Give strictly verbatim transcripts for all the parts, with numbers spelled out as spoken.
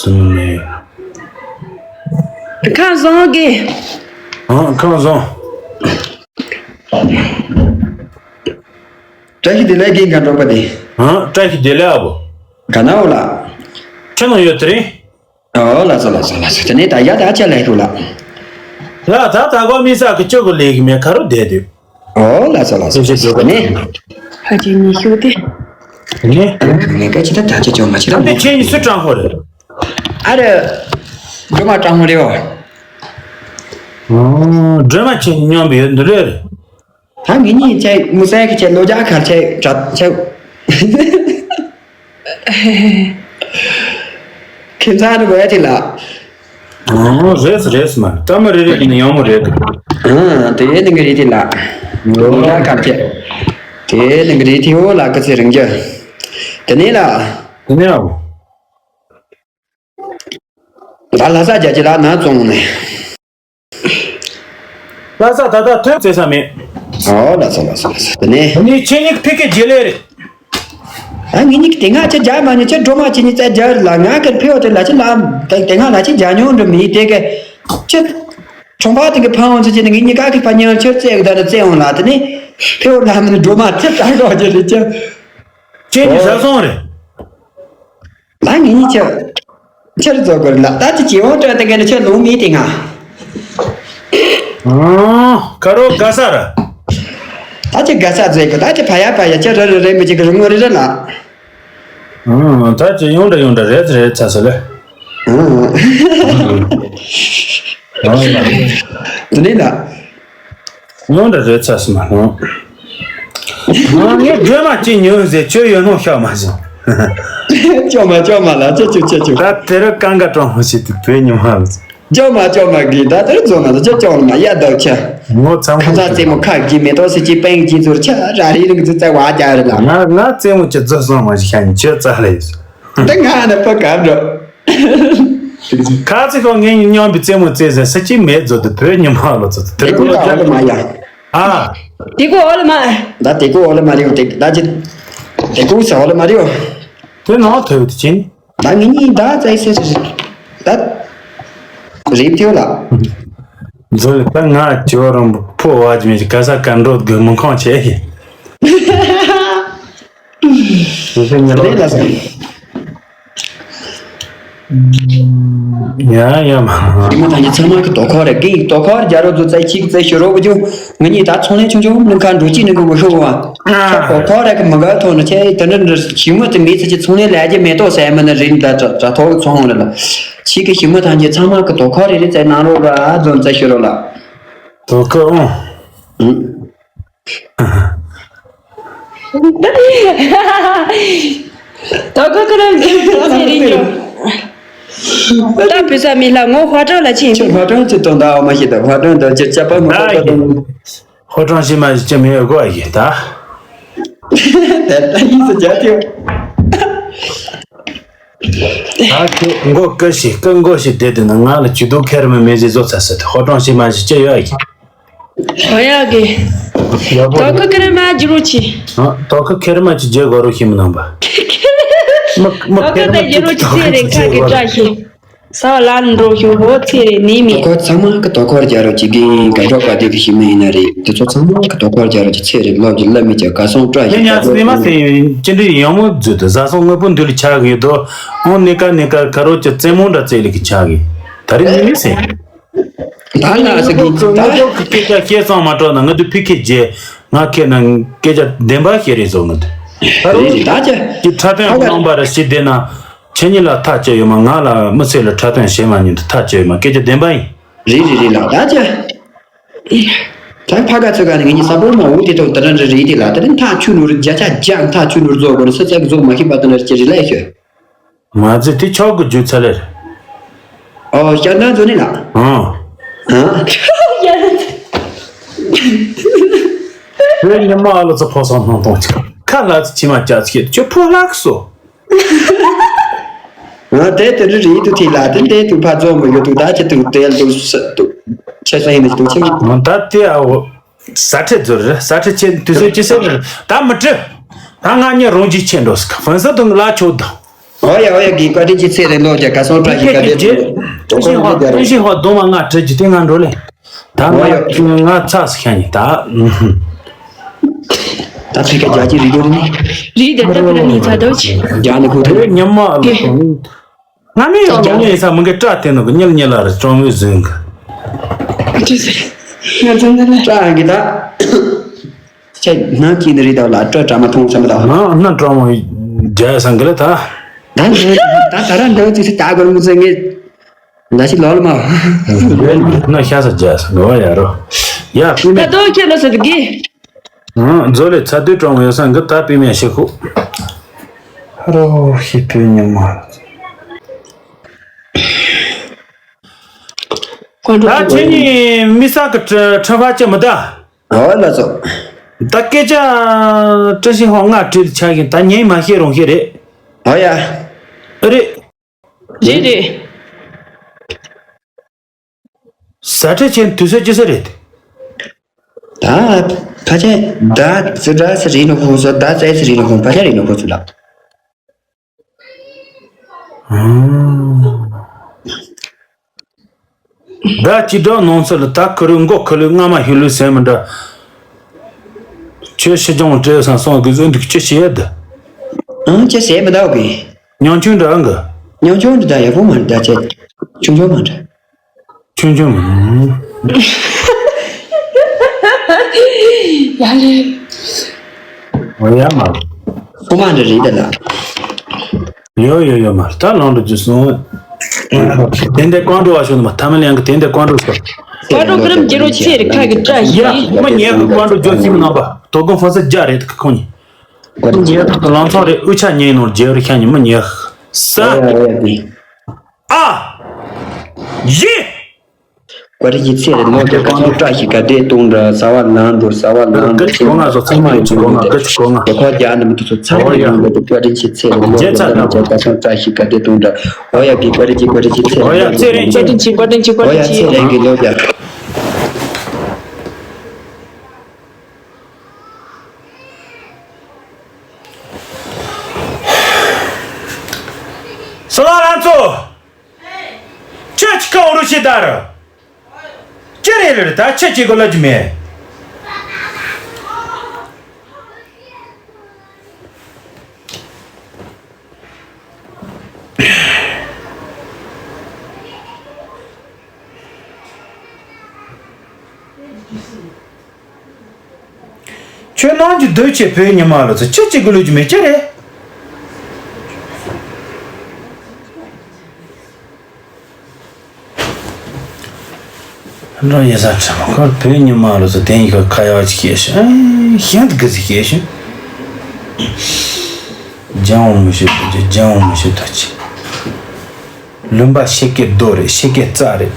དུ་མི་མེད། ཁམས་བཟང་གི། ཨང་། ཁམས་བཟང་། བཀྲ་ཤིས་བདེ་ལེགས་རྒན་ག་འགྲོ་པ་དེ། ཨང་། བཀྲ་ཤིས་བདེ་ལེགས་ཨ་བོ། ག་ན་འོ་ལ། ཁྱོད་ནང་ཡོད་དེ་རེད། ཨོ་ལ་སོ་ལ་སོ་ལ་སོ། དེ་ནས་ད་ཡ་ད་ཆ་ལ་ཧྲུ་ལ། ལ་ད་ད་གོ་མི་ས་གི་ཅོ་གི་ལས་གི་མེད་ཁ་རུ་བསྡད་དུས། ཨོ་ལ་སོ་ལ་སོ་ལ་སོ། དེ་ནས། ཧ་ཅི་ཉི་ཤུ་དེ། དེ་ནས། ངས་ཀ་ཅི་ད་ད་ཆ་ཅོ་མ་ཆི་ད་དེ་ཁྱེད་གཉིས་སུ་དྲང་ཧོ་རེད། ཨ་རེ། སྒྲོལ་མ་དྲང་ཧོ་རེད་བ། ཨོ། སྒྲོལ་མ་ཁྱེད་གཉིས་མཉམ་པོ་ཡོད་འདི་རེད། ད་ངེད་གཉིས་ཆེ་མུ་སའི་ཁི་ཆེ་ལོ་རྒྱ་གར་ཆེ་གྲ་ཆེ། ཁྱིམ་ཚང་རུ་བས་དེ་ལ། ཨོ། རེད་རེད་མ། ད་མ་རེད་རེད་ནི་ཡང་མོ་རེད། ཨང་། དེ་ནི་གི་རེད་དེ་ལ། ལོ་རྒྱ་གར་ཆེ། དེ་ནི་གི་རེད་དེ་འོ་ལ་ཀི་ཚེ་རིང་རྒྱུ། དེ་ནས་ལ། དེ་ནས་ཨོ། ད་ལྷ་ས་རྒྱ་ཆེ་ལ་ན་བཙོང་ནས། ལྷ་ས་ད་ལྟ་ཐོན་བཙལ་ས་མེད། ཨོ་ལ་སོ་ལ་སོ་ལ་སོ། དེ་ནས། ནི་ཁྱེད་གཉིས་ཕི་ཀེ་རྗེས་ལས་རེད། ཨ་ངེད་གཉིས་ཀྱི་དེ་སྔ་ཆེ་རྒྱ་མ་ཉེ་ཆེ་སྒྲོལ་མ་ཆེ་གཉིས་བཙལ་རྒྱ་རེད་ལ། ང་གི་ཕེ་བ་དེ་ལ་ཆེ་ལ་དེ་སྔ་ལ་ཆེ་རྒྱ་ཉུང་འགྲོ་མི་དེ་གི་ཆེ། ཁྲོང་པ་དེ་གི་ཕ་ཝང་ཚོ་ཆེ་ནི་ངེད་གཉིས་ཀ་གི་ཕ་ཉང་ཆེ་བཙལ་གི་ད་ནི་བཙལ་འོང་ལ། དེ་ནས་ཕེ་བ་ལ་མི་ནི་སྒྲོལ་མ་ཆེ་ད་གོ་ཆེ་རེད་ཆེ། ཁྱེད་གཉིས་ཟ་སོང་རེད། ལ་ངེད་གཉིས་ཆེ། ཆེར་རྫོགས་དགོས་ལ། ད་ཅི་ཅི་འོང་སྤྲོད་དེ་ག་ནི་ཆེ་ལུང་མི་དེ་ང་། ཨང་། ཁ་རོ་ག་ས་ར། ད་ཅི་ག་ས་རྫོགས་དགོས། ད་ཅི་ཕ་ཡ་ཕ་ཡ་ཆེ་ར་ར་རེ་མི་ཅི་གི་རུ་ངོ་རེ་ར་ལ། ཨང་། ད་ཅི་ཡོང་འདྲ་ཡོང་འདྲ་རེད་རེད་ཚ་ས་ལེ། ཨང་། དེ་ནས་ལ། ཉོན་འདྲ་རེད་ཚ་སི་མ་ལོང་། ང་ངས་སྒྲོལ་མ་གཅིག་ཉོས་ཟེར་ཁྱོད་ཡོད་ནོ་ཤོག་མ་སོང་། ཅོག་མ་ཅོག་མ་ལ་ཅོ་ཅོ་ཅོ་ཅོ། ད་དེ་རུ་ཀང་ཀ་ཀྲོང་ཧོ་ཞིག་ཏུ་བོད་ཉི་མ་ལ། ཅོག་མ་ཅོག་མ་གི་ད་དེ་རུ་རྫོང་ན་ཅོ་ཅོག་མ་ཡ་དག་ཆ། ངོ་ཚང་ཁ་ཚ་རྩེ་མོ་ཁ་གི་མེ་ཏོག་སི་ཅི་པན་གི་ཚུར་ཆ་ར་རི་རིང་ཚུ་ཙ་བ་རྒྱ་རི་ལ། ང་ང་རྩེ་མོ་ཅི་རྫོ་སོང་མ་ཞིག་ཤ་ཉི་ཁྱོད་ཙ་ལ་ཡོད། ད་ང་ནི་ཕ་ག་འགྲོ། ཁ་ཚིག་ཁོ་ངའི་མཉམ་པའི་རྩེད་མོ་རྩེད་ཟེར་ས་ཅི་མེད་ཚོད་དུ་བོད་ཉི་མ་ལོ་ཚོད་དུ་དེ་རུ་ལོ་རྒྱ་ཨ། དེ་གོ་ཨོ་ལ་མ། ད་དེ་གོ་ཨོ་ལ་མ་རིའོ་དེ་ད་ཅི། དེ་གོ་ས་ཨོ་ལ་མ་རིའོ། དེ་ནང་ཐོས་དུ་ཅི། ད་ངེད་གཉིས་ད་ཙའི་སེ་ཟེར། ད། རིབ་ཐེའོ་ལ། འཛོལ་ད་ང་ཅི་བ་རང་ཕོ་བ་ཅི་མེད་ཅི་ག་ས་ག་འགྲོ་དགོས་མི་ཁོང་ཆེ་ཧེ། ལས་ལ་སོང་། ཡ་ཡ་མ། ཉི་མ་ཐང་གི་ཚང་མ་གི་དོ་ཁོ་རེ་གི་དོ་ཁོ་རེ་རྒྱ་རོ་ཛོ་ཙའི་ཆིག་ཙའི་ཤོ་རོ་བུ་ཇུ། ང་གཉིས་ད་ཚོང་ལས་ཆུང་ཆུང་ནི་ཁ་འགྲོ་ཅི་ནི་གི་བུ་ཤོ་བ། ཁྱོད་དོ་ཁོ་རེ་གི་མི་ག་ཐོ་ནི་ཆེ་དེ་འདྲ་འདྲ་ཞིག་མ་དེ་མི་ཚེ་ཆེ་ཚོང་ལས་ལས་རྒྱུ་མེ་ཏོག་ཟ་མ་ནི་རིན་ད་དྲ་དྲ་ཐོག་ཚོང་རེ་ལ། ཆིག་གི་ཞིག་མ་ཐང་གི་ཚང་མ་གི་དོ་ཁོ་རེ་རེ་ཙའི་ནང་རོ་ར་ཛོ་ཙའི་ཤོ་རོ་ལ། དོ་ཁོ་ཨོ། ད་ག་ག་རང་གི་ཚེ་རིང་ཡོད། ད་བུ་ས་མི་ལ་ངོ་ཧྭ་ཀྲང་ལ་ཕྱིན། ཁྱོད་ཧྭ་ཀྲང་ཅི་དོན་དག་མ་ཤེས་ད་ཧྭ་ཀྲང་ད་ཅི་ཅ་པ་མ་ད་ཧྭ་ཀྲང་ཤེས་མ་ཤེས་ཅི་མི་ཡོད་གོ་ཨ་ཡེ་ད། ད་ད་ཡིན་ཟེར་རྒྱ་ཐེའོ། ད་ཁྱོད་མགོ་ཀི་ཞིག་ཀི་མགོ་ཞིག་བསྡད་དུས་ན་ང་ལ་ཇུས་གཏོགས་ཁེར་མི་མེད་ཟེར་བཟོ་ཚར་ཟེར་ཏེ་ཧྭ་ཀྲང་ཤེས་མ་ཤེས་ཅི་ཡོད་ཨ་ཡེ། ཨོ་ཡ་གི། ཡག་པོ་དོ་རེད། ཁུ་ཁེར་མ་ཇི་རུ་ཆི། ཨ། དོ་ཁུ་ཁེར་མ་ཅི་རྒྱལ་གོ་རུ་ཤི་མི་ནང་པ། མི་མི་དོ་ཁུ་ཁེར་མ་དེ་ཇི་རུ་ཆི་ཚེ་རེ་ཁ་གི་བཀྲ་ཤིས། ས་ལ་འགྲོ་ཞུ་ཧོ་ཚེ་རེ་ནི་མི། དོ་ཁུ་ཚང་མ་གི་དོ་ཁུ་རྒྱ་རུ་ཅི་གི་ག་འགྲོ་ག་དེ་གི་ཤི་མི་ཡིན་ན་རེད། དེ་ཚོ་ཚང་མ་གི་དོ་ཁུ་རྒྱ་རུ་ཅི་ཚེ་རེ་ལོ་ཅི་ལ་མི་ཅི་ག་སོང་བཀྲ་ཤིས་ཉ་ཉ་སི་ནི་མ་སེ་ཅི་འདྲི་ཡང་མོ་མཛོད་དུ་ཟ་སོང་དངོས་པོ་འདུལ་ལི་ཆག་གི་དོ། ཨོ་ནི་ཀ་ནི་ཀ་ག་རོ་ཅི་རྩེད་མོ་འདྲ་རྩེད་ལི་གི་ཆག་གི། ད་རེ་ནི་མི་སེ། ད་ལ་ཟེར་གི་ད། ང་ཚོ་སྐད་ཆ་བཤད་སོང་མ་སྤྲོ་ན་ང་ཚོ་ཕི་ཁེ་རྗེ་ང་ཁེ་ན་སྐད་ཆ་བདེན་པ་བཤད་རེད་བཟོ་ང་ཚོ། ད་རུང་རེད་རེད་ད་ཅི། ཀྱི་འཁྲབ་སྟོན་ཧ་ག་གནང་པ་ར་ཞིག་བསྡད་ན་ཁྱེད་གཉིས་ལ་ཐག་གཅོད་ཡོད་མ་ང་ལ་མི་ཚེ་ལ་འཁྲབ་སྟོན་བྱེད་མ་ཉན་དུ་ཐག་གཅོད་ཡོད་མ་སྐད་ཆ་བདེན་པ་ཡིན། རེད་རེད་རེད་ལ་ད་ཅི། ད་ཕ་ག་ཚོད་ག་ནས་ངེད་གཉིས་ས་པོར་མ་འུ་དེ་ཐོག་ད་ར་འདྲ་རེད་དེ་ལ་ད་རིང་ཐག་ཆུ་ནུར་བརྒྱ་ཆ་བརྒྱ་ཐག་ཆུ་ནུར་རྫོགས་དགོས་ན་ས་ཚ་གི་རྫོགས་མ་ཤེས་པ་ད་ན་ཅི་རེད་ལ་ཤོད། མ་ཟད་དེ་ཆོག་གི་རྒྱུ་ཚ་ལེར། ཨོ་ཤ་ན་ཛོ་ནི་ལ། ཨང་། ཨང་། བོད་ཉི་མ་ཨ་ལོ་ཚོ་ཕོ་སང་སྣང་གཏོང་ཆེ་ཁ་ལ་ཚོ་ཕྱི་མ་ཅག་ཚོ་ཁྱེད་ཁྱོད་ཕོ་ལགས་སོ། ཨ་དེ་དེ་རི་རི་དུ་ཐི་ལ་དེ་དེ་དུ་ཕ་ཛོ་མོ་ཡོད་དུ་ད་ཁྱེད་དུ་དེ་དུ་ས་དུ་ཆེ་ས་ཡིན་དུ་ཆེ་མ། ད་དེ་ཨ་འོ། ས་ཁྲི་ཛོ་རེ་ས་ཁྲི་ཆེ་དུ་སོ་ཅི་སེ་རེ་ད་མི་དྲི། ད་ང་གཉིས་རོང་ཇི་ཆེ་འགྲོ་སི་ཁ་ཕན་ས་དུ་ལ་ཆོ་ད། ཨོ་ཡ་ཨོ་ཡ། གི་བཀའ་དྲིན་ཆེ། ཚེ་རིང་ལོ་རྒྱ་ག་སོང་བཀྲ་ཤིས་བཀའ་དྲིན། ཏན་ཞིག་ཧོ་ཏན་ཞིག་ཧོ་རྡོ་མ་ང་བྲི་རྒྱུ་དེ་ང་འགྲོ་ལེ། ད་ང་ང་ཚ་ཟ་ཤ་ཉི་ད། ད་ཕི་ཀ་རྒྱ་ཀྱི་རི་རྒྱུ་རི་ནི། རི་དེ་ད་ཕི་ལ་ནི་ཚ་དོ་ཆི། རྒྱ་ནི་ཁུ་ཐུ་ཉམ་མ་ལོ། ང་མི་ཡོང་ལོ་ངས་ས་མི་འགའ་སྐྲ་དེ་ནོ་གི་ཉལ་ཉལ་ལ་རེ་ཀྲོང་བའི་ཟིན་གི། ང་ཚོ་འདི་ལ་སྐྲ་གི་ད། ཁྱེད་ནང་གི་འདི་རེད་དོ་ལ་སྐྲ་གྲ་མ་མཐོང་བསམ་པ་དང་། ང་ནང་ཀྲོང་བའི་རྒྱ་སང་གི་ལ་ད། ད་ནང་ད་ད་ར་འདི་ཅི་སི་ད་གོར་མོ་ཟེར་ངས་ད་ཅི་ལོལ་མ། ན་ཤ་ས་རྒྱ་སང་གི་བ་ཡ་རོ། ཡ་ཕི་མེ། ད་དོ་ཁྱེད་ལ་ཟེར་གི། ཨང་། མཛོ་ལེ་ཚ་དུས་གྲོང་ཡོད་ས་འགི་ད་པི་མེ་ཤི་ཁུ། ཧ་རོ་ཤི་པི་ཉི་མ། ད་ཁྱེད་གཉིས་མི་ས་གི་ཁྲ་ཁྲ་ཕ་ཅི་མི་ད། ཨོ་ལ་ཚོ། ད་སྐད་ཆ་བཀྲ་ཤིས་ཧོ་ང་བྲིས་ཆ་ཞིང་ད་ཉན་མ་ཤེས་རུང་ཤེས་རེད། ཨོ་ཡ། ཨ་རེད། རེད་རེད། ཟ་ཁྲེ་ཆེན་དུས་ཚོད་ཅི་ཟེར་རེད། ད་ཕ་ཆེན་ད་ཙི་ད་སི་རི་ནོ་ཁོང་སོ་ད་ཙེ་སི་རི་ནོ་ཁོང་ཕ་ཆེན་རི་ནོ་ཁོང་ཚུ་ལ། ད་ཅི་འདྲ་ནང་ཚུ་ལ་ད་ཁུ་རུ་མགོ་ཁུ་ལུ་རྔ་མ་ཧུ་ལུ་ཟེར་མི་འདྲ། ཁྱོད་ཕྱི་ལྗོངས་བྲེལ་སང་སོང་གི་བཟོ་འདུག་ཅི་བྱེད་ད། ཨང་ཅི་ཟེར་མི་འདུག་གི། ཉང་ཆུང་འདྲ་ཨང་གི། ཉང་ཆུང་འདྲ་ད་ཡག་པོ་མ་འདྲ་ཅེ། ཆུང་ཆུང་མ་འདྲ། ཆུང་ཆུང་མ། ཡ་ལེ། ཨོ་ཡ་མ། ཁོ་མ་འདྲ་རེད་ད་ལ། ཡོ་ཡོ་ཡོ་མ་ད་ལང་འགྲོ་རྒྱུ་སོང་། དེ་འདྲ་ཀོང་འགྲོ་བ་ཤོད་མ་ཐ་མ་ལེན་གི་དེ་འདྲ་ཀོང་འགྲོ་ཤོད། ཀོང་འགྲོ་ཀི་རིམ་རྒྱལ་རོ་ཆེ་རི་ཁ་གི་བཀྲ་ཤིས། ཡ་མི་ཉེ་གི་ཀོང་འགྲོ་ཇོ་སིམ་རྣམ་པ་དོ་དགོང་ཧྥོ་སི་རྒྱ་རེད་གི་ཁོང་ཉིད། ཀོང་འགྲོ་ལང་ཚོ་རེད་དབུ་ཆ་ཉེ་ནོར་རྒྱལ་རི་ཁ་ཉིད་མི་ཉེ་གི། ས། ཨ། ཡེ། བཀའ་དྲིན་ཆེ། ཚེ་རིང་ལོ་རྒྱ་ག་ཚོད་བཀྲ་ཤིས་དགའ་བདེ་གཏོང་འདྲ། བཟའ་བ་ལང་འགྲོ་བཟའ་བ་ལང་འགྲོ། ག་ཅི་གོ་ང་སོ་ཚང་མ་ཡོད་ཚོད་གོ་ང་ག་ཅི་གོ་ང་རྒྱ་ཁ་རྒྱ་ནི་མི་ཐུབ་ཚོད་ཚང་མ་ཡོད་འདི་བཀའ་དྲིན་ཆེ། ཚེ་རིང་ལོ་རྒྱ་ག་ཚོད་བཀྲ་ཤིས་དགའ་བདེ་གཏོང་འདྲ། ཨོ་ཡ་གི་བཀའ་དྲིན་ཆེ། བཀའ་དྲིན་ཆེ། ཚེ་རིང་ལོ་རྒྱ་ག་ཚོད་བཀྲ་ཤིས་དགའ་བདེ་གཏོང་འདྲ། ཨོ་ཡ་ཚེ་རིང་གི་ལོ་རྒྱ། སོ་ལ་རང་ཚོ། ཁྱོད་ཀྱི་ཁ་འོ་རུ་ཤི་ད་ར། ཅི་རེད་རེད་ད་ཁྱོད་ཀྱི་གོ་ལ་ཅི་མེད། ཁྱོད་ནང་གི་སྡོད་ཆེ་བོད་ཉི་མ་ལ་ཚོ་ཁྱོད་ཀྱི་གོ་ལ་ཅི་མེད་ཅི་རེད། འགྲོ་ཡེ་ས་ཁྲ་མ་ཁར་བོད་ཉི་མ་ལོ་ཚོ་དེ་ཡི་ག་ཁ་ཡག་ཅིག་སྐྱེས་ཤིང་ཨེ་ཤིན་ཏུ་གི་ཟིག་སྐྱེས་ཤིང་། ལྗང་བ་མི་ཤེས་ཐུ་ཅི་ལྗང་བ་མི་ཤེས་ཐུ་ཅི། ལུང་པ་ཤེས་ཀྱི་རྡོ་རེད་ཤེས་ཀྱི་རྩྭ་རེད།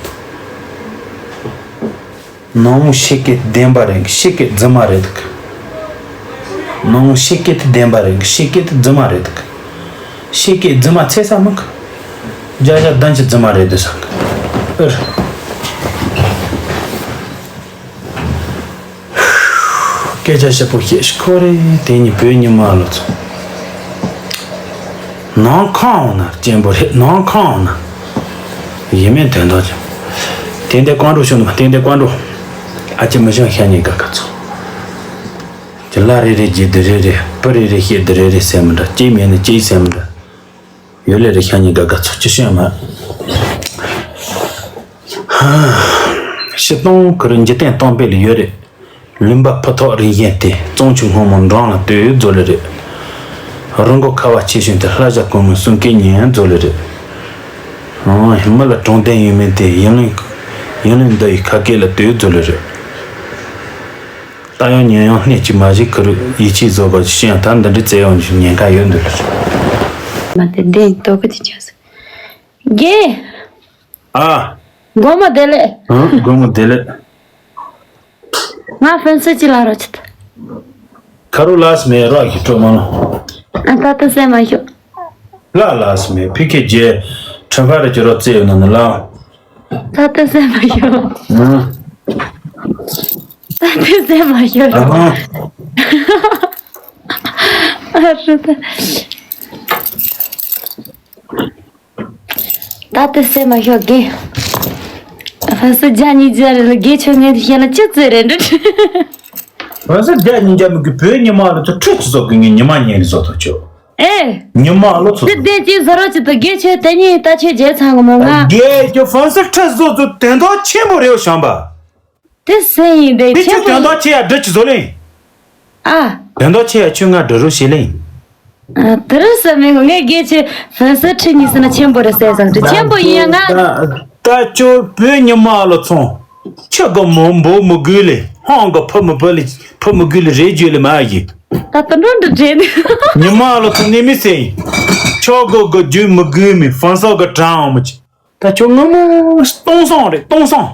ནང་ཤེས་ཀྱི་བདེན་པ་རེད་ཤེས་ཀྱི་རྫུན་མ་རེད་གི། ནང་ཤེས་ཀྱི་དེ་བདེན་པ་རེད་ཤེས་ཀྱི་དེ་རྫུན་མ་རེད་གི། ཤེས་ཀྱི་རྫུན་མ་ཚེ་ས་མི་གི། རྒྱ་རྒྱ་གདན་གྱི་རྫུན་མ་རེད་འདི་སང་གི། ཨེ། སྐད་ཆ་ཞིབ་པོ་བཤད་ཤིག་ཁོ་རེ་དེ་ཉིད་བོད་ཉི་མ་ལོ་ཚོ། ནང་ཁང་འོང་ན་སྐྱེན་པོ་རེད་ནང་ཁང་འོང་ན། ཡིན་མིན་དོན་དག་ཅིག་དེ་འདྲའི་ཀོང་འགྲོ་ཤོད་ནི་མ་དེ་འདྲའི་ཀོང་འགྲོ། ཨ་ཅེ་མི་ཤང་ཤ་ཉེ་དགའ་དགའ་ཚོ། ཅི་ལ་རེ་རེ་རྗེས་འདི་རེ་རེ་བུ་རེ་རེ་ཤེས་འདི་རེ་རེ་ཟེར་མི་འདྲ་སྐྱེས་མེད་ནི་སྐྱེས་ཟེར་མི་འདྲ། ཡོད་ལེ་རེ་ཤ་ཉེ་དགའ་དགའ་ཚོ་ཅི་ཤོད་མ། ཕྱི་སྟོང་ཁུ་རུ་འཇིག་རྟེན་སྟོང་པའི་ལ་ཡོད་རེད། ལུང་པ་ཕུ་ཐོག་རིན་བཞིན་ཏེ་གཙང་ཆུ་སྔོན་མོ་འགྲམ་ལ་ལྟོས་རྫོ་ལེ་རེད། རི་མགོ་ཁ་བ་ཆེ་ཤོས་ཏེ་ལྷ་བྱ་གོང་མའི་གསུང་སྐད་ཉན་རྫོ་ལེ་རེད། ཨང་མི་ལ་དྲང་བདེན་ཡོད་མེད་དེ་ཡིན་ལུང་ཡིན་ལུང་འདི་ཡི་ཁ་སྐད་ལ་ལྟོས་རྫོ་ལེ་རེད། ལྟ་ཡང་ཉན་ཡང་སྣེ་གཅིག་མ་ཞིག་ཁུ་རུ་ཡིད་ཆེས་བཟོ་བ་ཞིག་ཤེས་ཡང་ད་འདི་འདྲའི་བཙལ་ཡོང་ཞིག་ཉེན་ཁ་ཡོད་འདུག་ལེ་རེད། མ་དེ་བདེན་ཏོ་གི་དེ་ཆགས་སོང་། རྒན། ཨ། དགོང་མོ་བདེ་ལེགས། ཨ། དགོང་མོ་བདེ་ལེགས། ང་ཧྥན་སི་ཅི་ལ་རོ་ཆི་ད། ཁ་རུ་ལགས་མེད་རོགས་ཀྱི་སྤྲོ་མ་ལོ། ཨ་ད་ད་སེ་མ་ཤོ། ལ་ལགས་མེད་ཕི་ཁེ་རྗེ་ཁྲི་ཁ་རེ་ཀྱི་རོ་རྩེ་ཡོད་ན་ནི་ལ། ད་ད་སེ་མ་ཤོ། ཨ། ད་ད་སེ་མ་ཤོ། ཨ། ཨ་རུ་ད། ད་དེ་སེམས་མ་ཤོག་གི། ཧ་སི་རྒྱ་ཉིས་བརྒྱ་རེ་ལ་དགེ་ཆོས་ངན་བཤད་ན་ཅི་ཙེ་རེད་འདྲི། ཧ་སི་རྒྱ་ཉིས་བརྒྱ་མི་གི་བོད་ཉི་མ་ལ་ཚོ་ཁྲི་ཆི་ཟོག་གི་ངའི་ཉི་མ་ཉན་གི་ཟོ་ཐོ་ཆོ། ཨེ། ཉི་མ་ལ་ཚོ། དེ་དེ་ཅི་ཟ་རོ་ཅི་ཏུ་དགེ་ཆོས་དེ་ཉིད་ད་ཆོས་རྒྱལ་ཚང་གི་མོ་ང་། དགེ་ཆོས་ཧ་སི་ཁྲི་ཟོ་ཚོ་དོན་དག་ཆེན་པོ་རེད་བཤམས་པ། དེ་སེ་ཡིན་དེ་དེ་ཆེན་ཁྱོད་པོ་དོན་ཡིན། དག་ཆེ་ཡ་འདྲི་ཅི་བཟོ་ལེ་ཡིན། ཨ། དོན་དག་ཆེ་ཡ་ཁྱོད་ང་འདྲི་རོགས་བྱེད་ལེ་ཡིན། ཨ། དེ་རུ་ཟེར་མི་ངོ་ངས་དགེ་ཆོས་ཧྥན་སི་ཁྲི་གཉིས་ཟེར་ན་ཆེན་པོ་རེད་ཟེར་ཟེར་གི་ཆེན་པོ་ཡིན་ཡ་ང་། ད་ད་ཁྱོད་བོད་ཉི་མ་ལ་ཚོང་། ཁྱོད་གི་མོ་འབོ་མི་དགོས་ལེ་ཧང་གི་ཕུ་མི་ཕུ་ལེ་ཕུ་མི་དགོས་ལེ་རེད་བརྗོད་ལེ་མ་ཡི། ད་དུ་འགྲོ་འདི་བྲེལ་ནས། ཉི་མ་ལ་ཚོང་ནི་མི་སེ་ཡིན། ཁྱོད་གི་གི་རྒྱུད་མི་དགོས་མི་ཧྥན་སི་གི་གྲངས་མི་ཆེ། ད་ཁྱོད་ངོ་མ་སྟོང་སང་རེད་སྟོང་སང་།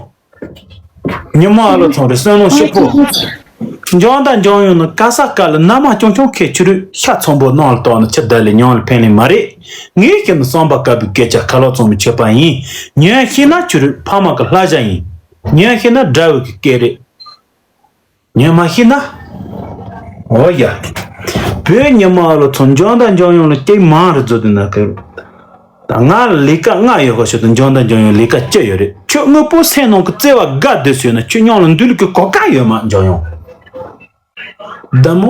ཉི་མ་ཨ་ལོ་ཚང་རེད་བསོད་ནམས་ཤོག་པོ། འཇང་དང་འཇང་ཡོང་ནི་ག་ས་ག་ལ་མནའ་མ་ཅུང་ཅུང་ཁེ་ཆུ་རུད་ཤ་ཚོན་པོ་ནང་ལ་གཏོགས་ནི་ཆུ་བདག་ལས་ཉང་ལ་ཕན་ལས་མ་རེད། ངས་ཤི་ནི་བསམ་པ་དཀར་པོའི་སྐད་ཆ་ཁ་ལོག་ཚོང་མི་ཆོད་པ་ཡིན། ཉོན་ཤི་ན་ཆུ་རུད་ཕ་མ་གི་ལྷ་ཞྭ་ཡིན། ཉོན་ཤི་ན་དགྲ་བོ་གི་སྐད་རེད། ཉོན་མ་ཤི་ན། འོ་ཡ། བོད་ཉི་མ་ཨ་ལོ་ཚོ་འཇང་དང་འཇང་ཡོང་ལ་སྐྱེས་མང་རུ་བཟོ་དུས་ན་ཁེ། ད་ང་ལས་ཀ་ལྔ་ཡོད་ཁ་ཤོད་དུ་འཇང་དང་འཇང་ཡོང་ལས་ཀ་བཅུ་ཡོད་རེད། ཁྱོད་དངོས་པོ་སེམས་ནང་གི་བརྩེ་བ་དགའ་བདེ་སོས་ན་ཁྱོད་མྱོང་ལ་འདུལ་གི་གོ་སྐབས་ཡོད་མ་འཇང་ཡོང་། བདག་མོ་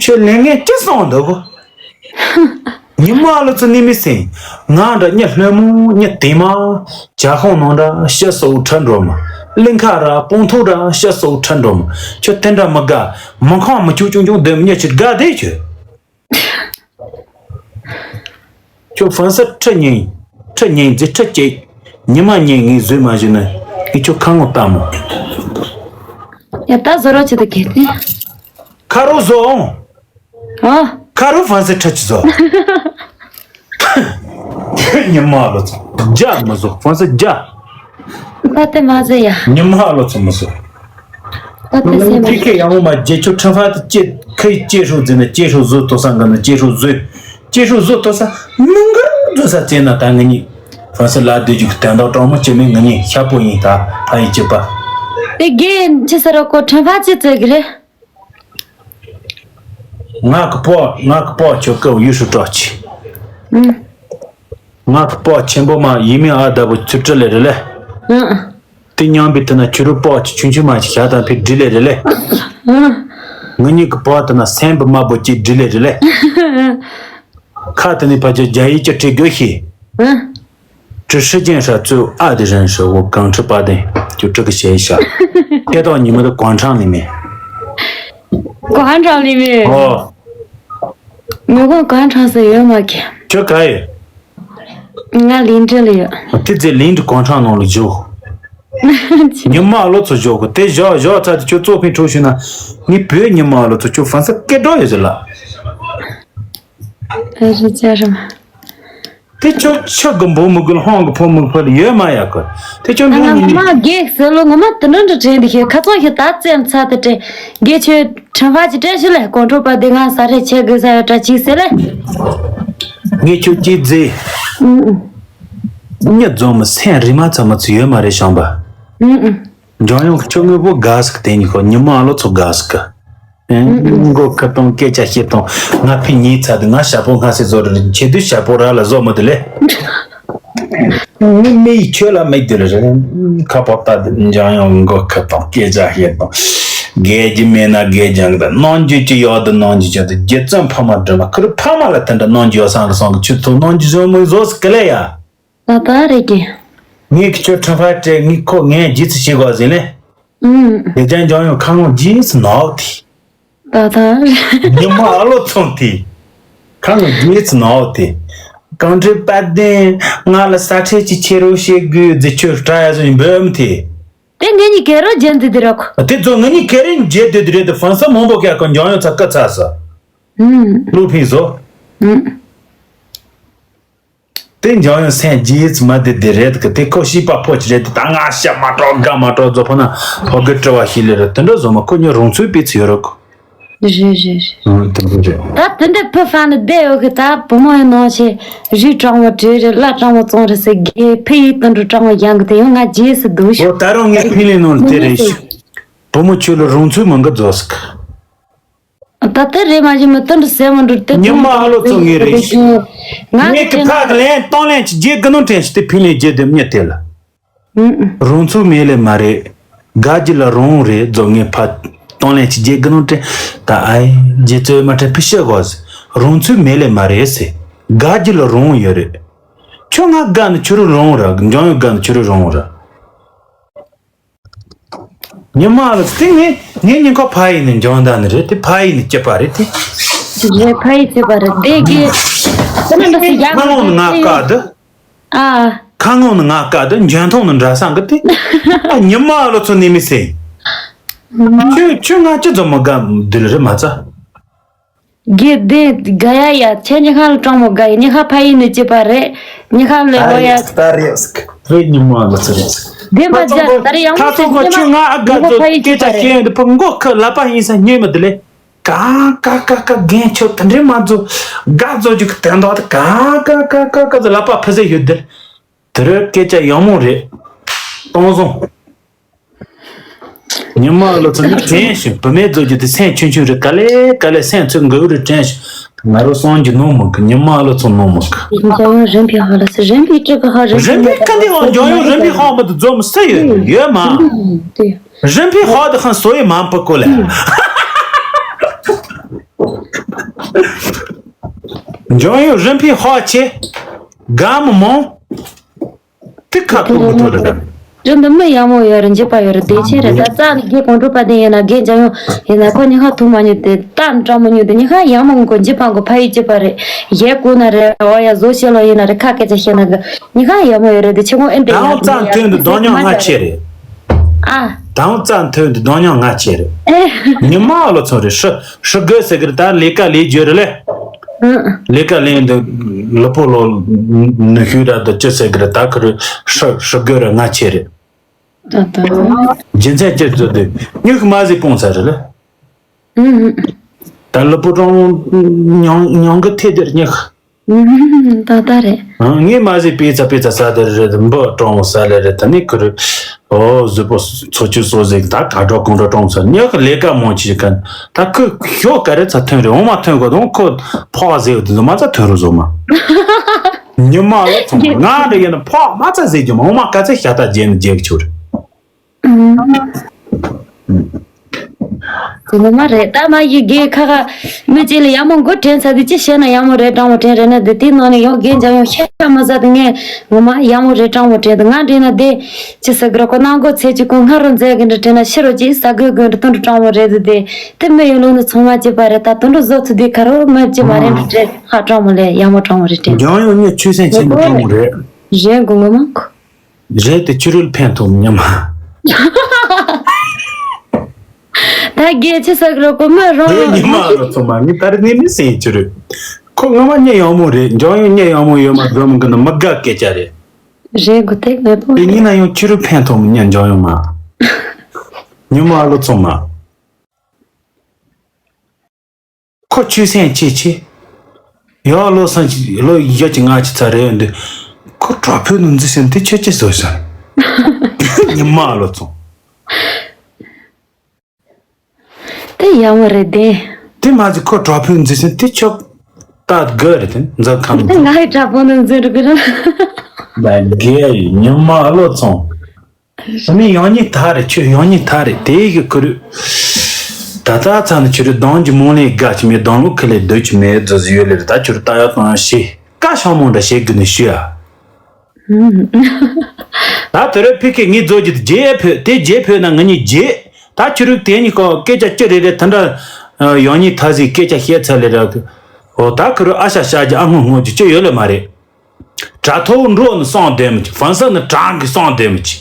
ཁྱོད་ལས་ངན་ཅི་སོང་འདུག་གོ། ཉི་མ་ཨ་ལོ་ཚོ་ནི་མི་སེང་། ང་འདྲ་མྱི་ལྷོད་མོ་མྱི་དེ་མ། ཇ་ཁང་ནང་འདྲ་ཤ་སོགས་ཁྲ་འགྲོ་མ། གླིང་ཁ་ར་སྤང་ཐོག་འདྲ་ཤ་སོགས་ཁྲ་འགྲོ་མ། ཁྱོད་དེ་འདྲ་མི་དགའ། མི་ཁང་མི་ཆུ་ཆུང་ཆུང་སྡོད་མི་མྱི་ཆུ་དགའ་བདེ་ཁྱོད། ཁྱོད་ཧྥན་སི་ཁྲི་ཉིན། ཁྲི་ཉིན་རྫི་ཁྲི་གཅིག་ཉི་མ་ཉིན་ངས་བཟོས་མ་བཞིན་ནི་ངས་ཁྱོད་ཁ་ངོ་ལྟ་མོ། ཡ་ད་བཟོ་རོགས་བྱེད་དུ་གལ་ཏེ། ཁ་རོག་བཟོ་འོང་། ཨ། ཁ་རོག་ཧྥན་སི་ཁྲི་གཅིག་བཟོ། ཉི་མ་ལོ་ཚོ་རྒྱ་མི་བཟོ་ཧྥན་སི་རྒྱ། ད་དེ་མ་ཟེར་ཡ། ཉི་མ་ལོ་ཚོ་མི་བཟོ། ད་དེ་སེམས་མ། ཁི་ཁི་ཡང་མ་རྒྱལ་ཁྱོད་ཁྲི་ཧྥ་དེ་ཅེ་ཁི་ཅེ་ཧྲུ་ཟེར་ན་ཅེ་ཧྲུ་བཟོ་ཐོ་ས་འགའ་ན་ཅེ་ཧྲུ་བཟོས། ཅེ་ཧྲུ་བཟོ་ཐོ་ས་མི་འགའ་བཟོ་ས་བཙན་ན་ད་ང་གཉིས་ཧྥན་སི་ལ་སྡོད་རྒྱུ་གི་དན་རྟགས་གྲོགས་མོ་ཅེ་མེད་ང་གཉིས་ཤ་པོ་ཡིན་ད་ཕ་ཡི་ཅེ་པ། དེ་རྒན་ཅི་ཟེར་རོ་ཁོ་ཁྲི་ཧྥ་ཅི་བཙལ་གི་རེད། ང་གི་པོ་ང་གི་པོ་ཁྱོད་སྐབས་ཡུལ་ཧྲུ་གྲོགས་ཆེ། ཨུམ། ང་གི་པོ་ཆེན་པོ་མ་ཡིན་མིན་ཨ་ད་བུ་ཚུར་བྲི་ལེ་རེ་ལེ། ཨུམ། དེ་མཉམ་པའི་དེ་ན་ཆུ་རུ་པོ་ཆུ་ཆུང་ཆུང་མ་ཞིག་བྱ་དང་ཕི་འབྲི་ལེ་རེ་ལེ། ཨུམ། ང་གཉིས་ཀྱི་པོ་དེ་ན་སེམས་པ་མ་བོ་ཅིག་འབྲི་ལེ་རེ་ལེ། ཁ་དེ་ནི་ཕ་ཅོ་རྒྱ་ཡིག་ཅི་བྲི་དགོས་ཤེས། ཨུམ། 这世界上最爱的人是我港车八代，就这个写一下。 ཁྱེད་དང་ཉི་མ་དེ་广场里面。 广场里面。 ཨོ། 我们广场是有吗？ ཁྱོད་ག་ཡི། ང་林芝里有。 དེ་ཚེ་林芝广场 ནང་ལ་བཞུགས། ཉི་མ་ལོ་ཚོ་བཞུགས་གི་དེ་བཞག་བཞག་ཚར་དུ་ཁྱོད་གཙོ་ཕན་གྲོགས་ཞུས་ན། ངའི་བོད་ཉི་མ་ལོ་ཚོ་ཁྱོད་ཧྥན་སི་སྐད་གྲགས་ཡོད་ཟེར་ལ། ཨ་རི་ཅ་རམ། དེ་ཁྱོད་ཆུ་གི་འབུ་མི་དགོས་ལ་ཧོང་གི་ཕོ་མི་ཕོ་ལ་ཡོད་མ་ཡ་གི། དེ་ཁྱོད་ང་ནང་ང་ཉི་མ་མ་གེགས་ཟེར་ལོ་ངོ་མ་དུ་འགྲོ་འགྲོ་དྲན་འདི་ཤེས་ཁ་ཚང་ཤེས་ད་ཙེམ་ཚ་དུ་དྲན། དགེ་ཆོས་ཁྲམ་ཕ་ཅི་དྲན་ཤི་ལེ་ཀོང་ཁྲོ་པ་དེ་ང་ས་རེ་ཆེ་དགོས་ས་ཡོད་དྲ་ཅིག་ཟེར་ལེ། ངས་ཁྱོད་ཀྱིས་རྫི། ཨུ་ཨུ། མྱི་རྫོང་མི་སེམས་རི་མ་ཚ་མ་ཚུ་ཡོད་མ་རེད་བྱམས་པ། ཨུ་ཨུ། འཇང་ཡོང་གི་ཆུ་དངོས་པོ་དགའ་སི་གི་དེ་ཉིད་ཁོ་ཉི་མ་ཨ་ལོ་ཚོ་དགའ་སི་གི། ཨུ་ཨུ། མགོ་ཁ་གཏོང་སྐད་ཆ་བཤད་གཏོང་ང་ཕི་ཉིན་ཚ་དུ་ང་ཞྭ་པོ་ང་སི་བཟོ་རུ་ཆེ་དུ་ཞྭ་པོ་ར་ལ་བཟོ་མི་དུ་ལེ། ངི་མི་ཡི་ཆོས་ལ་མི་དུ་ལེ་རེ། ཁ་པོ་ལྟ་དུ་འཇང་ཡོང་མགོ་ཁ་གཏོང་སྐད་ཆ་བཤད་གཏོང་། དགེ་རྒྱུ་མེད་ན་དགེ་རྒྱང་གི་དུ་གནང་རྒྱུ་ཅི་ཡོད་དུ་གནང་རྒྱུ་ཅི་དུ་རྒྱུ་བཙན་ཕ་མ་འདྲི་མ་ཁུ་རུ་ཕ་མ་ལ་དུ་འདྲ་གནང་རྒྱུ་ཡོད་སང་གི་སང་གི་ཆུ་ཐུག་གནང་རྒྱུ་བཟོ་མི་བཟོ་སི་གི་ལེ་ཡ། ད་ད་རེད་ཀྱི། ངས་ཀྱི་ཁྱོད་ཁྲི་ཕ་སྤྲད་ངས་ཁོ་ངས་རྗེས་སུ་བྱེད་དགོས་ཟིན་ལེ། ཨུམ། དེ་ཅན་ཅང་ཡང་ཁ་ངོ་རྗེས་སུ་ནག་དེ། ད་ད། ཉི་མ་ཨ་ལོ་ཚོང་དེ། ཁ་ངོ་རྗེས་སུ་ནག་དེ། གང་དྲི་པད་ལྡན་ང་ལ་ས་ཁྲལ་གྱི་ཆེ་རུ་བྱེད་དགོས་རྫི་ཆོས་སྤྲ་ཡ་བཟོ་ཡིན་འབོད་མི་དེ། དེ་ངེད་གཉིས་ཀེ་རོ་རྒྱན་འདི་དེ་རོག་དེ་ཚོ་ངེད་གཉིས་ཀེ་རིན་རྗེས་དེ་དེ་རེད་དེ་ཧྥང་སི་མང་པོ་ཀྱ་ཁོ་འཇང་ཡང་ཚ་ཀ་ཚ་ས། ཨུམ། ལུ་ཕིན་བཟོ། ཨུམ། དེ་འཇང་ཡང་སེམས་རྗེས་མ་དེ་དེ་རེད་གི་དེ་ཁོ་ཤི་པ་ཕོ་ཅི་རེད་དེ་ད་ང་ཤ་མ་གྲོགས་དགའ་མ་གྲོགས་བཟོ་ཕོ་ན་ཕོ་གི་སྤྲི་བ་ཤི་ལེ་རེད་དེ་འདྲ་བཟོ་མ་ཁོ་ཉོ་རུང་ཚོའི་པི་ཚི་ཡོད་རོག་རེད་རེད་རེད། ཨང་དེ་འདྲ་རེད། ད་དེ་འདྲ་ཕི་ཧྥ་ནི་བསྡད་ཡོད་གི་ད་བུ་མོ་ཡི་ནང་ཆེ་རི་གྲང་མོ་བྲོས་རེད་ལ་གྲང་མོ་བཙོང་རེད་ཟེར་གི་ཕི་ཡི་དུད་འགྲོ་གྲང་མོ་ཡང་གི་དེ་ཡང་ང་རྗེས་སུ་འདུག་ཤོག་ཨོ་ད་རུང་ངས་ཕི་ལི་ནང་ལ་དེ་རེད་ཤོག་བུ་མོ་ཁྱོད་ལ་རུང་ཚོའི་མང་གི་རྫོགས་སི་གི་ཨ་ ད་ལྟ་རེད་མ་གཞི་མི་དོན་དུ་ཟེར་མི་འགྲོ་དེ། ཉི་མ་ཨ་ལོ་ཚོ་ངས་རེད། ང་ངས་ཀྱི་ཕག་ལན་གཏོང་ལན་གྱི་རྗེས་དགུ་ནོ་དྲན་ཞིག་དེ་ཕིན་ལན་རྗེས་དེ་མྱི་དེ་ལ། རང་ཚུགས་མེད་ལེ་མ་རེད། དགའ་རྒྱུ་ལ་རང་རེད་རྫོགས་ངས་ཕ་གཏོང་ལེན་གྱི་རྗེས་དགུ་ནང་དྲན། ད་ཨའི་རྗེས་རྩོད་མ་དྲན་ཕི་ཤི་གོ་ཟེར། རང་ཚུགས་མེད་ལེ་མ་རེད་ཟེར། དགའ་རྒྱུ་ལ་རང་ཡོད་རེད། ཁྱོད་ང་དགའ་ནི་ཁྱོད་རང་རང་ར་འཇང་ཡོད་དགའ་ནི་ཁྱོད་རང་རང་ར། ཉི་མ་ལ་དེ་ངས་ངས་ཉིན་ཁ་ཕ་ཡིན་ནི་འཇང་ད་ནི་རེད་དེ་ཕ་ཡིན་ནི་སྐྱེས་པ་རེད་དེ། རེད་ཕ་ཡིན་སྐྱེས་པ་རེད་དེ་གི། ཁོ་ན་འདྲ་སི་ཡག་ཁ་ངོ་ནི་ང་དཀའ་དུ། ཨ། ཁ་ངོ་ནི་ང་དཀའ་དུ་འཇོན་ཐོང་ནི་འདྲ་སང་གི་དེ། ཨ་ཉི་མ་ཨ་ལོ་ཚོ་ནི་མི་སེ། ཁྱོད་ཁྱོད་ང་ཅི་ཙམ་མོ་དགའ་འདི་ལ་རེ་མ་ཚ། དགེ་ལྡན་དགའ་ཡ་ཡ་ཁྱེད་ཉི་ཁ་ལ་གྲང་མོ་དགའ་ཡི་ཉི་ཁ་ཕ་ཡིན་ནི་ཅི་པ་རེད། ཉི་ཁ་ལ་ཨོ་ཡ། ད་རེས་ད་རེས་ཉི་མ་ཨ་ལོ་ཚོ་རེད། བདེན་པ་ཇ་ད་རེ་ཡང་མོ་ཁ་ཚོ་ཁོ་ཁྱོད་ང་ཨ་དགའ་ཚོ་སྐད་ཆ་བཤད་ཡོང་དུ་ཕ་མགོ་ཁ་ལ་པ་ཡིན་ས་ཉོས་མ་དུ་ལེ། ཀ་ཀ་ཀ་ཀ་རྒན་ཁྱོད་དེ་འདྲས་མ་བཟོ། དགའ་བཟོ་རྒྱུ་གི་དོན་དག་དེ་ཀ་ཀ་ཀ་ཀ་ཀ་ཀ་ཟེར་ལབ་པ་ཕི་ཟེར་ཡོད་དེ། དེ་རེད་སྐད་ཆ་ཡག་མོ་རེད། གཏོང་བཟང་། ཉི་མ་ཨ་ལོ་ཚོ་ནི་དྲན་ཞིང་བུད་མེད་བཟོ་རྒྱུ་དེ་སེམས་ཆུང་ཆུང་རེད་ག་ལེ་ག་ལེ་སེམས་ཚོད་འགུལ་རེ་དྲན་ཞིང་ང་རོ་སོང་རྒྱུ་ནོ་མི་གི་ཉི་མ་ཨ་ལོ་ཚོ་ནོ་མི་གི། འཇང་ཡོང་རིམ་པས་ཧ་ལ་སི་རིམ་པས་སྤྲད་པ་ཧ་རིམ་རིམ་པས་པས་ཀ་འདི་འོང་འཇང་ཡོང་རིམ་པས་ཧ་མི་དུ་འཛོམས་སུ་ཡོད་ཡོད་མ། དེ། རིམ་པས་ཧ་དུ་ཧང་སོ་ཡི་མ་པ་ཀོ་ལེ། འཇང་ཡོང་རིམ་པས་ཧ་ཆེ། དགའ་མི་མང་། ཏི་ཁ་ཀོ་གི་ཐོ་ལ་དམ། རི་འདི་མི་ཡག་མོ་ཡོད་རེད་འཇིབ་པ་ཡོད་རེད་དེ་ཆེ་རེད་ད་རྩ་ནི་རྒན་གོང་དྲུག་པ་དེ་ཡིན་ན་རྒན་འཇང་ཡོང་ཡིན་ན་ཁོ་ཉི་ཁ་ཐུག་མ་ཉུ་དེ་རྟ་འདྲ་མོ་ཉུ་དེ་ཉི་ཁ་ཡག་མོ་མགོ་འཇིབ་པ་མགོ་ཕ་ཡུལ་འཇིབ་པ་རེད་ཡས་ཀུ་ན་རེད་ཨོ་ཡ་བཟོ་ཤེས་ལོ་ཡིན་ན་རེད་ཁ་སྐད་ཆ་བཤད་ན་གི་ཉི་ཁ་ཡག་མོ་ཡོད་རེད་དེ་ཆེ་མོ་ཨེ་འདྲ་ཡག་མོ་རྩ་མཐུན་དུ་གདོང་མྱོང་ང་ཆེ་རེད། ཨ། དང་རྩ་མཐུན་དུ་གདོང་མྱོང་ང་ཆེ་རེད། ཨེ། ཉི་མ་ཨ་ལོ་ཚོ་རེད་ཧྲི་ཧྲི་དགོས་ཟེར་གི་རེད་ད་ལས་ཀ་ལས་རྒྱུ་རེད་ལེ། ལས་ཀ་ལས་འདི་ལུ་པོ་ལོ་ནུ་ཤུ་ར་དུ་ཅི་ཟེར་གི་རེད་ད་ཁུ་རུ་ཧྲི་ཧྲི་དགོས་རེད་ང་ཆེ་རེད། རྒྱུ་མཚན་ཅི་ཚོད་དུ་སྨྱུག་མ་ཟིག་སྤུངས་ཚར་རེད་ལེ། ད་ལུ་པོ་ཀྲོང་ཉང་ཉང་གི་ཐེ་དེར་སྨྱུག་ད་ལྟ་རེད། ངས་མ་ཟིག་པེ་ཚ་པེ་ཚ་ས་དེར་རེད་འབུ་ཀྲོང་ས་ལེ་རེད་ད་ནི་ཁུ་རུ། ཨོ་གཟུགས་པོ་ཚོ་ཆུ་སོ་ཟིག་ད་ག་འགྲོ་གང་འགྲོ་གྲོང་ཚོ་ཉག་གི་ལས་ཀ་མང་ཆེ་ག་ད་ཁོས་ཞོ་ག་རེ་ཚ་ཐོན་རེད་འོ་མ་ཐོན་དགོས་དང་ཁོ་ཕོག་ཟེར་དུ་མ་ཚ་ཐོན་རུ་བཟོ་མ། ཉི་མ་ལོ་ཚོང་ང་འདྲ་ཡིན་ན་ཕོག་མ་ཚ་ཟེར་རྒྱུ་མ་འོ་མ་ག་ཚ་ཤ་ད་རྒྱན་རྒྱན་གི་ཆུ་རེད། དེ་ངོ་མ་རེད་ད་མ་ཡི་གེ་ཁ་ཁ་མི་གཅིག་ལ་ཡག་མོ་མགོ་དྲན་ཚ་དུས་ཅི་བཤད་ན་ཡག་མོ་རེད་དྲང་མོ་དྲན་རེད་ན་དེ་དེའི་ནང་ནས་ཡོང་རྒན་འཇམ་ཡོང་ཤེས་ཀ་མ་ཟ་དུ་ངས་ངོ་མ་ཡག་མོ་རེད་དྲང་མོ་དྲན་དུ་ང་དྲན་ན་དེ་ཅི་ཟ་གི་ར་ཁོ་ནང་གོ་ཚེ་གཅིག་ཁོ་སྔ་རོ་མཛད་གི་འདྲ་དྲན་ན་ཤི་རོ་ཅི་ཟ་གི་གི་འདྲ་དོན་འགྲོ་དྲང་མོ་རེད་དུ་དེ་དེ་མི་ཡོང་ལུགས་ནི་ཚང་མ་ཅི་པ་རེད་ད་དོན་འགྲོ་བཟོ་ཚུ་དེ་ཁ་རོ་མི་ཅི་མ་རེད་འདྲ་དྲན་ཧ་དྲང་མོ་ལས་ཡག་མོ་དྲང་མོ་རེད་དྲན་འཇམ་ཡོང་ངས་ཆོས་སེམས་ཆེན་པོ་དྲང་མོ་རེད། རེད་གོ་ངོ་མ་ཁོ། རེད་དེ་ཕྱི་རོལ་ཕན་ཐོགས་སྙམ། ད་རྒྱལ་ཆེ་ས་གི་རོ་གོ་མི་རོ། དེ་ཉི་མ་ལོ་ཚོ་མ་ངི་ད་རེ་ནི་ནི་སེ་ཕྱི་རོལ། ཁོ་ངོ་མ་ཉེ་ཡང་མོ་རེད་འཇང་ཡང་ཉེ་ཡང་མོ་ཡོད་མ་འགྲོ་མི་གི་ནི་མི་དགའ་སྐད་ཆ་རེད། རེད་གོ་དེ་ངེས་པོ་དེ་ཉིན་ན་ཡང་ཕྱི་རོལ་ཕན་ཐོགས་མི་ཉན་འཇང་ཡང་མ། ཉི་མ་ལོ་ཚོ་མ། ཁོ་ཆོས་སེམས་ཆེ་ཆེ། ཡང་ལོ་སང་ལོ་བཞི་གཅིག་ལྔ་གཅིག་ཚར་རེད་འདི། ཁོ་དྲག་ཕུད་ནང་འཛུལ་ཟིན་དེ་ཆོས་ཅི་བཟོ་ཟིན། ཉི་མ་ལོ་ཚོང་། དེ་ཡག་མོ་རེད་དེ། དེ་མ་ཟིག་ཁོ་དྲག་ཕུད་འཛུལ་ཟིན་དེ་ཆོག་ད་དགོས་རེད་དེ་འཛུལ་ཁམས་དེ་ང་ཡི་དྲག་པོ་ནང་འཛུལ་འགྲོ་གི་རེད། ད་དགེ་ཡི་ཉི་མ་ལོ་ཚོང་། ཨ་ནི་ཡང་ཉིན་ཐག་རེད་ཁྱོད་ཡང་ཉིན་ཐག་རེད་དེ་གི་ཁུ་རུ། ད་ལྟ་ཚ་ནི་ཁྱོད་རུ་གདོང་གི་མོ་ལས་དགའ་ཆི་མེད་གདོང་ལུག་ཁི་ལས་སྡོད་ཆི་མེད་རྫི་ཟི་ཡོད་ལེ་རུ་ད་ཁྱོད་རུ་ལྟ་ཡག་གཏོང་ཡག་ཤེས་ཀ་ཤང་མོ་འདྲ་བྱེད་དགོས་ནི་ཞུ་ཡ། ད་དེ་རུ་ཕི་ཁེ་ངའི་རྫོ་རྒྱུ་དེ་རྗེས་ཕོད་དེ་རྗེས་ཕོད་ན་ང་གཉིས་རྗེས་ད་ཁྱོད་རུ་དེ་གཉིས་ཀ་སྐད་ཆ་ཅི་རེ་རེ་ད་འདྲ་ཡང་ཉིན་ཐག་ཟིག་སྐད་ཆ་བཤད་ཚར་ལེ་ར་འོ་ད་ཁུ་རུ་ཨ་ཤ་ཤ་རྒྱ་ཨ་སྔོན་སྔོན་གྱི་ཅི་ཡོད་ལེ་མ་རེད། དྲ་ཐོག་འགྲོ་ནི་སོང་བསྡད་མི་ཅི་ཧྥན་སི་ནི་དྲང་གི་སོང་བསྡད་མི་ཅི།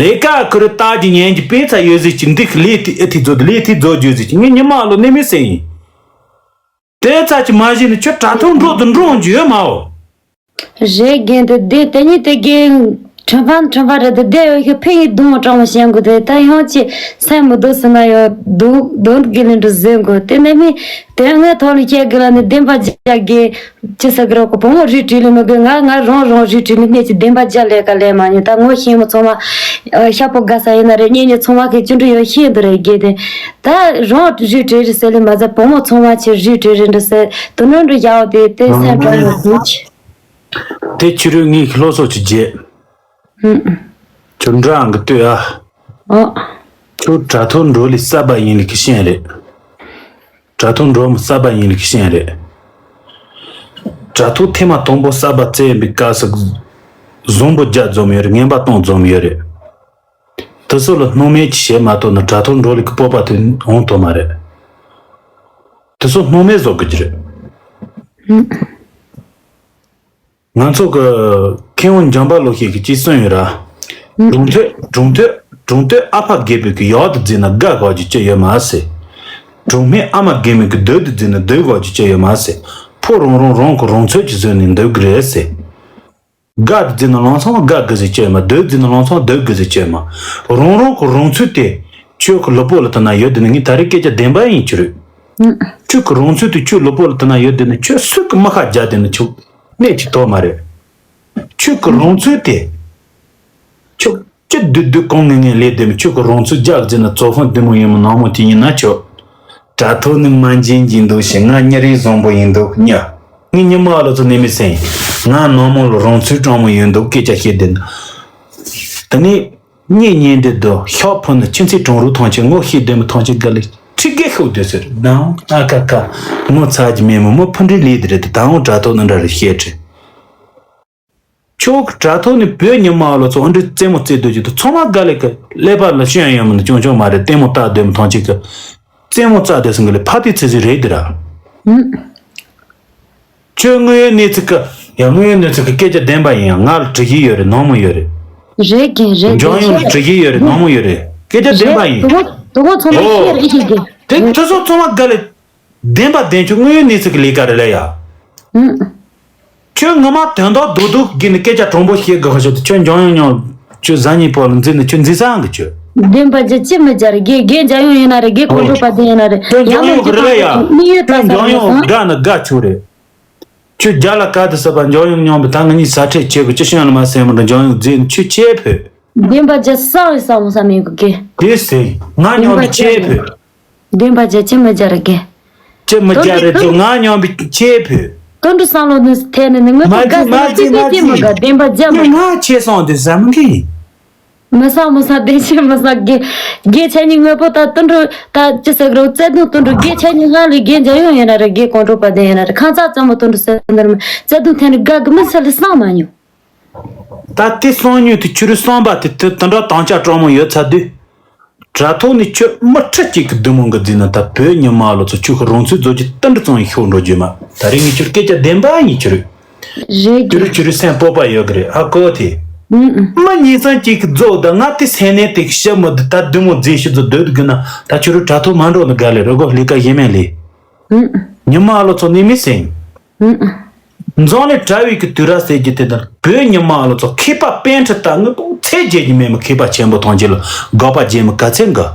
ལས་ཀ་ཁུ་རུ་ལྟ་རྒྱུ་ཉན་རྒྱུ་དཔེ་ཚ་ཡོད་ཟིག་ཅི་འདི་ལས་དེ་ཨེ་ཐི་རྫོ་དེ་ལས་དེ་རྫོ་རྒྱུ་ཟིག་ཅི་ངས་ཉི་མ་ལོ་ནི་མི་སེ་ཡིན། དེ་ཚ་ཅི་མ་གཞི་ནི་ཁྱོད་དྲ་ཐོག་འགྲོ་དུ་འགྲོ་འོང་རྒྱུ་ཡོད་མ་འོ། རེད་རྒན་དེ་དེ་དེ་གཉིས་དེ་རྒན་ ཁྲོན་པ་ཁྲོན་པ་རེད་དེ། བསྡད་ཡོད་ཤི་ཕི་ཡི་སྡུག་མོ་སྤྲང་མོ་བཤད་དགོས་དེ། ད་ཡང་ཅི་སེམས་མི་སྡུག་ཟེར་ན་ཡང་སྡུག་སྡུག་གི་ལན་འགྲོ་ཟེར་དགོས་དེ། ནས་མི་དོན་དངོས་ཐོག་ནས་བཤད་དགོས་ལ་ནི་བདེན་པ་བརྒྱ་དགེ་ཅི་ཟེར་གི་རོགས་གོ། བུ་མོ་རིགས་བྲིས་ལས་མི་དགོས། ང་ང་རང་རང་རིགས་བྲིས་ལས་སྣེ་ཅི་བདེན་པ་བརྒྱ་ལས་ཀ་ལས་མ་ཉེ། ད་ངོ་ཤེས་མོ་ཚང་མ་ཤ་པོ་དགའ་ས་ཡིན་ན་རེད། གཉེན་ཉེ་ཚང་མ་གི་ཅི་འདྲ་ཡོད་ཤེས་འདུག་རེད་དགེ་དེ། ད་རང་རིགས་བྲིས་རེད་ཟེར་ལས་མ་ཟད་བུ་མོ་ཚང་མ་ཆེ་རིགས་བྲིས་རེད་འདྲ་ཟེར་དུ་ནོན་འདྲ་ཡག་དེ་དེ་སེམས་སྤྲང་ཡོད་དུ་ཆེ། དེ་ཕྱི་རོལ་ངའི་སློབ་གསོ་ཅིག་བརྗེད། ཁྱོད་འདྲ་ཨང་གི་ལྟོས་ཨ། ཨོ། ཁྱོད་དྲ་ཐོག་འགྲོ་ལི་གསར་པ་ཡིན་ལི་གི་ཤེས་རེད། དྲ་ཐོག་འགྲོ་མི་གསར་པ་ཡིན་ལི་གི་ཤེས་རེད། དྲ་ཐོག་ཐེངས་མ་དང་པོ་གསར་པ་བཙལ་ཡིན་པའི་སྐབས་སུ། བཟང་པོ་བརྒྱ་འཛོམས་ཡོད་རེད། ངན་པ་སྟོང་འཛོམས་ཡོད་རེད། དེ་ཚོ་ལ་སྣང་མེད་ཅིག་བྱེད་མ་ཐུབ་ན་དྲ་ཐོག་འགྲོ་ལི་གི་སྤོབས་པ་དེ་འོང་ཐུབ་མ་རེད། དེ་ཚོ་སྣང་མེད་བཟོ་དགོས་ཀྱི་རེད། ང་ཚོ་གི་མཁས་དབང་འཇམ་དཔལ་ལོ་ཤེས་ཀྱིས་ཅི་གསུངས་ཡོད་ར། གྲོང་ཐོས་གྲོང་ཐོས་གྲོང་ཐོས་ཨ་ཕ་རྒས་པའི་གི་ཡག་ཏུ་བརྫིས་ན་དགའ་དགའ་རྒྱུ་ཅི་ཡོད་མ་ཟེར། གྲོང་སྨད་ཨ་མ་རྒས་མའི་གི་སྡུག་ཏུ་བརྫིས་ན་སྡུག་དགའ་རྒྱུ་ཅི་ཡོད་མ་ཟེར། ཕོ་རང་རང་རང་གི་རང་ཚོད་ཀྱི་བཟོས་ནས་འདུག་གི་རེད་ཟེར། དགའ་དུ་བརྫིས་ན་ལང་ཚང་དགའ་དགའ་ཟེར་ཅི་ཡོད་མ། སྡུག་བརྫིས་ན་ལང་ཚང་སྡུག་དགའ་ཟེར་ཅི་ཡོད་མ། རང་རང་གི་རང་ཚོད་དེ་ཁྱོད་ཀྱི་ལུས་པོ་ལ་ལྟ་ན་ཡོད་དེ་ནི་ངས་ད་རེས་སྐད་ཆ་བདེན་པ་ཡིན་གྱི་རེད། ཁྱོད་ཀྱི་རང་ཚོད་དེ་ཁྱོད་ལུས་པོ་ལ་ལྟ་ན་ཡོད་དེ་ནི་ཁྱོད་སུས་ཀྱི་མི་ཁ་རྒྱག་དེ་ནི་ཁྱོད་གནས་ཀྱི་དོག་མ་རེད། ཁྱོད་ཀྱི་རང་ཚོད་དེ། ཁྱོད་ཅི་བདུད་བདུད་གང་ངེས་ངེས་ལས་དེ་མི་ཁྱོད་ཀྱི་རང་ཚོད་རྒྱག་ཟེར་ན་ཚོ་ཧྥང་བདུད་མོ་ཡིན་མོ་ནང་མོ་དེ་ཡིན་ན་ཆོག་དྲ་ཐོག་ནི་མ་འཇིན་འཇིན་འདུག་ཞེས་ང་ཉ་རིགས་བཟང་པོ་ཡིན་འདུག་ཉ། ངའི་ཉི་མ་ལོ་ཚོ་ནི་མི་སེང་། ང་ནང་མོ་ལ་རང་ཚོད་སྤྲང་མོ་ཡིན་འདུག་སྐད་ཆ་བཤད་དེ་འདུག་དེ་ནས་གཉེན་ཉེ་འདི་དུ་ཤོག་ཕུ་ནི་ཁྱིམ་མཚེས་གྲོང་རུ་ཐང་ཆེན་ངོ་ཤེས་དེ་མི་ཐང་ཆེན་དགའ་ལི་ཁྲི་དགེ་ཤོག་དེ་ཟེར་ནའང་ཨ་ཁ་ཁ་ངོ་ཚ་གྱི་མེད་མོ་མོ་ཕུ་འདྲི་ལི་དེ་རེད་དེ་ད་འོང་དྲ་ཐོག་ནི་འདྲ་རེ་བཤད་དྲི། ཁྱོད་ཀྱི་དྲ་ཐོག་ནས་བོད་ཉི་མ་ལོ་ཚོ་ཨ་འདྲི་རྩེད་མོ་རྩེ་སྡོད་ཀྱི་འདུག་ཚང་མ་དགའ་ལས་ཀྱི་ཀླད་པ་ལ་ཤེས་ཡོང་མི་འདུག་ཅུང་ཅུང་མ་རེད། ལྟད་མོ་ལྟ་སྡོད་མི་ཐང་ཅིག་གི་རྩེད་མོ་རྩ་སྡོད་སོང་གི་ལས་ཕ་དེ་ཚེ་ཚེ་རེད་དེ་ར། ཁྱོད་དངོས་ཡོད་གནས་ཚུལ་གི་ཡང་དངོས་ཡོད་གནས་ཚུལ་གི་སྐད་ཆ་བདེན་པ་ཡིན་ཡང་ང་ལ་དྲི་གི་ཡོད་རེད་ནོར་མོ་ཡོད་རེད། རེད་གི་རེད་གི་འཇང་ཡོང་ལ་དྲི་གི་ཡོད་རེད་ནོར་མོ་ཡོད་རེད་སྐད་ཆ་བདེན་པ་ཡིན། དུ་གོ་དུ་གོ་ཚང་མ་ཤེས་རེད་ཤེས་གི་དེ་དེ་ཚོ་ཚང་མ་དགའ་ལས། བདེན་པ་བདེན་ཆོས་དངོས་ཡོད་གནས་ཚུལ་གྱི་ལས་ཀ་རེད་ལ་ཡ། ཨུ། ཁྱོད་ངོ་མ་དོན་དག་རྡོག་རྡོག་གི་ནི་སྐད་ཆ་དྲང་པོ་བཤད་དགོས་ཁ་ཤོད་དུ་ཁྱོད་འཇང་ཡོང་མྱོང་ཁྱོད་གཟའ་ཉི་པོ་ལ་འཛིན་ནི་ཁྱོད་འཛིན་ས་ཨང་གི་ཁྱོད། བདེན་པ་ཅི་ཅི་མི་བྱ་རེད་དགེ་དགེ་འཇང་ཡོང་ཡིན་ན་རེད་དགེ་གོ་ལོ་པ་དེ་ཡིན་ན་རེད་ཁྱོད་འཇང་ཡོང་གི་རེད་ལ་ཡ། མི་ཡོད་ཁྱོད་ད་འཇང་ས་ཡོང་དགའ་ན་དགའ་ཆོག་རེད། ཁྱོད་རྒྱ་ལ་ཀ་དུ་ཟ་བ་འཇང་ཡོང་མྱོང་བ་ད་ང་གཉིས་ཟ་ཁྲེལ་བྱེད་དགོས་ཅི་ཤོད་ལ་མ་སེམས་མི་འགྲོ་འཇང་ཡོང་འཛིན་ཁྱོད་ཆེ་ཕོད། བདེན་པ་ཅི་བསམ་བསམ་བསམ་མི་དགོས་དགེ། དེ་སེ་ང་མྱོང་བའི་ཆེ་ཕོད། བདེན་པ་བརྒྱ་ཅི་མི་བརྒྱ་རེ་དགེ། ཅི་མི་བརྒྱ་རེ་དོ་ང་མྱོང་བའི་ཆེ་ཕོད། དོན་དུ་བསམ་བློ་ནི་ཐད་ནས་ནི་ངོ་ཐུག་དགའ་ས་ལ་ཙི་ཙི་ཙི་མི་དགའ་བདེན་པ་བརྒྱ་མི་ང་ཆེ་སོང་དེ་བསམ་གི། མི་བསམ་མི་བསམ་བདེ་ཆེ་མི་བསམ་དགེ། དགེ་ཆ་གཉིས་དངོས་པོ་ད་དོན་དུ་ད་ཅི་ཟེར་རོ་བརྩེ་དུང་དོན་དུ་དགེ་ཆ་གཉིས་ང་ལས་དགེ་འཇའ་ཡོང་ཡིན་ན་རེ་དགེ་གོང་དྲོ་པ་དེ་ཡིན་ན་རེ་ཁང་ཚ་ཙམ་མོ་དོན་དུ་ཟེར་འདིར་མི་བརྩེ་དུང་ཐད་ནས་དགའ་གི་མི་ཚེ་ལ་བསམ་མ་མྱོང་། ད་དེ་སང་ཉིན་དུ་ཁྱོད་རང་བསམ་པ་དེ་དེ་དེ་འདྲ་དང་ཆ་སྤྲང་མོ་ཡོད་ཚ་དུས། དྲ་ཐོག་ནས་ཁྱོད་མི་ཁྲི་གཅིག་གི་བདུད་མོ་འགའ་འཛིན་ན་ད་བོད་ཉི་མ་ལོ་ཚོ་ཁྱོད་ཀྱི་རང་ཚུལ་རྫོགས་ཀྱི་ཏི་འདྲ་ཙང་ཡི་ཤོག་འགྲོ་རྒྱུ་མ་ད་རེས་ངས་ཁྱོད་སྐད་ཆ་བདེན་པ་ཡིན་ཁྱོད་རེད། རེད་ཁྱོད་རེད་ཁྱོད་རེད་སེམས་སྤོབས་པ་ཡོད་གི་རེད་ཧ་གོ་དེ། མི་ཉིས་ཙང་གཅིག་གི་རྫོགས་ད་ང་དེ་སེམས་ནས་དེ་ཤི་མི་འདུག་ད་བདུད་མོ་འཛིན་ཤི་རྫོགས་སྡོད་གི་ན་ད་ཁྱོད་རེད་དྲ་ཐོག་མ་འགྲོ་ནི་དགའ་ལེ་རོ་གོ་ལས་ཀ་ཡེ་མེད་ལེ། ཉི་མ་ལོ་ཚོ་ནི་མི་སེམས། འཛམ་གླིང་གྲྭ་བའི་གི་དུས་རབས་ཟེར་གྱི་དེ་ལྟར་བོད་ཉི་མ་ལོ་ཚོ་མཁས་པ་པཎ་ཆེན་ལྟ་ངུ་ཚེ་རྗེས་ཀྱི་མེད་མི་མཁས་པ་ཆེན་པོ་ཐོན་རྗེས་ལ་དགག་པ་བརྗེད་མི་ག་ཚད་འགའ།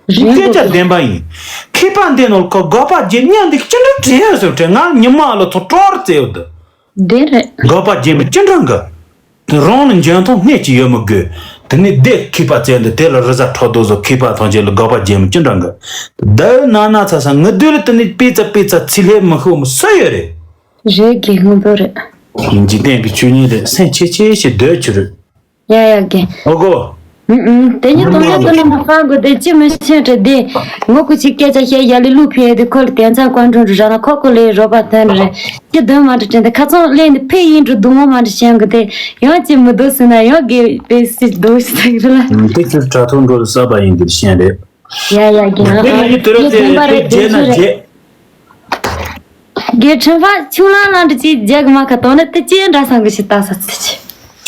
སྐད་ཆ་བདེན་པ་ཡིན། མཁས་པ་འདི་ནོར་ཁོ་དགག་པ་བརྗེད་ཉན་འདི་ཅི་འདྲ་དྲན་ཡོད་ཟེར་དྲན་ང་ཉི་མ་ལོ་ཚོ་སྤྲོར་རྩེ་ཡོད་དུ། བདེན་རེད། དགག་པ་བརྗེད་མི་ཅི་འདྲ་འགའ། རང་ལ་འཇོན་ཐང་སྣེ་གཅིག་ཡོད་མི་དགོས། དེ་ནས་སྡེ་མཁས་པ་བཙལ་འདི་དེ་ལ་རི་ཟ་ཁྲོ་རྡོ་བཟོ་མཁས་པ་ཐོན་རྗེས་ལ་དགག་པ་བརྗེད་མི་ཅི་འདྲ་འགའ། བདའ་ན་ན་ཚ་ས་ངུ་སྡོད་ལ་དེ་ནས་དཔེ་ཚ་དཔེ་ཚ་ཚི་ལྷད་མི་ཤོག་མི་སུ་ཡོད་རེད། རེད་དགེ་སྔོན་པོ་རེད། འཇིག་རྟེན་གྱི་ཆོས་ཉིད་རེད་སེམས་ཆེ་ཆེ་ཞིག་སྡོད་ཆུ་རེད། ཡ་ཡ་དགེ། ཨོ་གོ། ཨུ་ཨུ་དེ་ཉིད་སྟོང་ཉིད་དུ་ལེན་པ་སྤང་དགོས་དེ་ཅི་མི་ཤེས་དྲི་དེ། ངོ་ཀུ་ཅིག་སྐད་ཆ་བཤད་ཡ་ལི་ལུ་ཕི་ཡ་དེ་ཁོ་ལ་དན་ཚ་ཀོན་ཀྲོན་རུ་ར་ན་ཁོ་ཁོ་ལས་རོ་པ་ཐན་རེ། ཅི་དོན་མ་འདྲི་དྲན་དེ་ཁ་ཚང་ལེན་དེ་ཕི་ཡིན་འགྲོ་སྡུག་མོ་མ་འདྲི་ཤེས་དགོས་དེ། ཡང་ཅི་མི་སྡུག་ཟིན་ན་ཡང་དགེ་པེ་སི་སྡུག་ཤི་ཐག་རེ་ལ། དེ་ཁྱོད་དྲ་ཐོག་འགྲོ་ལ་ས་པ་ཡིན་འདིར་ཤེས་རེད། ཡ་ཡ་རྒན་ཨ་དེ་ནི་དུ་ར་དེ་དེ་དེ་བདེན་པ་རེད་དེ་རྗེས་ན་ཚོད་རེད། རྗེས། རྒན་ཁྲོན་པ་ཆུང་ལ་ལ་འདྲི་ཅི་རྒྱག་མ་ཁ་དོན་ནི་དེ་ཅི་འདྲ་སང་གི་ཞིག་ལྟ་ས་ཚེ་ཆེ།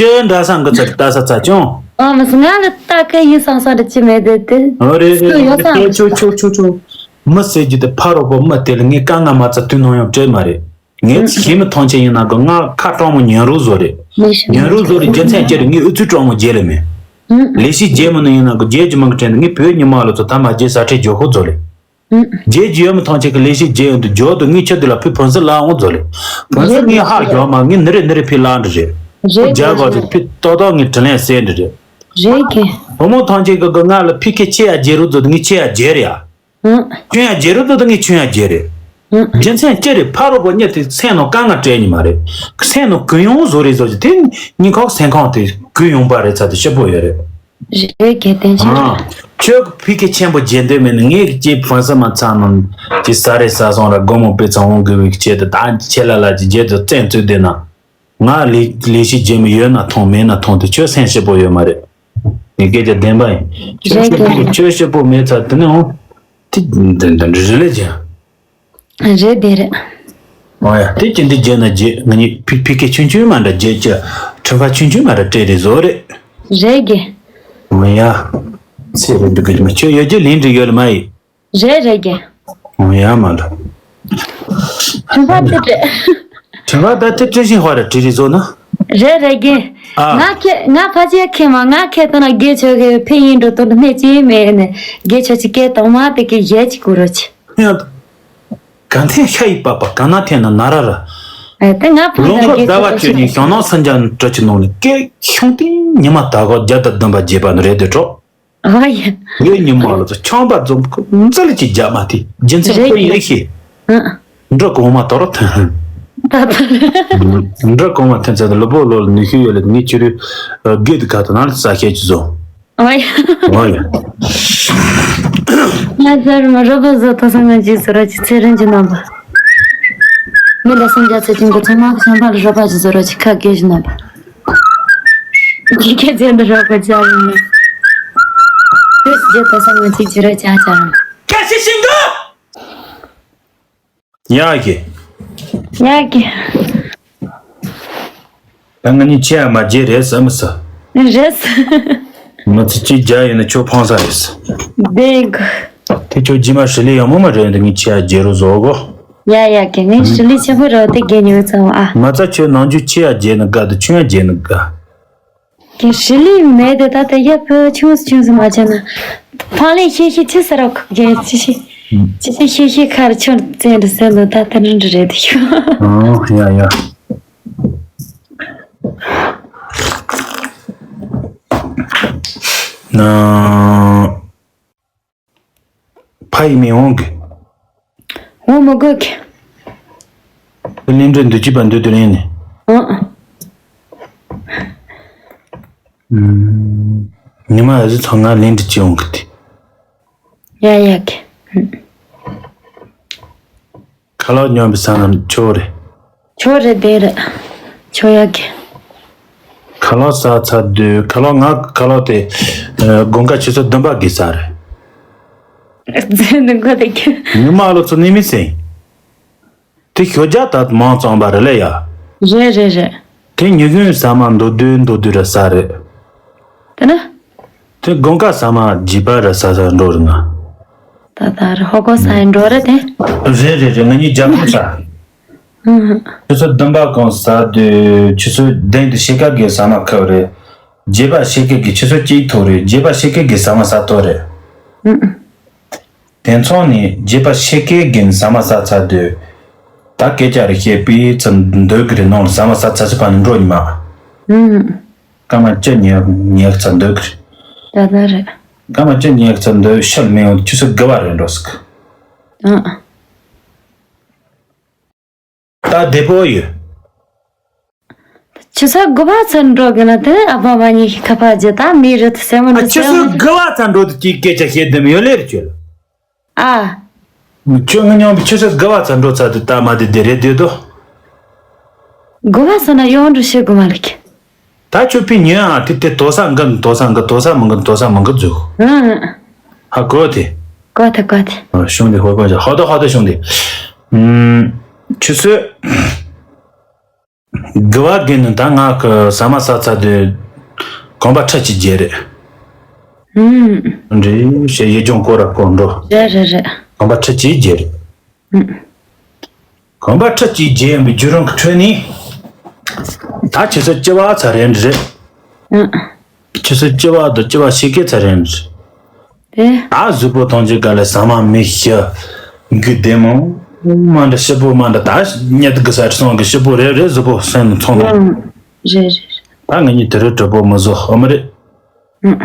ཅི་འདྲ་སང་གི་ཚེ་ལྟ་ས་ཚ་ཅུང་། ཨ་མ་སི་ང་ལ་ལྟ་ཁ་ཡིན་སང་སང་འདྲི་ཅི་མེད་དེ་དེ། ཨོ་རེད་རེད་སུ་ཡོད་རེད་སང་རེད་ཆུ་ཆུ་ཆུ་ཆུ། མི་ཟེར་རྒྱུ་དེ་ཕ་རོགས་པོ་མི་དེ་ལ་ངས་དཀའ་ངལ་མ་ཚ་དུས་ནང་ཡང་སྤྲད་མ་རེད། ངས་ཚེ་མི་ཐང་ཆད་ཡིན་ན་གི་ང་ཁ་སྤྲང་མོ་ཉན་རོགས་བཟོ་རེད། ཉན་རོགས་བཟོ་རེ་རྒྱུ་མཚན་ཅི་རེད། ངས་ཨུ་ཚུགས་སྤྲང་མོ་བརྗེད་ལེ་མེད། ལས་ཤིག་བརྗེད་མི་ནི་ཡིན་ན་གི་བརྗེད་རྒྱུ་མང་གི་དྲན་ནས་ངས་བོད་ཉི་མ་ལོ་ཚོ་ད་མ་བརྗེད་ས་ཁྲལ་རྒྱོ་ཁོ་བཟོ་ལེ། རྗེས་ཀྱི་ཡོད་མི་ཐང་ཆད་ཀྱི་ལས་ཤིག་རྗེས་ཡོད་འདུག་རྒྱོ་འདུག་ངས་ཁྱོད་འདི་ལ་ཕི་ཕོན་སི་ལ་འོང་བཟོ་ལེ། ཕོན་སི་ངས་ཧ་རྒྱོ་མ་ངས་ནི་རེ་ནི་རེ་ཕི་ལ་འདྲི་རེད། རེད་རྒྱ་གོ་ཚོ་ཕི་ཏོ་ཏོ་ངས་དྲི་ལན་གསལ་འདྲི་རེད། རེད་གི། བུ་མོ་ཐང་ཆད་ཀྱི་གི་ང་ལ་ཕི་ཁེ་ཆེ་ཡ་རྗེ་རུ་འདུག་ངས་ཆེ་ཡ་རྗེ་རེད་ཡ། ཁྱོད་ཡ་རྗེ་རུ་འདུག་ངས་ཁྱོད་ཡ་རྗེ་རེད། རྒྱུ་མཚན་ཅི་རེད། ཕ་རོ་པོ་གཉིས་དེ་སེམས་ནང་དཀའ་ངལ་སྤྲད་ཉི་མ་རེད། སེམས་ནང་གུ་ཡོང་བཟོ་རེད་བཟོ་རྒྱུ་དེ་ཉིན་ཁོག་སེམས་ཁོང་དེ་གུ་ཡོང་པ་རེད་ཚ་དེ་ཤི་པོ་ཡོད་རེད། རེད་གལ་ཏེ་ཅི། ཨ། ཁྱོད་ཀྱི་ཕི་ཁེ་ཆེན་པོ་རྗེ་འདོད་མེད་ནི་ངས་ཀྱི་ཕོན་ས་མ་ཚང་ནང་ཀྱི་ས་རེ་ས་སོང་ར་སྒོ་མོ་པེ་ཚང་འོང་དགོས་པའི་ཆེད་དུ་ད་ཆེ་ལ་ལ་ཀྱི་རྗེ་དུ་བཙན་ཚུད་བསྡད་ན། ང་ལས་ལས་ཤིག་རྗེ་མི་ཡོད་ན་མཐོང་མེད་ན་མཐོང་དེ་ཁྱོད་སེམས་ཤི་པོ་ཡོད་མ་རེད། ངས་སྐད་ཆ་བདེན་པ་ཡིན། ཁྱོད་ཤི་པོ་ཁྱོད་ཤི་པོ་མེད་ཚ་དེ་ནི་འོང་། དེ་འདི་འདི་འདྲ་རེད་ལས་ཀྱང་། རེད་དེ་རེད། ཨོ་ཡ། དེ་ཅི་འདི་རྗེས་ན་རྗེས་ང་གཉིས་ཕི་ཕི་ཁེ་ཆུང་ཆུང་མ་འདྲ་རྗེས་ཀྱི་ཁྲིམས་པ་ཆུང་ཆུང་མ་འདྲ་སྤྲད་རེད་བཟོ་རེད། རེད་གི། ཨོ་ཡ། ཚེ་རེད་འདུག་གི་མ་ཁྱོད་ཡོད་རྒྱུ་ལན་འདྲི་ཡོད་ལ་མ་ཡིན། རེད་རེད་གི། ཨོ་ཡ་མ་འདྲ། ཁྲིམས་པ་དེ་རེད། ཁྲིམས་པ་ད་དེ་སྤྲད་བཞིན་ཧོ་ར་དྲི་རེད་བཟོ་ན། རེད་རེད་གི། ཨ། ང་ཁེ་ང་ཕ་ཆེ་ཁེ་མ་ང་ཁེ་ཏོ་ན་དགེ་ཆོས་གི་ཕི་ཡིན་འགྲོ་ཏོ་ནི་ཅི་མེད་ནི་དགེ་ཆོས་ཀྱི་སྐད་དང་མ་དེ་གི་ཡེ་ཅི་གུ་རོ་ཆི། ཡང་། གང་ཐེངས་ཤ་ཡི་པགས་པ་གང་ན་འཐེན་ན་ན་ར་ར། ཨེ་དེ་ང་ཕ་ལོ་ད་འཁོར་དགེ་ཟླ་བ་ཆོས་བཅུ་ནས་ཞང་ནང་སུན་ཅན་གྲི་ཆུ་ནང་ནས་སྐད་ཤོང་སྟེང་ཉི་མ་ད་གོ་བརྒྱ་དང་བདུན་པ་བརྗེད་པ་ནི་རེད་དེ་གྲོགས། ཨ་ཡ། ངའི་ཉི་མ་ལ་ཚོ་ཆང་པ་འཛོམས་ཁོ་འཛིལ་གྱི་རྒྱ་མ་དེ་རྒྱུ་མཚན་རེད་ཁོ་ཡིན་ཤེས། ཨ། འབྲི་གོང་མ་དོར་ཐོན། ད་ད། འབྲི་གོང་མ་ཐོན་ཚད་ལུ་བོ་ལོ་ལ་ནུས་ཤུགས་ཡོད་ལ་ངའི་ཆུ་རུ་དགེ་དུ་ག་དུ་ན་ལ་ས་ཤེད་ཀྱི་བཟོ། ཨོ་ཡ། ཨོ་ཡ། ང་ཚར་མ་རོ་པ་བཟོ་ཐོ་སང་ང་ཅི་ཟེར་ར་ཅི་ཚེ་རིང་གི་རྣམ་པ། མི་ལ་སེམས་རྒྱ་ཚེ་ཅན་གྱི་ཚང་མ་ཤམ་པ་ལ་རོ་པ་ཅི་བཟོ་ར་ཅི་ཁ་དགེ་ཞི་རྣམ་པ། ཁྱི་ཁྱི་ཅན་དུ་རོགས་པ་བྱ་ཡིན་ནི། དུས་སུ་རྗེས་ཐོ་སང་ང་ཅི་ཅི་ར་ཅ་ཅ་རང་། ཁ་ཤི་ཤིང་ག་ཡག་གི། ཡག་གི། ད་ང་གཉིས་ཆེ་ཡ་མ་རྗེས་རེད་ཟེར་མི་ཟེར། རེད་ཟེར། མི་ཚེ་གཅིག་རྒྱ་ཡིན་ན་ཁྱོད་ཕངས་ས་རེད་ཟེར། བདེ་གི། དེ་ཁྱོད་རྗེས་མ་ཧྲི་ལི་ཡག་མོ་མ་རེད་འདི་ངས་ཆེ་ཡ་རྗེས་རུ་བཟོ་གོ། ཡ་ཡ་གི་ངས་ཧྲི་ལི་ཆེན་པོ་རེད་དེ་རྒྱན་ཉོས་ཚང་བ་ཨ། མ་རྩ་ཁྱོད་ནང་རྒྱུ་ཆེ་ཡ་རྗེས་ན་དགའ་དུ་ཆུང་ཡ་རྗེས་ན་དགའ། ཀྱི་ཧྲི་ལི་མེད་དེ་ད་ལྟ་ཡ་ཕོ་ཆུང་སུ་ཆུང་སུ་མ་བྱས་ན། ཕང་ལས་ཤེས་ཤེས་ཆི་ཟེར་རོ་ཁུག་རྒྱན་ཆི་ཤེས། ཆི་ཤེས་ཤེས་ཤེས་ཁར་ཆོར་བཙན་རུ་ཟེར་ནོ་ད་ལྟ་རིན་རུ་རེད་དེ་ཤོ། ཨོ་ཡ་ཡ། ན། ཕ་ཡི་མི་འོང་གི། འོང་མི་དགོས་གི། ལིན་འདྲེ་འདུ་བྱེད་པ་འདུ་དུ་ལེན་ནས། ཨང་། ཉི་མ་ཨ་ཟི་ཚང་ང་ལིན་འདྲེ་ཅི་འོང་གི་དེ། ཡ་ཡ་གི། ཁ་ལག་ཉོ་བའི་ས་ན་ཆོ་རེད། ཆོ་རེད་དེ་རེད། ཆོ་ཡ་གི། ཁ་ལག་ཟ་ཚར་དུས་ཁ་ལག་ང་ཁ་ལག་དེ་དགུན་ཁ་ཆུ་ཚོད་བདུན་པ་གི་ཟ་རེད། རྫུན་འདི་མགོ་དེ་གི། ཉི་མ་ལོ་ཚོ་ནི་མི་སེང་། དེ་ཞོ་རྒྱ་ད་མང་ཙམ་པ་རེད་ལེ་ཡ། རེད་རེད་རེད། དེ་ཉི་གུང་ཟ་མ་མདོ་བདུན་མདོ་བདུན་ར་ཟ་རེད། དེ་ན། དེ་དགུན་ཁ་ཟ་མ་བརྗིད་པ་ར་ཟ་ཟ་འགྲོ་རེད་ང་། ད་ད་ར་ཧོ་གོ་ས་ཡིན་འགྲོ་རེད་དེ། རེད་རེད་རེད་ང་གཉིས་རྒྱ་ཁོང་ས། ཆུ་ཚོད་བདུན་པ་གང་ཟ་དུས་ཆུ་ཚོད་བདུན་དུ་ཕྱེད་ཀ་གི་ཟ་མ་ཁབ་རེད། བརྗེད་པ་ཕྱེད་ཀ་གི་ཆུ་ཚོད་གཅིག་ཐོག་རེད་བརྗེད་པ་ཕྱེད་ཀ་གི་ཟ་མ་ཟ་ཐོག་རེད། དེ་མཚུངས་ནས་བརྗེད་པ་ཕྱེད་ཀའི་དགུན་ཟ་མ་ཟ་ཚར་དུས། ད་སྐད་ཆ་རེ་བཤད་པའི་ཚུལ་འདོད་གི་རེད་ནང་ལ་ཟ་མ་ཟ་ཚར་ཚུལ་ཕ་ནི་འགྲོ་ཉི་མ། ཨུམ། སྐར་མ་བཅུ་ཉལ་ཉལ་ཚར་འདོད་གི་རེད། ད་ད་རེད། སྐར་མ་བཅུ་ཉལ་ཚར་འདོད་ཤར་མེད་འོང་ཆུ་ཚོད་དགུ་པ་རེད་འགྲོ་སྲིད་གི། ཨང་། ད་བདེ་པོ་ཡོད། ཆུ་ཚོད་དགུ་པ་ཚུར་འགྲོ་གི་ན་དེ་ཨ་ཕ་མ་གཉིས་ཀྱི་ཁ་པར་བརྒྱུད་ད་མི་རུ་དུ་སེམས་མ་ཨ་ཆུ་ཚོད་དགུ་པ་ཚུར་འགྲོ་དུ་ཅིག་སྐད་ཆ་བཤད་དུ་མི་ཡོད་ལེར་ཁྱོད། ཨ། ཁྱོད་ངི་ཉོན་པའི་ཆུ་ཚོད་དགུ་པ་ཚུར་འགྲོ་ཚར་དུ་ད་མ་དེ་དེ་རེད་དེ་དོ། དགུ་པ་ཚུར་ན་ཡོང་འགྲོ་ཤེས་དགོས་མ་ལེགས། ད་ཆུ་ཕི་ཉོན་ཨ་དེ་དེ་དོ་ས་འགི་དོ་ས་འགི་དོ་ས་མི་འགི་དོ་ས་མི་འགི་འཛུགས། ཨ། ཧ་གོ་དེ། གོ་ཐལ་གོ་ཐལ། ཤོང་དེ་ཧོ་གོ་ཅ་ཧོ་དོ་ཧོ་དོ་ཤོང་དེ། ཆུ་ཚོད། དགུ་པ་དགེ་ནི་ད་ང་གི་ཟ་མ་ཟ་ཚར་དུས་གོམ་པ་ཁྲི་གཅིག་བརྒྱད་རེད། ཨུམ། འདྲེ་ཞེས་ཡེ་ལྗོངས་སྐོར་ར་སྐོར་འགྲོ། རེད་རེད་རེད། གོམ་པ་ཁྲི་གཅིག་བརྒྱད་རེད། ཨུམ། གོམ་པ་ཁྲི་གཅིག་བརྒྱད་ཡིན་པའི་བརྒྱུད་རིམ་གྱི་ཁྲོད་ནས། ད་ཆུ་ཚོད་བཅུ་པ་ཚར་རན་རེད། ཨང་། ཆུ་ཚོད་བཅུ་པ་དང་བཅུ་པ་ཕྱེད་ཀ་ཚར་རན་རེད། དེ། ད་གཟུགས་པོ་ཐམས་ཅད་ག་ལ་ཟ་མ་མི་ཤི། འགུལ་བདེ་མོ། མ་འདྲ་ཞིབ་པོ་མ་འདྲ་ད་ཉལ་དུ་གི་ས་སོང་གི་ཞིབ་པོ་རེད་རེད། གཟུགས་པོ་སོན་ཚོང་དང་། ཨང་། རེད་རེད་རེད། ད་ང་གཉིས་དུས་རབས་གྲོགས་པོ་མི་བཟོ་ཨ་མ་རེད། ཨང་།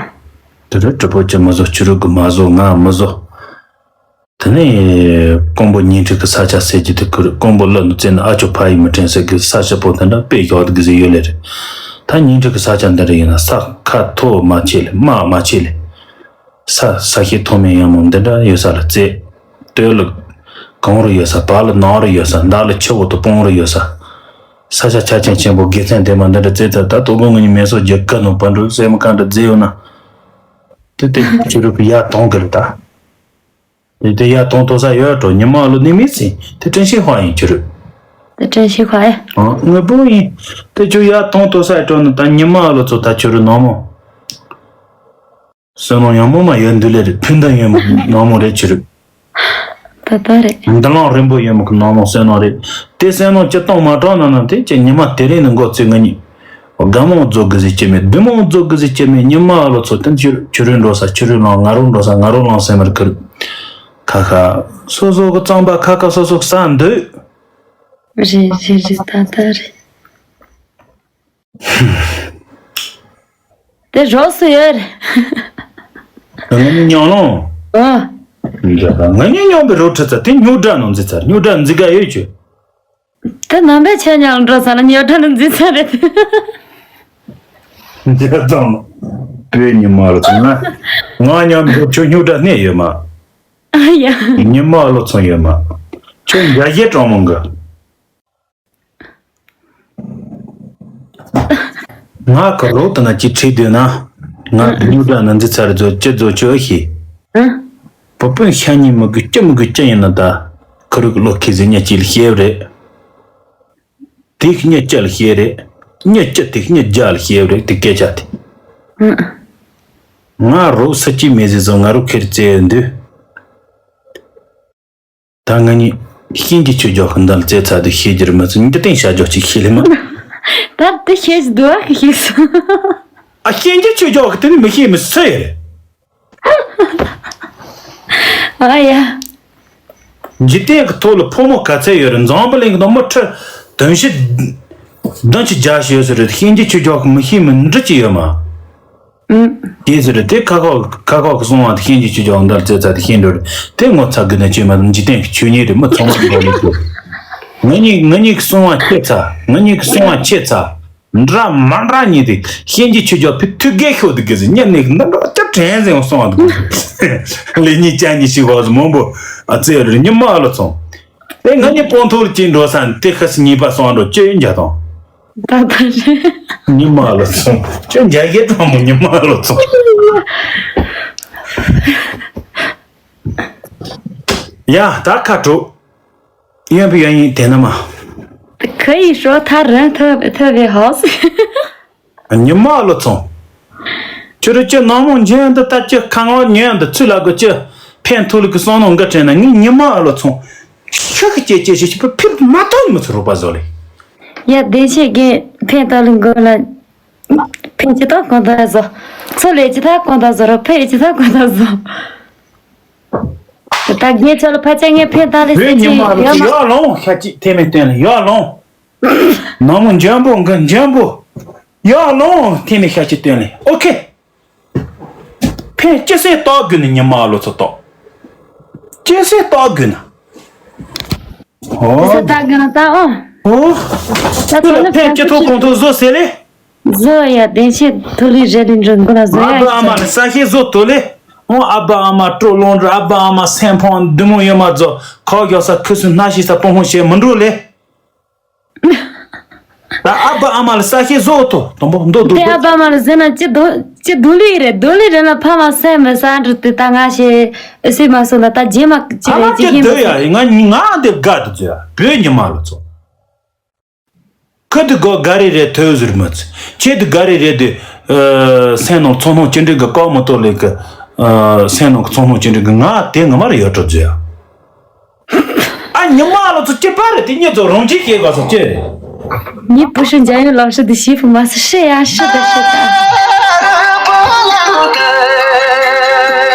དུས་རབས་གྲོགས་པོ་ཅི་མི་བཟོ། ཆུ་རུད་གི་མ་བཟོ། ང་མི་བཟོ། དེ་ནས་ཀོང་པོ་ཉིན་ཁྲི་གི་ས་ཆ་ཟེར་གྱི་དེ་ཁུར། ཀོང་པོ་ལ་ནུ་རྩེ་ན་ཨ་ཅོ་ཕ་ཡི་མི་དྲན་ཟེར་གི་ས་ཞིབ་པོ་དེ་འདྲ་དཔེ་ཞོག་དེ་གི་ཟེར་ཡོད་ལེ་རེད། ད་ཉིན་ཁྲི་གི་ས་ཆ་འདི་འདྲ་ཡིན་ན་ས་ཁ་མཐོ་མ་ཆེ་ལེ། དམའ་མ་ཆེ་ལེ། ས་ས་ཤེད་མཐོ་དམན་ཡང་མོ་འདི་འདྲ་ཡོད་ས་ལ་རྩེ། སྟོད་ལུག་གངས་རི་ཡོད་ས། བར་ལ་ནགས་རི་ཡོད་ས། མདའ་ལ་ཆུ་བོ་དང་སྤང་རི་ཡོད་ས། ས་ཆ་ཆ་ཆེན་ཆེན་པོ་དགེ་མཚན་ལྡན་པ་འདི་འདྲ་རྩེ་ཚར། ད་དོ་དགོང་ང་གཉིས་མེ་སོ་རྒྱག་ག་ནོ་བ་འགྲོ་སེ་མ་གང་འདྲ་རྩེ་ཡོད་ན། དེ་དེ་ཆུ་རུད་གི་ཡར་གཏོང་གི་རེད་ད། དེ་དེ་ཡར་གཏོང་ཐོ་ས་ཡོད་འགྲོ། ཉི་མ་ལོ་ནི་མི་སྲིད་དེ་དྲན་ཤེས་ཧ་ཡིན་ཆུ་རུད། དེ་དྲན་ཤེས་ཧ་ཡིན། ཨང་། དངོས་པོ་ཡིན། དེ་ཆུ་ཡར་གཏོང་ཐོ་ས་ཡོད་འགྲོ་ན་ད་ཉི་མ་ལོ་ཚོ་ད་ཆུ་རུད་ནང་མོ། བསོད་ནམས་ཡང་མོ་མ་ཡོད་འདུག་ལེ་རེད། ཕུན་ལྡན་ཡོད་མོ་ནང་མོ་རེད་ཆུ་རུད། ད་ད་རེད། འདི་ལང་རིང་པོ་ཡོད་མོ་གི་ནང་མོ་བསོད་ནམས་རེད། དེ་བསོད་ནམས་ཅི་གཏོང་མ་གཏོང་ན་ན་དེ་ཅི་ཉི་མ་དེ་རིང་ནས་འགོ་བཙུགས་ང་གཉིས། དགའ་མོ་རྫོགས་གི་ཟིག་ཅི་མེད། སྡུག་མོ་རྫོགས་གི་ཟིག་ཅི་མེད། ཉི་མ་ལོ་ཚོ་དེ་ཆུ་ཆུ་རུད་འགྲོ་ས་ཆུ་རུད་ལང་། ང་རོ་འགྲོ་ས་ང་རོ་ལང་སེམས་མར་ཁུར། ཁ་ཁ། སོ་སོ་གི་རྩམ་པ་ཁ་ཁ་སོ་སོ་གི་ཟ་འདོད། རེད་རེད་རེད། ད་ད་རེད། དེ་རོགས་སུ་ཡོད་རེད། ང་གཉིས་མཉམ་ལོང་། ཨ། འདྲ་ད་ང་གཉིས་མཉམ་པའི་རོགས་ཁྲིད་ཚ་དེ་རྙོག་དྲ་ནང་འཛིན་ཚར། རྙོག་དྲ་འཛིན་ག་ཡོད་ཆུ། དེ་ནང་པའི་ཆོས་ཉམས་འགྲོ་ས་ན་རྙོག་དྲ་ནང་འཛིན་ཚར་རེད། འདྲ་ཙམ་པའི་ཉི་མ་ལ་ཚོང་ང་མཉམ་པའི་ཆོས་རྙོག་དྲ་གནས་ཡོད་མ། ཨ་ཡ། ཉི་མ་ལོ་ཚོང་ཡོད་མ། ཁྱོད་འཇའ་ཡེ་གྲོང་མོ་གི། ང་ག་རོགས་དང་ང་ཅི་ཁྲིད་འདོད་ན། ང་གི་རྙོག་དྲ་ནང་འཛིན་ཚར་རྫོ་ཅི་རྫོ་ཅི་ཨ་ཤི། ཨ། བུ་སྤུན་ཤ་ཉེ་མི་དགོས་སྐྱིད་མི་དགོས་སྐྱིད་ཡིན་ན་ད། ཁུ་རུ་གི་ལོ་ཁེ་ཟི་ཉ་ཅི་ལ་ཤེས་རེད། དེ་ཉ་ཅི་ལ་ཤེས་རེད། ཉ་ཅི་དེ་ཉ་རྒྱ་ལ་ཤེས་རེད་དེ་སྐད་ཆ་དེ། ཨ། ང་རོགས་ས་ཅི་མེ་ཟི་བཟོ་ང་རོགས་ཁེར་བཙལ་འདུག་ད་ང་གཉིས་ཤིན་གྱི་ཆོས་རྒྱག་གི་འདི་ལ་རྩེ་ཚ་དུ་ཤེས་རྒྱུར་མི་ཚུ་འདི་སྟེང་བྱ་རྒྱག་ཅིག་ཤེས་ལེ་མ། ད་དེ་ཤེས་ཀྱི་འདུག་ཨ་ཤེས་སོང་། ཨ་ཤིན་གྱི་ཆོས་རྒྱག་གི་དེ་ནི་མི་ཤེས་མི་སུ་ཡོད་རེད། ཨ་ཡ། འཇིག་རྟེན་གྱི་ཐོག་ལ་ཕོ་མོ་ག་ཚད་ཡོད་རེད། འཛམ་བུ་གླིང་གི་ནང་མི་ཁྲི་བདུན་ཅུ་བདུན་ཅུ་བརྒྱ་ཞིག་ཡོད་ས་རེད། ཤིན་གྱི་ཆོས་རྒྱག་གི་མི་ཤེས་མི་འདྲི་ཅི་ཡོད་མ། ཨུམ། དེ་ཟེར་རེད། དེ་ཁ་ཁོག་ཁ་ཁོག་གི་གསང་བ་དེ་ཤིན་གྱི་ཆོས་རྒྱག་འདར་རྩེ་ཚ་དེ་ཤེས་འགྲོ་རེད། དེ་ངོ་ཚ་གི་ནས་བྱས་མ་འཇིག་རྟེན་གྱི་ཆོས་ཉིད་རེད། མི་ཚང་མ་འགྲོ་ལེ་ཚོ། ང་གཉིས་ང་གཉིས་ཀྱི་གསང་བ་ཁྱད་ཚ། ང་གཉིས་ཀྱི་གསང་བ་ཁྱད་ཚ། འདྲ་མ་འདྲ་གཉིས་དེ་ཤིན་གྱི་ཆོས་རྒྱག་ཕི་ཐུག་གེ་ཤོག་དུ་གི་ཟེར་ཉན་ནས་འདི་འདྲ་ཅག་དྲན་ཟེར་གསང་བ་དུ་ལེ་གཉིས་ཅག་གཉིས་ཤིག་བ་ཟེར་མང་པོ་ཨ་ཙེ་རེད། ཉི་མ་ཨ་ལོ་ཚོང་། དེ་ང་གཉིས་སྤོང་ཐོག་ལ་ཅིག་འགྲོ་ས་ནས་དེ་ཁ་སི་གཉིས་པ་སོང་འགྲོ་ཅི་ཡོད་འཇའ་དང་། ད་ད་རེད། ཉི་མ་ལ་སོང་ཁྱོད་འཇའ་གས་དྲང་མོ་ཉི་མ་ལ་སོང་། ཡ་ད་ཁ་དྲུག་གཡོན་པའི་གཡོན་ཡིན་དེ་ན་མ། 可以说他人特别特别好。 ཉི་མ་ལོ་ཚོང་། ཁྱོད་རང་ཅི་ནང་མོ་འཇོན་འདི་ལྟ་ཅི་ཁ་ངོ་ཉོན་འདི་ཚུལ་ལ་གོ་ཅི་ཕན་ཐོགས་ལུགས་ཀྱི་བསམ་མནོ་འགའ་དྲན་ན་ངས་ཉི་མ་ལོ་ཚོང་། ཤི་ཁི་ཅེ་ཅེ་ཞིག་ཕི་ཕི་མ་ཐོན་མི་ཚུ་རོགས་པ་བཟོ་ལེ། ཡ་བདེ་ཆེན་རྒན་ཕན་ཐོགས་ལུགས་འགོ་ལ་ཕན་ཅི་ཐོག་གང་ཐོག་བཟོ། ཚོ་ལས་ཅི་ཐོག་གང་ཐོག་བཟོ་རོགས་ཕན་ཅི་ཐོག་གང་ཐོག་བཟོ། ད་རྒན་ཚོ་ལ་ཕ་ཆེ་ངས་ཕན་ཐོགས་ལུགས་བོད་ཟེར་ཉི་མ་ཅི་ལོ་ཡོད་མ། ཡར་ལོང་ཤ་ཅིག་ཐེ་མེ་སྟོན་ལེ་ཡར་ལོང་། ནང་མོ་འཇོན་པོ་འགའ་འཇོན་པོ། ཡར་ལོང་ཐེ་མེ་ཤ་ཅིག་སྟོན་ལེ་ཨོ་ཁེ། ཕན་ཅི་སེ་ཏོག་དགོས་ནི་ཉི་མ་ལོ་ཚོ་ཏོག་ཅི་སེ་ཏོག་དགོས་ན། ཨོ། ད་དགོས་ན་ད་ཨོ། ཨོ། ད་ཁྱོད་ལ་ཕན་ཅི་ཐོག་གོང་ཐོག་བཟོ་ཟེར་ལེ། བཟོ་ཡ་བདེ་ཆེན་ཐུག་ལི་རེ་ལི་འགྲོ་མགོ་ལ་བཟོ་ཡ། ཨ་ཕ་ཨ་མ་ལ་ས་ཤེ་བཟོ་ཐུག་ལེ། ཨོ་ཨ་ཕ་ཨ་མ་སྤྲོ་ལོང་འགྲོ། ཨ་ཕ་ཨ་མ་སེམས་ཕོང་འདི་མོ་ཡོད་མ་བཟོ། ཁོ་གཡོག་ས་ཁུ་སུ་སྣ་ཤི་ས་སྤོང་ཧོང་བྱེད་མི་འགྲོ་ལེ། ད་ཨ་ཕ་ཨ་མ་ལ་ས་ཤེ་བཟོ་ཐོ་དང་པོ་མདོ་སྡུག་དེ་ཨ་ཕ་ཨ་མ་ལ་ཟེར་ན་ཅི་སྡུག་ཅི་སྡུག་ལི་རེད། སྡུག་ལི་རེད་ལ་ཕ་མ་སེམས་མི་ས་འགྲོ་དེ་ད་ང་ཤེ་ཨེ་སེ་མ་སོང་ད་ད་རྗེས་མ་ཅི་ཨ་མ་རེད་ཅི་ཅི་ཤེས་མི་སྡུག་ཡ་སོང་། ང་ང་འདི་དགའ་དུ་ཚོ་ཡ་བོད་ཉི་མ་ལ་ཚོ། ཁུ་དུ་གོ་ག་རེ་རེད་ཐོས་ཟུར་མི་ཚོ་ཁྱེད་དུ་ག་རེ་རེད་དུ་སེམས་ནང་ཚོང་ནང་ཅི་འདྲི་གི་ཀོ་མོ་ཏོ་ལེ་གི་སེམས་ནང་ཚོང་ནང་ཅི་འདྲི་གི་ང་དེ་ང་མ་རེ་ཡོད་འགྲོ་ཚོ་ཡ། ཨ་ཉི་མ་ལོ་ཚོ་སྐྱེ་པ་རེད་དེ་ཉེ་ཚོ་རང་གཅིག་སྐྱེ་དགོས་སོ་ཅེ་རེད། 你不是讲有老师的媳妇吗？是是呀，是的，是的。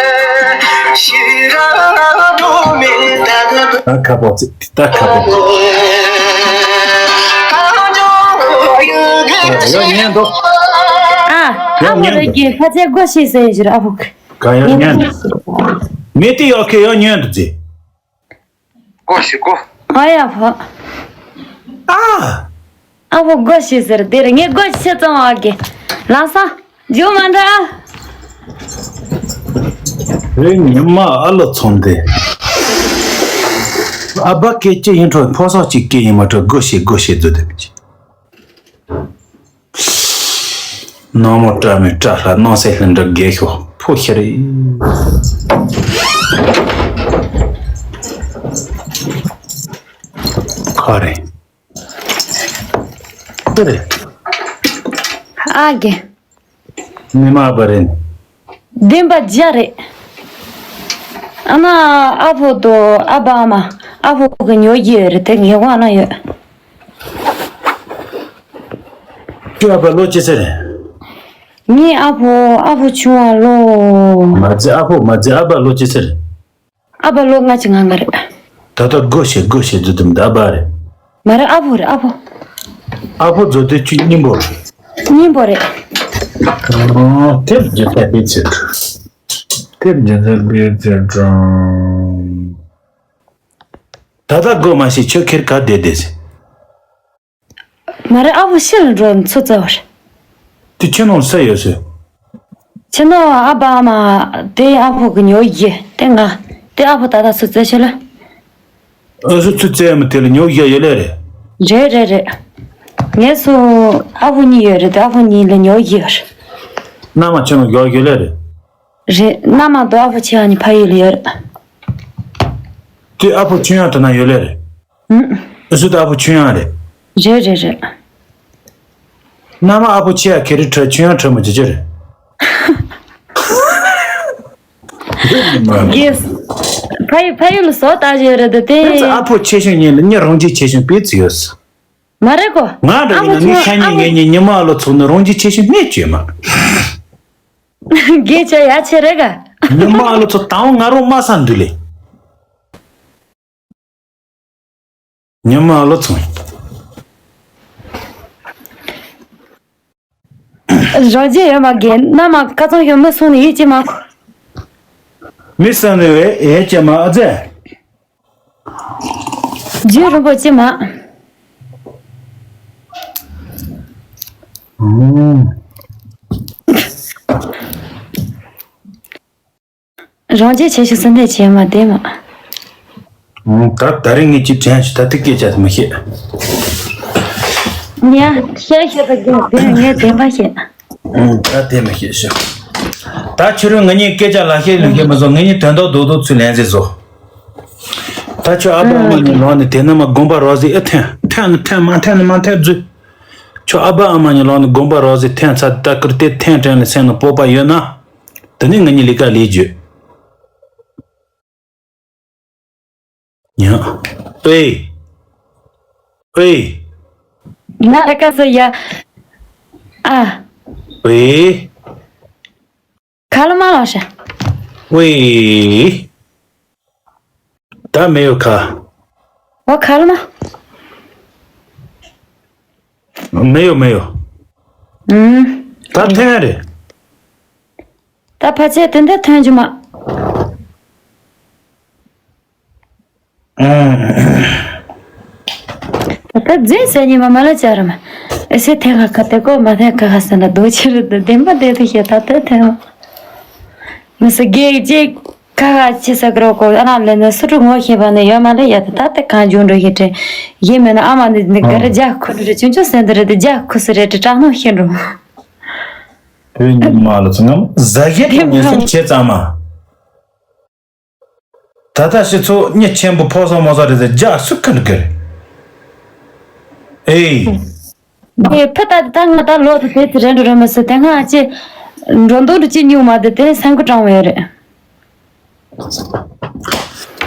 ད་ཁ་པོ་ཙི། ད་ཁ་པོ། ཡང་ཉན་འདུག་ཨ། ཡང་ཉན་འདུག་ཨ་མོ་རེ་གི་ཁ་ཆེ་སྒོ་ཕྱེ་ཟེར་ཞུ་ར་ཨ་ཕོ། ག་ཡང་ཉན་འདུག་མེ་ཏི་ཡོ་ཁེ་ཡང་ཉན་འདུག་ཙི། ཀོ་ཤི་ཀོ། ཨ་ཡ་ཕ། ཨ། ཨ་ཕོ་སྒོ་ཕྱེ་ཟེར་དེ་རེད། ངས་སྒོ་ཕྱེ་ཙང་ཨ་གེ། ལམ་སང་། རྒྱུ་མ་འདྲ། རེད། ཉི་མ་ཨ་ལོ་ཚོང་དེ། ཨ་བ་སྐད་ཅི་ཡིན་འཕྲོ་ཕོ་སོགས་ཅིག་སྐད་ཡིན་མ་འཕྲོ་སྒོ་ཕྱེ་སྒོ་ཕྱེ་བརྫུ་དེ་མི་བྱེད། ནག་མོ་སྐྲ་མི་སྐྲ་ལྷ་སྣང་སེ་ལྷུན་གྲུབ་རྒྱལ་ཤོག་ཕོ་ཤི་རེད། ཁ་རེད། ཁ་རེད། ཨ་གེ། མི་མ་པ་རེད། བདེན་པ་བརྒྱ་རེད། ཨ་མ། ཨ་ཕོ་དོ་ཨ་བ་ཨ་མ། ཨ་ཕོ་གི་ཉོ་རྒྱུ་ཡོད་རེད་དེ་ངས་དབང་ན་ཡོད། ཁྱོད་ཨ་ཕ་ལོ་ཅི་ཚེ་རེད། ངའི་ཨ་ཕོ་ཨ་ཕོ་ཆུང་བ་ལོ། མ་ཚེ་ཨ་ཕོ་མ་ཚེ་ཨ་ཕ་ལོ་ཅི་ཚེ་རེད། ཨ་ཕ་ལོ་ལྔ་བཅུ་ང་ལྔ་རེད། ད་ལྟ་སྒོ་ཕྱེ་སྒོ་ཕྱེ་བརྫུ་དུམ་ད་ཨ་ཕ་རེད། མ་རེད་ཨ་ཕོ་རེད་ཨ་ཕོ། ཨ་ཕོ་བརྫུ་དུས་ཁྱོད་སྙིང་པོ་རེད། སྙིང་པོ་རེད། ཨོ་དེབ་རྒྱུ་ཚད་པའི་ཚེ་དྲུག་དེབ་རྒྱུ་ཚད་པའི་ཚེ་དྲུག་ད་ལྟ་སྒོ་མ་ཕྱེ་ཁྱོད་ཁེར་ག་བསྡད་བསྡད་ཟེར། མ་རེད་ཨ་ཕོ་ཕྱི་ལ་འགྲོ་མཚོ་བཙལ་བ་རེད། དེ་ཁྱོད་ནང་སུ་ཡོད་ཟེར། ཁྱེད་ནོ་ཨ་ཕ་ཨ་མ་དེ་ཨ་ཕོ་གི་ཉོ་ཡི་དེ་ང་དེ་ཨ་ཕོ་ད་ལྟ་སུ་བཙལ་ཤེས་ལ། ཨ་སུ་ཚུ་བཙལ་མི་དེ་ལ་ཉོ་ཡ་ཡོད་ལེ་རེད། རེད་རེད་རེད། ངས་སུ་ཨ་ཕོ་གཉིས་ཡོད་རེད་དེ་ཨ་ཕོ་གཉིས་ལ་ཉོ་ཡི་ཡོད་རེད། མནའ་མ་ཁྱོད་ནོ་ཡོད་ཡོད་ལེ་རེད། རེད་མནའ་མ་དོ་ཨ་ཕོ་ཆེ་ཨ་ནི་ཕ་ཡུལ་ལ་ཡོད་རེད། དེ་ཨ་ཕོ་ཆུང་ཡང་དེ་ན་ཡོད་ལེ་རེད། ཨ་སུ་དེ་ཨ་ཕོ་ཆུང་ཡང་རེད། རེད་རེད་རེད། མནའ་མ་ཨ་ཕོ་ཆེ་ཡ་ཁེ་རི་ཁྲ་ཆུང་ཡང་ཁྲ་མོ་ཇེ་ཇེ་རེད། རེད་མ་རེད། གེས། ཕ་ཡུལ་ཕ་ཡུལ་ལ་བཟོ་ལྟ་ཞེས་རེད་དེ། ཨ་ཕོ་ཆེ་ཤོས་ཉིད་ལ་ཉེ་རང་རྒྱུད་ཆེ་ཤོས་པེ་ཙི་ཡོད། མ་རེད་གོ་ང་འདྲ་ཡིན་ན་མི་ཤ་ཉེ་ངེད་གཉིས་ཉི་མ་ཨ་ལོ་ཚོགས་ནི་རང་རྒྱུད་ཆེ་ཤོས་སྨད་བཅོས་མ། གེ་ཆ་ཡ་ཆེ་རེད་ག་ཉི་མ་ཨ་ལོ་ཚོགས་དང་བོ་ང་རང་དམའ་ས་འདུག་ལེ། ཉི་མ་ཨ་ལོ་ཚོང་། རང་རྒྱལ་ཡོད་མ་རྒན་མནའ་མ་ཁ་ཚང་ཞོ་མི་སོང་ནས་ཡིད་ཀྱི་མ་ཁོ། མི་སང་ནས་བས་ཨེ་ཀྱེ་མ་ཨ་ཙེ། རྒྱུན་རིང་པོ་ཅི་མ། རང་རྒྱལ་ཆེ་ཤོས་སེམས་ནད་ཆེ་མ་དེ་མ། ད་ད་རིང་ངས་ཅིག་དྲན་ཞིག་ད་ཐིག་སྐད་ཆ་མི་ཤེས། ཉ་ཤེས་ཤེས་པ་རྒན་དེ་ངས་བདེན་པ་བཤད། ད་དེ་མི་ཤེས་ཤོག་ད་ཕྱི་རོལ་ང་གཉིས་སྐད་ཆ་ལ་ཤེས་ལུགས་ཤེས་མ་བཟོ་ང་གཉིས་དོན་དག་རྡོག་རྡོག་ཚུལ་ལན་ཟེར་བཟོ། ད་ཁྱོད་ཨ་ཕ་ཨ་མ་གཉིས་ལོག་ནས་དེ་ན་མ་དགོན་པ་རོགས་ཟེར་ཨེ་འཐེན་འཐེན་ནི་འཐེན་མ་འཐེན་ནི་མ་འཐེན་རྫུས། ཁྱོད་ཨ་ཕ་ཨ་མ་གཉིས་ལོག་ནས་དགོན་པ་རོགས་ཟེར་འཐེན་ཚར་ད་ཀིར་ཏེ་འཐེན་དྲན་ནས་སེམས་ནང་སྤོབས་པ་ཡོད་ན། དེ་ནས་ང་གཉིས་ལས་ཀ་ལས་རྒྱུ། ཡ། ཨེ། ཨེ། ང་ཨ་ཀ་སོ་ཡ། ཨ། ཨེ། ཁ་ལོ་མ་ལོ་ཤ། ཨེ། ད་མེ་ཡོ་ཁ། ཨོ་ཁ་ལོ་མ། མེ་ཡོ་མེ་ཡོ། ཨུམ། ད་ཐོན་རེད། ད་ཕལ་ཆེར་དེ་འདྲ་ཐོན་རྒྱུ་མ། ད་ལྟ་རྫུན་ཟེར་ཉི་མ་མ་ལ་བཅར་མ། ཨེ་སེ་ཐེ་ཁ་ཁ་ཏེ་ཀོ་མ་ཐེ་ཁ་ཁ་ཟེར་ན་རྡོ་ཆེ་རུ་དུ་བདེན་པ་བདེ་དུ་ཤེས་ད་ལྟ་ཐེ་མ། མི་སུ་རྒྱལ་གཅིག་ཁ་ཁ་ཆེ་ས་ཀ་རོ་ཀོ་ཨ་ན་ལེ་ནི་སུ་ཀྲུ་ངོ་ཤེས་པ་ནི་ཡོད་མ་ལེ་ཡ་ད་ད་ལྟ་གང་བྱུང་འགྲོ་ཤེས་དྲན་ཡིན་མེད་ན་ཨ་མ་ནི་ནི་ག་རེ་རྒྱ་ཁུ་རུ་རེ་ཆུང་ཆུང་ཟེར་འདི་རེ་དི་རྒྱ་ཁུ་སི་རེ་དྲི་དྲག་ནོ་ཤེས་འགྲོ། བོད་ཉི་མ་ལ་ཚོ་ངམ་ཟ་ཞེ་དེ་ཐོག་ངེས་མ་སུ་ཆེ་ཙམ་མ། ད་ལྟ་ཤི་ཚོ་མྱི་ཆེན་པོ་ཕོ་སོ་མོ་སོ་རེད་ཟེར་རྒྱ་སུ་ཁ་འགེར། ཨེ། དེ་ཕུ་ད་ད་ང་ད་ལོ་དུ་དེ་ཚེ་རེ་འགྲོ་རེ་མི་སྲིད་དེ་ང་ཅི། འགྲོ་འདུག་འགྲོ་ཅི་ཉུང་མ་དེ་དེ་སེམས་ཁུ་དྲང་བའི་རེད།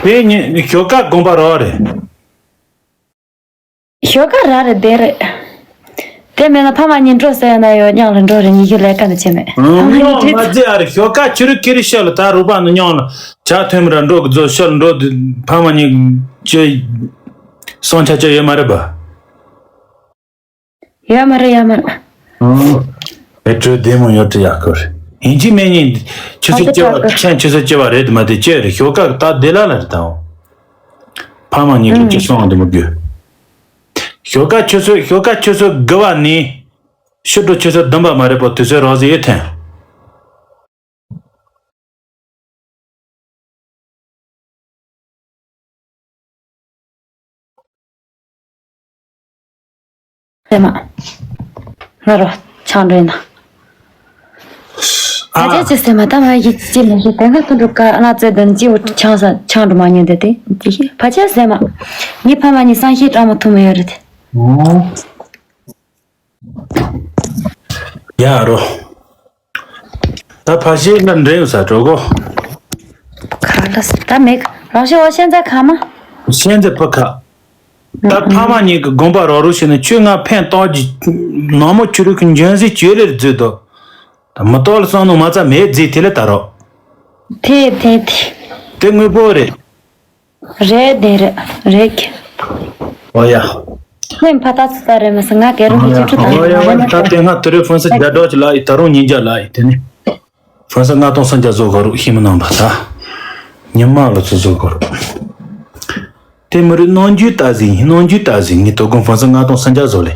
དེ་ཉི་ཞོ་ཀ་དགོན་པ་རོ་རེད། ཞོ་ཀ་ར་རེད་དེ་རེད། དེ་མེད་ན་ཕ་མ་གཉིས་འགྲོ་ཟེར་ན་ཡོད། མཉམ་ལ་འགྲོ་རེད། ཉི་ཤུ་ལས་ཀ་འདི་བྱེད་མེད། ཕ་མ་གཉིས་མཉམ་མ་བྲིས་རྫི་ཨ་རེ་ཞོགས་ཀ་ཕྱི་རུ་ཁེ་རི་ཤ་ལ་ད་རུ་པ་ནི་མཉམ་ལ་ཇ་ཐོན་མི་ར་འགྲོ་གི་རྫོ་ཤ་ལ་འགྲོ་དུ་ཕ་མ་གཉིས་ཅི་སོང་ཆ་ཅི་ཡོད་མ་རེད་པ། ཡོད་མ་རེད། ཡོད་མ་རེད། ཨེ་གྲོས་བདེ་མོ་ཡོད་དྲི་ཡག་གོ་རེད། ཡིན་གཅིག་མེད་གཉིས་ཆུ་ཚོད་སྐྱེ་བ་ཁྱེད་ཆུ་ཚོད་སྐྱེ་བ་རེད་དུ་མ་དེ་ཅི་རེད། ཞོགས་ཀ་ད་བདེ་ལ་ལ་རེད་དང་། ཕ་མ་གཉིས་ཀྱི་ཅི་སོང་དུ་མི་དགོས། ཞོགས་ཀ་ཆུ་ཚོད་ཞོགས་ཀ་ཆུ་ཚོད་དགུ་པ་ནས་ཕྱི་དྲོ་ཆུ་ཚོད་བདུན་པ་མ་རེད་པོ་དུས་ཚོད་རོགས་ཟེར་ཡོད་ཐན། ཨེ་མ། ང་རོ་ཆང་འདྲེན་ན། ཨ་ཅེ་ཅེ་སེ་མ་ད་མ་ཡི་ཅི་མི་ཤེས། དེ་སྔ་ཐུན་དྲུག་ཀ་ཨ་ན་ཙེ་དན་ཅི་འུ་ཆང་ས་ཆང་འདྲུ་མ་ཉོས་དེ་དེ་ཅི་ཤེས། ཕ་ཆེ་སེ་མ། ངའི་ཕ་མ་གཉིས་སང་ཤེས་གྲང་མོ་ཐུ་མི་ཡོད་རེད་དེ། ཡ་རོ། ད་ཕ་ཤེས་ན་འདྲེན་ཡོད་ས་གྲོགས་གོ། ཁ་ལ་ས་ད་མེད། རང་ཤེས་འོ་ཤེས་ཚ་ཁ་མ། ཤེས་ཚ་ཕ་ཁ། ད་ཕ་མ་གཉིས་ཀྱི་དགོངས་པ་རོགས་རོགས་བྱས་ནས་ཁྱོད་ང་ཕན་ཐོགས་ཀྱི་ནང་མོ་ཆུ་རུ་གི་འཇོན་སྲིད་བྱོས་ལེར་བརྫུས་དོ། ད་མི་ཏོག་ལ་བསམ་ནོ་མ་རྩ་མེད་རྫིས་དེ་ལ་ད་རོགས། དེ་དེ་དེ། དེ་དངོས་པོ་རེད། རེད་དེ་རེད་རེད་ཀྱི། ཨོ་ཡ། ཁྱེད་ཕ་ཐག་ཚུ་ད་རེད་མ་ཟེར། ང་གེ་རུ་མི་ཅིག་ཁྲུ་ད་ཨོ་ཡ་ཡ། ད་དེ་སྔ་དུ་རེ་ཧྥོན་སི་རྒྱ་སྒྲོག་ཅིག་ལ་ཡི་ད་རུང་ཉིན་རྒྱ་ལ་ཡི་དེ་ནི། ཧྥོན་སི་ལྔ་སྟོང་སུམ་བརྒྱ་བཟོ་ག་རུ་ཤི་མི་ནང་པ་ད། ཉི་མ་ལོ་ཚོ་བཟོ་ག་རུ། དེ་མི་རུ་ནང་རྒྱུ་ད་ཟིན་ནང་རྒྱུ་ད་ཟིན་ངི་དོ་དགོང་ཧྥོན་སི་ལྔ་སྟོང་སུམ་བརྒྱ་བཟོ་ལེ།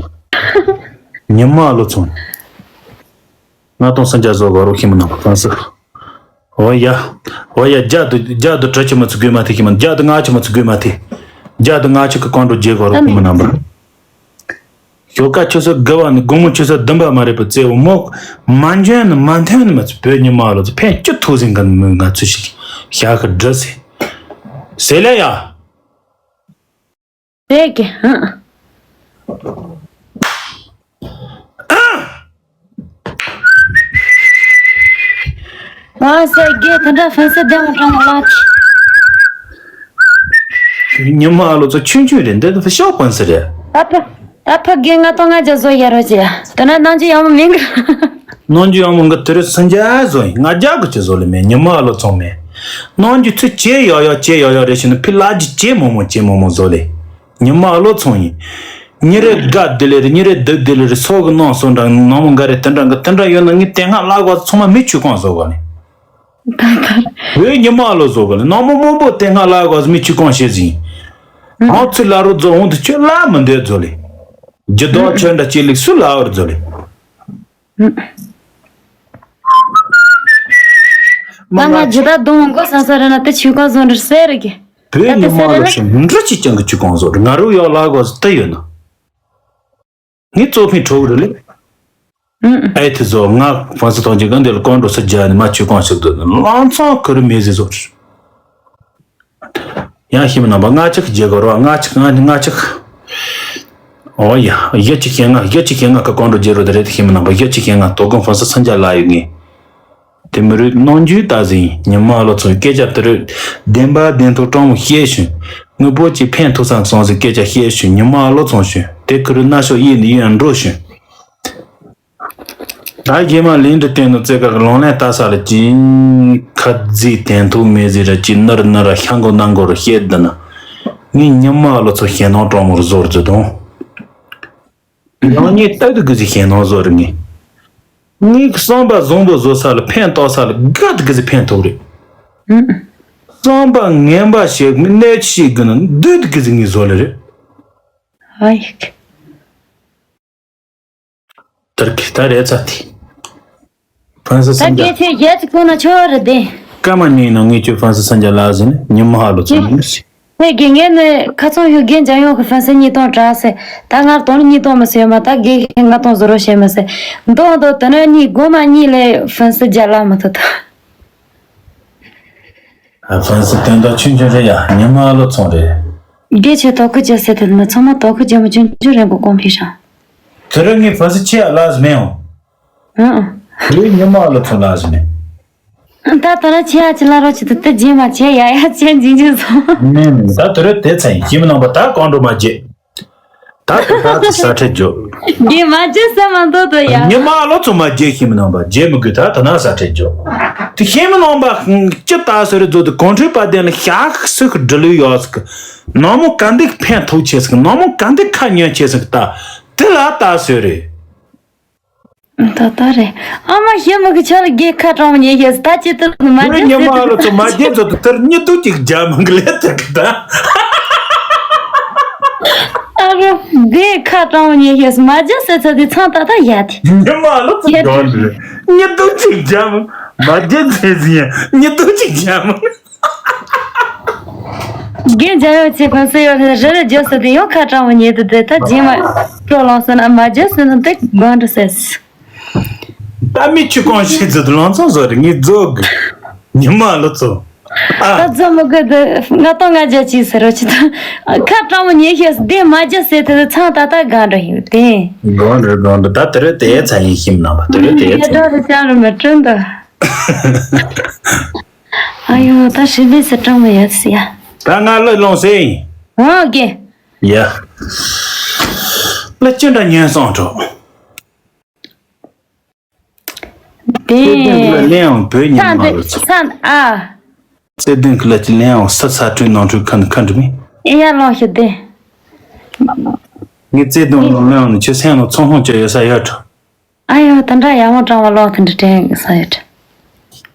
ཉི་མ་ལོ་ཚོ། ལྔ་སྟོང་སུམ་བརྒྱ་བཟོ་ག་རུ་ཤི་མི་ནང་པ་ཧྥོན་སི། ཨོ་ཡ། ཨོ་ཡ་རྒྱ་དུ་རྒྱ་དུ་གྲི་ཆི་མ་ཚུ་དགོས་མ་ཐེ་ཁྱི་མ་རྒྱ་དུ་ང་ཆི་མ་ཚུ་དགོས་མ་ཐེ། རྒྱ་དུ་ང་ཆི་གི་ཀོང་འགྲོ་རྗེས་གོ་རུ་ཁྱི་མ་རྣམ་པ། ཞོགས་ཀ་ཆུ་ཚོད་དགུ་པ་ནི་དགོང་མོ་ཆུ་ཚོད་བདུན་པ་མ་རེད་པ་ཙེ་བོ་མོག་མ་འཇོན་ནི་མ་འཐོན་ནི་མ་ཚུ་བོད་ཉི་མ་ལོ་ཚུ་ཕན་ཅི་ཐུག་ཟིན་ག་ནི་མོས་ང་ཚུ་ཞིག་ཞག་གི་འདྲི་སེ། ཟེ་ལེ་ཡ། རེད་ཀྱི་ཧ། ང་ཟེར་རྒྱུ་དེ་འདྲ་ཧྥན་སི་ལྡན་མ་དྲང་ལགས། ཉི་མ་ཨ་ལོ་ཚོ་ཆུང་ཆུང་རེད་འདི་ཕ་ཤོག་ཧྥན་སི་རེད། ད་ཕ་ད་ཕ་རྒན་ང་དང་ང་རྒྱ་བཟོ་ཡ་རོ་ཅི་ཡ་དེ་ན་ནང་ཅི་ཡང་མི་མིན་གི། ནང་རྒྱུ་ཡང་མོ་འགའ་དེ་རུ་སུན་རྒྱ་བཟོ་ཡིན་ང་རྒྱ་གི་ཅི་བཟོ་ལེ་མེད་ཉི་མ་ཨ་ལོ་ཚོང་མེད། ནང་རྒྱུ་ཚུ་ཇེ་ཡག་ཡག་ཇེ་ཡག་ཡག་རེ་བྱས་ན་ཕི་ལ་རྒྱུ་ཇེ་མོ་མོ་ཇེ་མོ་མོ་བཟོ་ལེ། ཉི་མ་ཨ་ལོ་ཚོང་ཡིན། ཉི་རེ་དགའ་བདེ་ལེ་རེ་ཉི་རེ་སྡུག་བདེ་ལེ་རེ་སོག་གི་ནང་སོ་འདྲ་ནང་མོ་འགའ་རེ་དེ་འདྲ་འགའ་དེ་འདྲ་ཡོད་ན་ངས་དེ་སྔ་ལ་གོ་ཚང་མ་མི་ཆུ་གང་བཟོ་ག་ལེ། བོད་ཉི་མ་ཨ་ལོ་བཟོ་ག་ལེ་ནང་མོ་མོ་པོ་དེ་སྔ་ལ་གོ་མི་ཆུ་གང་བྱེད་ཟིན། ཨང་ཚུ་ལ་རུ་རྫོ་འོང་དུ་ཁྱོད་ལ་མི་འདོད་རྫོ་ལེ། ཇི་ལྟར་ཁྱོད་འདྲ་ཅི་ལེགས་སུ་ལ་བར་རྫོ་ལེ། ད་ང་ཇི་ལྟར་གདོང་མགོ་ས་ས་རེ་ན་དེ་ཆུ་ཁ་བཟོ་འདྲ་སེ་རེ་གི། བོད་ཉི་མ་ལོ་ཞིག་འདྲ་ཅིག་ཀྱང་གི་ཆུ་གང་བཟོ་ང་རུ་ཡོག་ལ་གོ་ས་དེ་ཡོད་ན། ངས་གཙོ་ཕིང་ཁྲོ་བོ་རེ་ལེ། ཨེ་ཐི་བཟོ་ང་ཧྥང་སི་ཐོང་ཅིག་ག་འདི་ལ་ཀོང་འགྲོ་སུ་རྒྱ་ནི་མ་ཆུ་གང་ཞིག་དུ་ལང་ཚང་ཁུ་རུ་མེ་ཟི་བཟོ། ཡང་ཤི་མི་རྣམ་པ་ལྔ་གཅིག་རྗེས་གོ་རོ་ལྔ་གཅིག་ལྔ་ལྔ་གཅིག་ཨོ་ཡ་བཞི་གཅིག་ཞེ་ལྔ་བཞི་གཅིག་ཞེ་ལྔ་ཀ་ཀོང་འགྲོ་རྗེས་རོ་དེ་རེད་ཤི་མི་རྣམ་པ་བཞི་གཅིག་ཞེ་ལྔ་དོ་དགོང་ཧྥང་སི་སུན་རྒྱ་ལ་ཡོད་ངེས། དེ་མི་རུས་གནང་རྒྱུའི་རྟགས་ཟིན་ཉི་མ་ལོ་ཚོ་སྐད་ཆ་དེ་རུ་བདེན་པ་བདེན་ཐོག་སྤྲང་མོ་བཤད་བྱུང་། དངོས་པོ་གཅིག་ཕན་ཐོགས་སང་སོང་ཟིག་སྐད་ཆ་བཤད་བྱུང་ཉི་མ་ལོ་ཚོང་བྱུང་དེ་ཁུ་རུ་སྣ་ཤོག་གཡས་ནས་གཡོན་འགྲོ་བྱུང་། ད་རྗེས་མ་ལན་འདྲི་བསྟན་ནོ་བཙལ་ཁ་གི་ལོང་ལན་ལྟ་ས་ལ་ཅིང་ཁ་རྫི་དན་ཐུག་མེ་ཟི་ར་ཅི་ནར་ནར་ར་ཤ་མགོ་ནང་མགོ་རུ་བཤད་འདི་ན་ངས་ཉི་མ་ལོ་ཚོ་ཞེ་སྣང་སྤྲང་མོ་རུ་བཟོ་རུ་བརྫུ་དང་། རང་ཉིད་སྟག་ཏུ་གི་ཟི་ཞེ་སྣང་བཟོ་རུ་ངས། ངས་བསམ་པ་བཟང་པོ་བཟོ་ས་ལ་ཕན་ཐོགས་ས་ལ་དགའ་ཏུ་གི་ཟི་ཕན་ཐོགས་རེད། བསམ་པ་ངན་པ་ཞིག་གནད་ཆེ་གི་ན་འདོད་ཏུ་གི་ཟི་ངས་བཟོ་ལེ་རེད། ཨ་ཡིག་དར་གི་ད་རེད་ཚ་དེ། ཧྥན་སི་ད་སངས་རྒྱས། སྐད་ཆ་ཡ་ཅིག་གོ་ན་ཆོག་རེད་དེ། སྐར་མ་གཉིས་ནང་ངས་ཁྱོད་ཧྥན་སི་སངས་རྒྱས་ལ་ཟིན་ཉི་མ་ཧ་ལོ་ཚོ་ཡིན་ཟིན། ཧེ་དགེ་ངས་ནི་ཁ་ཚོན་ཡོད་རྒན་འཇམ་ཡོང་གི་ཧྥན་སི་གཉིས་སྟོང་དྲག་སེ་ད་ངར་དོང་གཉིས་སྟོང་མི་སེ་ཡོད་མ་ད་དགེ་ཧེ་ལྔ་སྟོང་བཟོ་རོགས་བྱས་མི་སེ་མདོག་མདོག་དེ་ནས་གཉིས་སྒོ་མ་གཉིས་ལས་ཧྥན་སི་རྒྱ་ལ་མི་ཐུབ་ད། ཧྥན་སི་དོན་དག་ཆུང་ཆུང་རེད་ཡ་ཉི་མ་ཧ་ལོ་ཚོང་རེད། དགེ་ཆེ་དོ་ཁུ་རྒྱ་སེ་དེ་མི་ཚང་མ་དོ་ཁུ་རྒྱ་མི་ཆུང་ཆུང་རེད་གོ་གོང་ཕི་ཧྲང་། དེ་རིང་ངས་ཧྥན་སི་ཆེ་ཡ་ལ་ཟི་མེ་ཡོང་། ཨང་། ཁོའི་ཉི་མ་ལ་ཚོ་ལ་ཟིན་ནས། ད་ད་ར་ཆེ་ཡ་ཆེ་ལ་རོ་ཆེ་ད་དེ་རྗེས་མ་ཆེ་ཡ་ཡ་ཆེ་འཇིག་འཇིག་སོང་། མིན་ད་དུ་རེ་དེ་ཚན་ཞིམ་ནང་པ་ད་གང་འགྲོ་མ་རྗེ། ད་ད་ད་ད་ས་ཁྲ་རྒྱོབ། རྒན་མ་རྒྱབ་ཟེར་མ་འདུག་ཏོ་ཡ། ཉི་མ་ལོ་ཚོ་མ་རྒྱབ་ཤེས་མི་ནང་པ་རྒྱབ་མི་དགོས། ད་ད་ན་ས་ཁྲ་རྒྱོབ། དེ་ཤེས་མི་ནང་པ་ཅི་ད་ཟེར་རེད་ཚོ། དེ་གོང་ཁྲོས་པ་དེ་ལ་ཤག་སུ་གི་འབྲི་ལུས་ཡོད་ཟིག། ནང་མོ་ག་འདི་ཕན་ཐོགས་ཆེ་ཟིག། ནང་མོ་ག་འདི་ཁ་ཉོན་ཆེ་ཟིག། ད་དེ་ལ་ད་ཟེར་རེད། ད་ད་རེད། ཨ་མ་ཞེ་མི་གི་ཆ་ལ་རྒན་ཁ་གྲང་མོ་ཉེ་ཤེས་ད་ཅི་ཏུ་མ་རྒྱབ་ཟེར། ཉི་མ་ལོ་ཚོ་མ་རྒྱབ་ཚོ་དེ་དེར་ཉི་དུ་ཅིག་རྒྱབ་མི་གི་ལས་དེ་གི་ད། ཨ་རོ། རྒན་ཁ་གྲང་མོ་ཉེ་ཤེས་མ་རྒྱབ་ཟེར་ཚ་དེ་ཚང་ད་ད་ཡ་དེ། ཉི་མ་ལོ་ཚོ་ཡ་གྱོན་རེད། ཉི་དུ་ཅིག་རྒྱབ་མ་རྒྱབ་ཚེ་ཟིན་ཡ་ཉི་དུ་ཅིག་རྒྱབ་མ། རྒན་རྒྱ་ཡོད་ཚེ་གོན་སྲོལ་ཡོད་ལ་རི་རི་རྒྱོབ་སྲོལ་དེ་ཡང་ཁ་གྲང་མོ་ཉེ་དུ་དེ་ད་རྗེས་མ་སྤྲོ་ལངས་སོང་ན་མ་རྒྱབ་སྲོལ་ན་དེ་དགོངས་འགྲོ་ཟེར། ད་མི་ཆུ་གང་ཤེས་ཚོད་ལང་ཚང་བཟོ་རེད། ངས་རྫོགས་གི། ཉི་མ་ལོ་ཚོ། ད་ཨ། རྫོགས་མི་དགོས་དེ་ང་དང་ང་རྒྱ་ཅིག་ཟེར་རོ་ཅི་ད། ཁ་གྲང་མོ་ཉེ་ཤེས་དེ་མ་རྒྱབ་ཟེར་དེ་ཚང་ད་ད་དགོངས་འགྲོ་ཡིན་དེ། དགོངས་འགྲོ་དགོངས་འགྲོ། ད་དེ་རེད་དེ་ཚ་ཡིན་ཤིམ་ནང་པ་དེ་རེད་དེ་ཚ། ཡ་ད་རེད་ཅང་རེད་མི་སྤྲོད་འདུག། ཨ་ཡོ་ད་ཧྲི་མི་སི་གྲང་མོ་ཡོད་སི་ཡ། ད་ང་གླུ་ལོངས་སེ་ཡིན། ཨོ་ཀེ། ཡ། གླུ་ཅི་འདྲ་ཉན་སོང་འགྲོ། དེ། བཙན་དོན་གླུ་ལེན་ཡང་བོད་ཉི་མ་ལ་ཚོ། ས་ཨ། བཙན་དོན་གླུ་ཅི་ལེན་ཡང་ས་ས་ཁྲོད་ནང་ཁྲོད་ཁ་ནས་ཁ་འགྲིམ་མི། ཨེ་ཡ་ལོངས་ཤི་དེ། ངས་བཙན་དོན་གླུ་ལེན་ཡང་ནི་ཁྱོད་སེམས་ལ་ཚོང་ཧོང་བཅོས་ཡོད་ས་ཡོད་འགྲོ། ཨ་ཡོ་དེ་འདྲ་ཡག་མོ་དྲང་བ་ལོག་དེ་འདྲ་དྲན་ས་ཡོད།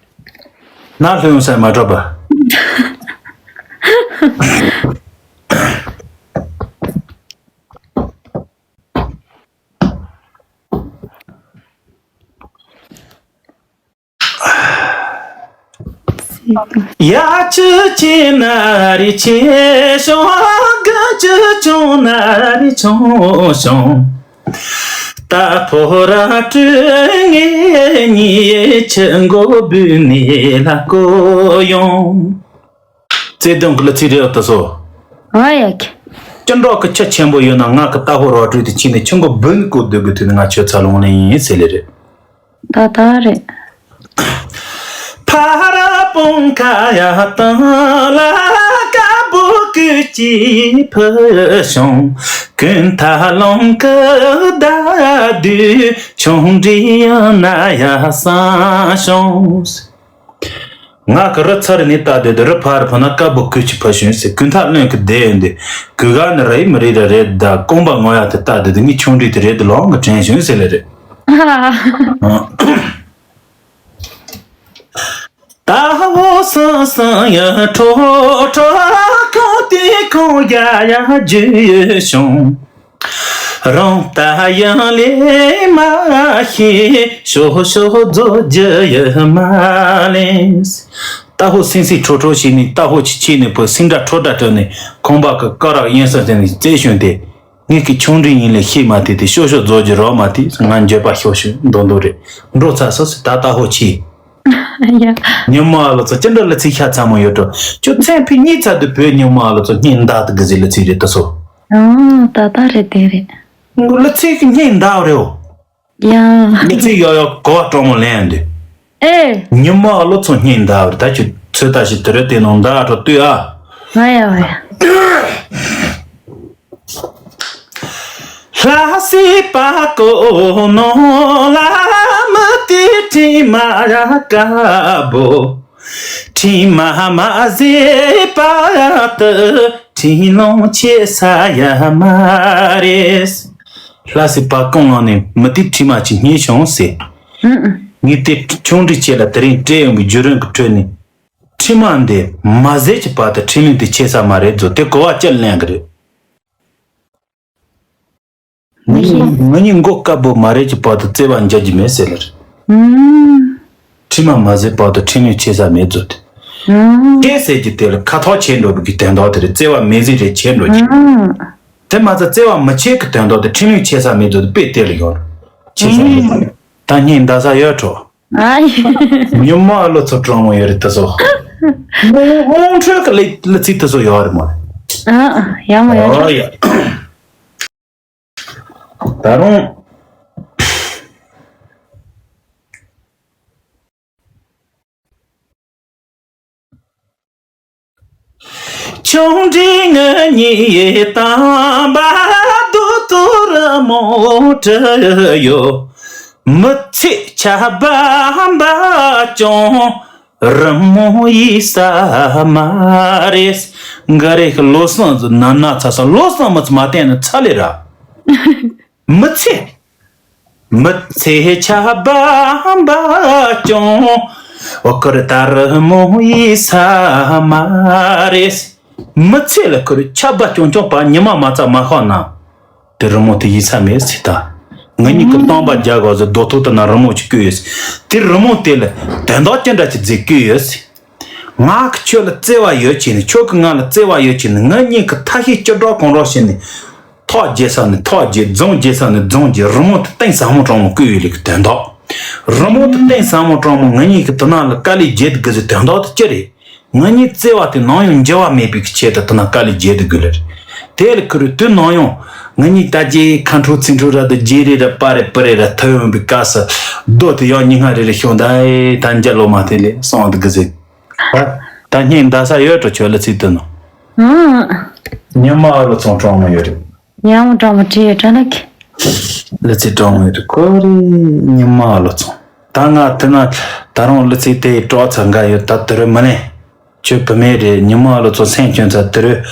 ན་ལྷོད་ཡོང་ས་མ་གྲོགས་པ། ཡ་ཆུ་ཆེ་ན་རི་ཆེ་ཤོང་། ག་ཆུ་ཆུང་ན་རི་ཆུང་ཤོང་། རྟ་ཕོ་ར་སྤྲུལ་ངེད་གཉིས་ཆུ་མགོ་བུད་ནས་ལ་བསྐོར་ཡོང་། བརྩེ་དུང་གི་གླུ་ཚིག་རེད་ད་སོ། ཨ་ཡ་ཁྱི། ཅི་འདྲ་གི་ཁྱི་ཆེན་པོ་ཡོད་ན་ང་གི་རྟ་ཕོ་ར་སྤྲུལ་དེ་ཁྱིམ་ནས་ཆུ་མགོ་བུད་ནས་བསྐོར་སྡོད་དགོས་དུས་ནས་ང་ཁྱོད་ཚ་ལོང་ལེན་ཡིན་ཟེར་ལེ་རེད། ད་ད་རེད། ཕ་ར་སྤུན་ཁ་ཡ་དང་ལ་དཀར་པོ་ཀུ་ཅི་ཕུ་ཤོང་། ཀུན་ཐ་ལོང་ཀི་ད་དུ་ཆུང་འདྲི་ཡང་ན་ཡ་སང་ཤོང་། ང་གི་རི་ཚར་ནས་ལྟ་དེ་དུ་རི་ཕར་ཕུ་ན་དཀར་པོ་ཀུ་ཅི་ཕུ་ཤོང་ཟེར། ཀུན་ཐ་ལོང་ཀི་དེ་ཡོང་དེ་གུ་ག་ནི་རེད་མི་རེད་ར་རེད་ད་རྐང་པ་ངོ་ཡ་དེ་ལྟ་དེ་དུ་ངའི་ཆུང་འདྲི་དེ་རེད་དུ་ལོང་གི་དྲན་ཤོང་ཟེར་ལེ་རེད། ད་འོ་སང་སང་ཡ་ཁྲོ་ཁྲོ་ཁོང་དེ་ཁོང་ཡ་ཡ་རྒྱུ་ཡོད་བྱུང་། རང་ལྟ་ཡང་ལས་མ་ཤེས་ཤོ་ཤོ་རྫོགས་རྒྱུ་ཡོད་མ་ལེན། ད་འོ་སིང་སིང་ཁྲོ་ཁྲོ་བྱས་ནས་ད་འོ་ཆི་ཆི་ནས་བུ་སིང་སྒྲ་ཁྲོ་སྒྲ་ཁྲོད་ནས་ཁང་པ་གི་ཀ་རག་གཡས་ས་དེ་ནས་རྩེ་བྱུང་སྟེ། ངས་ཀྱི་ཆུང་འདྲིས་ཡིན་ལས་ཤེས་མ་ཐུབ་དེ་ཤོ་ཤོ་རྫོགས་ཀྱི་རོགས་མ་ཐུབ་ང་འགྱོད་པ་ཤོ་ཤོ་མདོག་མདོག་རེད། འགྲོ་ཚར་སོ་སི་ད་ལྟ་ཧོ་ཆི། ཡ། ཉི་མ་ལོ་ཚོ་ཅི་འདྲ་ལ་ཚིག་ཤ་ཚ་མོ་ཡོད་འགྲོ། ཁྱོད་མཚན་ཕི་གཉིས་ཚར་དུ་བོད་ཉི་མ་ལོ་ཚོ་སྙིང་འདག་ཏུ་གི་ཟི་ལ་ཚིག་རེད་ད་སོ། ཨང་ད་ད་རེད་དེ་རེད། ལ་ཚིག་གི་སྙིང་འདག་རེད་འོ། ཡ། མི་ཚེ་ཡོག་ཡོག་གོ་བ་སྤྲང་མོ་ལེན་འདི། ཨེ། ཉི་མ་ལོ་ཚོ་སྙིང་འདར་བར་ད་ཁྱོད་ཚོད་ལྟ་ཞིག་དུ་རེ་དེ་ནང་འདར་འགྲོ་ལྟོས་ཨ། ང་ཡ་བ་ཡ། ལྷ་སྲས་པ་ཀོ་ནོ་ལ་མི་དེ་དྲིན་མ་ར་དཀར་པོ། དྲིན་མ་མ་ཟེར་པ་དུ་དྲིན་ལོང་ཆེ་ས་ཡ་མ་རེད། ལྷ་སྲས་པ་ཀོང་ངང་ནས་མི་དེ་ཁྲིམས་མ་ཅིག་རྙེད་བྱུང་ཟེར། ངས་དེ་ཆུང་འདྲི་ཆེ་ལ་དེ་རིང་སྤྲད་ཡོང་བའི་བརྒྱུད་རིམ་གྱི་ཁྲོད་ནས་ཁྲིམས་མ་འདི་མ་ཟད་ཀྱི་བར་དུ་ཁྲིམས་ལུགས་དེ་ཆེ་ས་མ་རེད་ཟོ། དེ་གོ་བ་ཅི་ལེན་གི་རེད། ངས་ངས་མགོ་དཀར་པོ་མ་རེད་ཀྱི་བར་དུ་བརྩེ་བ་འཇལ་རྒྱུ་མེད་ཟེར་ལེ་རེད། ཁྲིམས་མ་མ་ཟད་བར་དུ་ཁྲིམས་ལུགས་ཆེ་ས་མེད་ཟོ། དེ་ཁྲིམས་ཟེར་གྱི་དེ་ལ་ཁ་ཐོག་ཆེ་འགྲོ་བའི་གི་དོན་དག་དེ་རེད། བརྩེ་བ་མེད་ཟིག་རེད་ཆེ་འགྲོ་རྒྱུ། དེ་མ་ཚད་བརྩེ་བ་མི་ཆེ་གི་དོན་དག་དེ་ཁྲིམས་ལུགས་ཆེ་ས་མེད་ཟོ། དེ་དཔེ་དེ་ལ་ཡོད་རེད། ཆེ་ས་མེད་ཟོ། ད་སྙིང་འདར་ས་ཡོད་འགྲོ། ཨ་ཡེ། ཉི་མ་ལོ་ཚོ་གྲང་མོ་ཡོད་རེད་ད་སོ། རྨོངས་འཁྲུལ་གི་ལི་ལི་ཚིག་ད་སོ་ཡོད་རེད་མོ། ཨ་ཡ་མོ་ཡ། ཨོ་ཡ། ད་རུང་། ཆུང་འདྲིས་ངེད་གཉིས་དང་བ་རྡོ་ཏོ། མོ་བྲི་ཡོད། མི་ཚེ་ཆར་པ་འབབ་ཀྱང་རི་མོ་ཡིས་ས་མ་རེད། འགའ་རེ་ལོ་སང་ཟིག་ན་ན་ཚ་ས་ལོ་སང་མི་ཚ་མ་བསྟན་ན་ཚ་ལེ་ར། མི་ཚེ། མི་ཚེ་ཆར་པ་འབབ་ཀྱང་། འོ་ཁུར་ད་རི་མོ་ཡིས་ས་མ་རེད། མི་ཚེ་ལ་ཁུར་ཆར་པ་རྐྱང་རྐྱང་པ་ཉི་མ་མ་ཚ་མ་ཤོར་ན། དེ་རི་མོ་དེ་ཡིན་ས་མེད་ཟེར་ད། ང་གཉིས་ཀྱི་སྟོང་པ་རྒྱག་དགོས་ཟེར་རྡོ་ཐོག་ཏུ་ན་རི་མོ་ཅིག་བརྐོས་ཡོད་ཟེར། དེ་རི་མོ་དེ་ལ་དོན་དག་ཅི་འདྲ་ཅིག་མཛད་བརྐོས་ཡོད་ཟེར། ང་གི་ཁྱོད་ལ་བརྩེ་བ་ཡོད་ཅེས་ནས་ཁྱོད་ཀྱི་ང་ལ་བརྩེ་བ་ཡོད་ཅེས་ནས་ང་གཉིས་ཀྱི་ཐ་ཤལ་ཅི་སྒྲོག་གང་རོགས་བྱས་ནས། ཐག་བརྗེ་ས་ནས་ཐག་བརྗེ་རྫོང་བརྗེ་ས་ནས་རྫོང་བརྗེ་རི་མོ་དེ་ཏིང་ཟབ་མོ་དྲང་མོ་བརྐོས་ཡོད་ལེ་གི་དོན་དག་རི་མོ་དེ་ཏིང་ཟབ་མོ་དྲང་མོ་ང་གཉིས་ཀྱི་དེ་ནང་ལ་དཀའ་ལས་བརྒྱབ་དགོས་ཟེར་དོན་དག་དེ་ཅི་རེད། ང་གཉིས་བརྩེ་བ་དེ་ནམ་ཡང་འགྱུར་བ་མེད་པའི་ཆེད་དུ་དེ་ན་དཀའ་ལས་བརྒྱབ་དགོས་ལེ་རེད། དེ་ལ་ཁུ་རུ་དུས་ནམ་ཡང་ང་གཉིས་ད་ཅི་ཁ་འཕྲོ་ཚིག་འཕྲོ་ར་དུ་རྗེ་རེ་ར་པ་རེ་པུ་རེ་ར་ཐོས་ཡོང་པའི་སྐབས་སུ་རྡོ་དེ་ཡང་ཉི་ང་རེ་རེ་ཤོང་ད་ཨེ་ད་འཇའ་ལོ་མ་དེ་ལས་སོང་འདུག་གི་ཟེར། ད་ད་སྙིང་འདའ་ས་ཡོད་འགྲོ་ཁྱོད་ལ་ཚིག་དུ་ནོ། ཨང་། ཉི་མ་ཨ་ལོ་ཚོང་གྲོང་མོ་ཡོད་རེད། ཉི་མ་གྲོང་མོ་བྲིས་ཡོད་དྲ་ན་ཁི། ལ་ཚིག་གྲོང་མོ་ཡོད་རེད་ཁོ་རེ་ཉི་མ་ཨ་ལོ་ཚོང་། ད་ང་དེ་ན་ད་རུང་ལ་ཚིག་དེ་སྤྲོ་ཚ་འགའ་ཡོད་ད་དུ་རུ་མི་ལེན། ཁྱོད་བུད་མེད་རེད་ཉི་མ་ཨ་ལོ་ཚོང་སེམས་སྐྱོན་ཚ་དུ་རུ།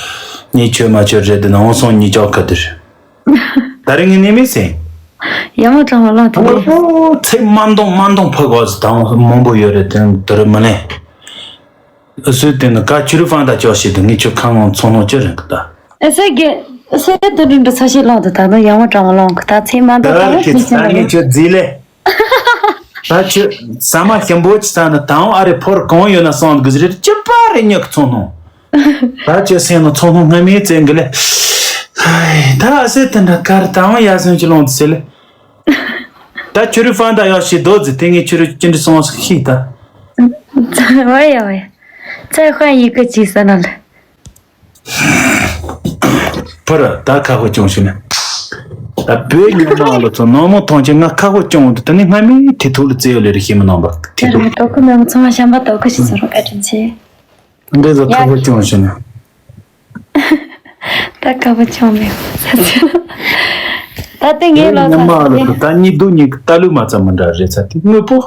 གཉིས་ཁྱོད་མ་ཁྱོད་རེད་དེ་ན་འོང་སོང་གཉིས་ཀྱོག་ག་དུ་རུ། ད་རིང་ངས་ནི་མི་སེམས། ཡ་མ་གྲང་བ་ལངས་ཐུབ་པས། ཚེ་མ་འདོང་མ་འདོང་ཕ་གོ་ཟི་དང་མང་པོ་ཡོད་རེད་དེ་དུ་རུ་མི་ལེན། སུས་དེ་ནི་ཀ་ཆུ་རུ་ཕང་ད་ཅོག་ཤི་དུ་ངས་ཆུ་ཁ་ངོ་ཚོང་ནོ་ཅི་རིང་གི་ད། ཨེ་སེ་གེ་ཨེ་སེ་དུ་རུ་འདྲི་ཚ་ཤི་ལངས་དུ་ད་དུང་ཡ་མ་གྲང་བ་ལངས་གི་ད་ཚེ་མ་འདོང་ད་ད་རུ་ཁྱེད་ཚོ་ད་ངས་ཁྱོད་རྫི་ལེ། ད་ཁྱོད་ཟ་མ་ཞིམ་པོ་ཅི་ཟ་ན་དང་ཨ་རེ་ཕོར་གང་ཡོད་ན་སོང་གི་ཟི་རེད་ཅི་པ་རེ་ཉག་ཚོང་ནོ། ད་ཁྱོད་སེང་ནོ་ཚོང་ནོ་སྔ་མའི་བཙན་གི་ལེ། ཧའི་ད་ཨ་སེ་དེ་འདྲ་གར་དང་ཡ་སེང་ཅི་ལོང་དུ་སེ་ལེ། ད་ཁྱོད་རུ་ཕན་ད་ཡག་ཤི་རྡོ་རྫི་དེ་ངས་ཁྱོད་རུ་ཅི་འདྲི་སོང་ཟིག་ཤིག་ད། ཝེ་ཡ་ཝེ། ཚེ་དཔལ་ཡི་གེ་ཅིག་ཟེར་ན་ལེ། ཕར་ད་ཁ་ཧོ་ཅུང་ཞུ་ན། ད་བོད་ཉི་མ་ལོ་ཚོ་ནོར་མོ་ཐོང་ཆེ་ང་ཁ་ཧོ་ཅུང་འདུག་ད་ནི་སྔ་མའི་དེ་ཐུག་ལ་བཙལ་ཡོད་ལེ་རེ་ཤི་མི་ནང་པ་དེ་ཐུག་ལ། ཏོ་ཁུ་མེ་མོ་ཚང་མ་བཤམས་པ་ཏོ་ཁུ་ཞིག་ཟེར་རོ་བཀའ་དྲིན་ཆེ། འདི་ཚོ་ཁ་ཧོ་ཅུང་ཞུ་ན། ད་ཁ་ཧོ་ཅུང་མེད་ས་ཚོད། ད་དེ་ངའི་ལོ་ཉི་མ་ལོ་ཚོ་ད་གཉིས་སྡུག་གཉིས་ཀྱི་ལྟ་ལུགས་མ་ཚང་མི་འདྲ་རེད་ཚ་དེ་དངོས་པོ།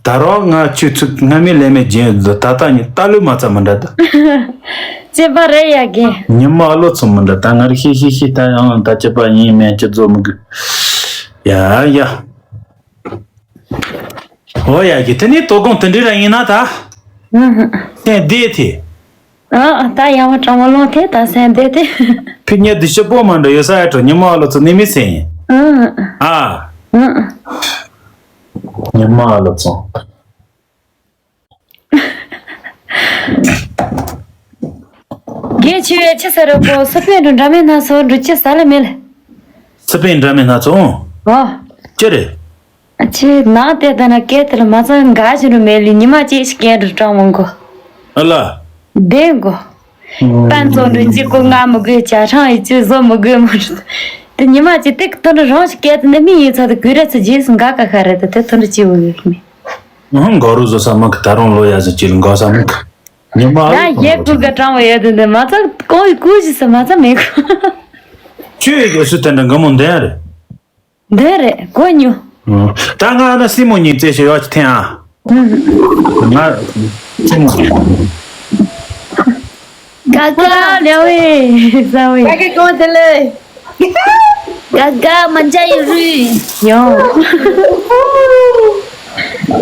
ད་རོགས་ང་ཁྱོད་ཚོ་སྔ་མའི་ལས་མེད་རྒྱན་ཡོད་ད་ད་ལྟ་ཉིད་ལྟ་ལུགས་མ་ཚང་མི་འདྲ་ད། ཅེས་པ་རེད་ཡ་གི། ཉི་མ་ཨ་ལོ་ཚང་མི་འདྲ་ད་ང་རེ་ཤི་ཤི་ཤི་ད་ཡང་ད་ཅེས་པ་ཡིན་མེད་ཅི་རྫོགས་མི་དགོས། ཡ་ཡ། ཨོ་ཡ་གི་དེ་ནི་དོ་དགོང་དེ་འདྲི་ར་ཡིན་ན་ད། ཨུ་ཧུ། ཁྱེད་བདེ་ཐེ། ཨ་ད་ཡ་མ་གྲང་མོ་ལོང་ཐེ་ད་སེང་བདེ་ཐེ། ཕི་ཉེ་དི་ཤི་པོ་མ་འདྲ་ཡོད་ས་ཡ་གྲོ་ཉི་མ་ཨ་ལོ་ཚོ་ནི་མི་སེང་ཡིན། ཨུ་ཨ། ཨུ་ཨ། ཉི་མ་ཨ་ལོ་ཚོ། རྒན་ཆེ་བའི་ཆེ་ས་རུ་པོ་སི་པན་འགྲོ་འདྲ་མེད་ན་སོ་འགྲོ་ཅི་ས་ལ་མེད། སི་པན་འདྲ་མེད་ན་ཚོ། ཨོ། ཅི་རེད། ཨ་ཅེ་ནང་དེ་ལྟ་ན་སྐད་དེ་ལ་མ་ཚང་འགའ་ཞིག་རུ་མེད་ལི་ཉི་མ་ཅིག་ཞིག་སྐད་འགྲོ་གྲང་མོ་མགོ། ཨ་ལ། བདེན་གོ། པན་ཚོ་འདྲི་ཅི་ཀོ་ང་མི་དགོས་ཅ་ཆང་ཡི་ཅི་བཟོ་མི་དགོས་མ་རེད། དེ་ཉི་མ་ཅིག་ཏིག་ཏུ་འདྲ་རང་ཞིག་སྐད་དེ་ནི་མི་ཡིན་ཚ་དེ་གུས་ར་ཚ་རྗེས་སུ་འགའ་ཀ་ཁ་རེད་དེ་དེ་ཏུ་འདྲ་ཅི་བུ་ཡོད་མི། ཨང་གོ་རུ་བཟོ་ས་མི་གི་ད་རུང་ལོ་ཡ་ཟི་ཅི་ལ་འགོ་ས་མི་གི། ཉི་མ་ཨ་ཡ་ཡེ་ཀུ་ག་གྲང་བ་ཡོད་དེ་འདི་མ་ཚ་ཀོ་ཡི་ཀུ་ཞིག་ས་མ་ཚ་མེད་ཀོ། ཁྱོད་ཡི་གེ་སུ་དེ་འདྲ་འགའ་མོ་འདན་རེད། འདོན་རེད་གོ་ཉུ། ད་ང་ན་སྲིན་མོ་གཉིས་རྩེ་ཞེས་ཡོག་ཅིག་འཐེན་ཨ། ང་སྲིན་མོ། ག་ག་ལེ་ཝེ་ས་ཝེ། ག་ག་གོང་དེ་ལེ། ག་ག་མ་འཇའ་ཡི་རུས་ཡོང་།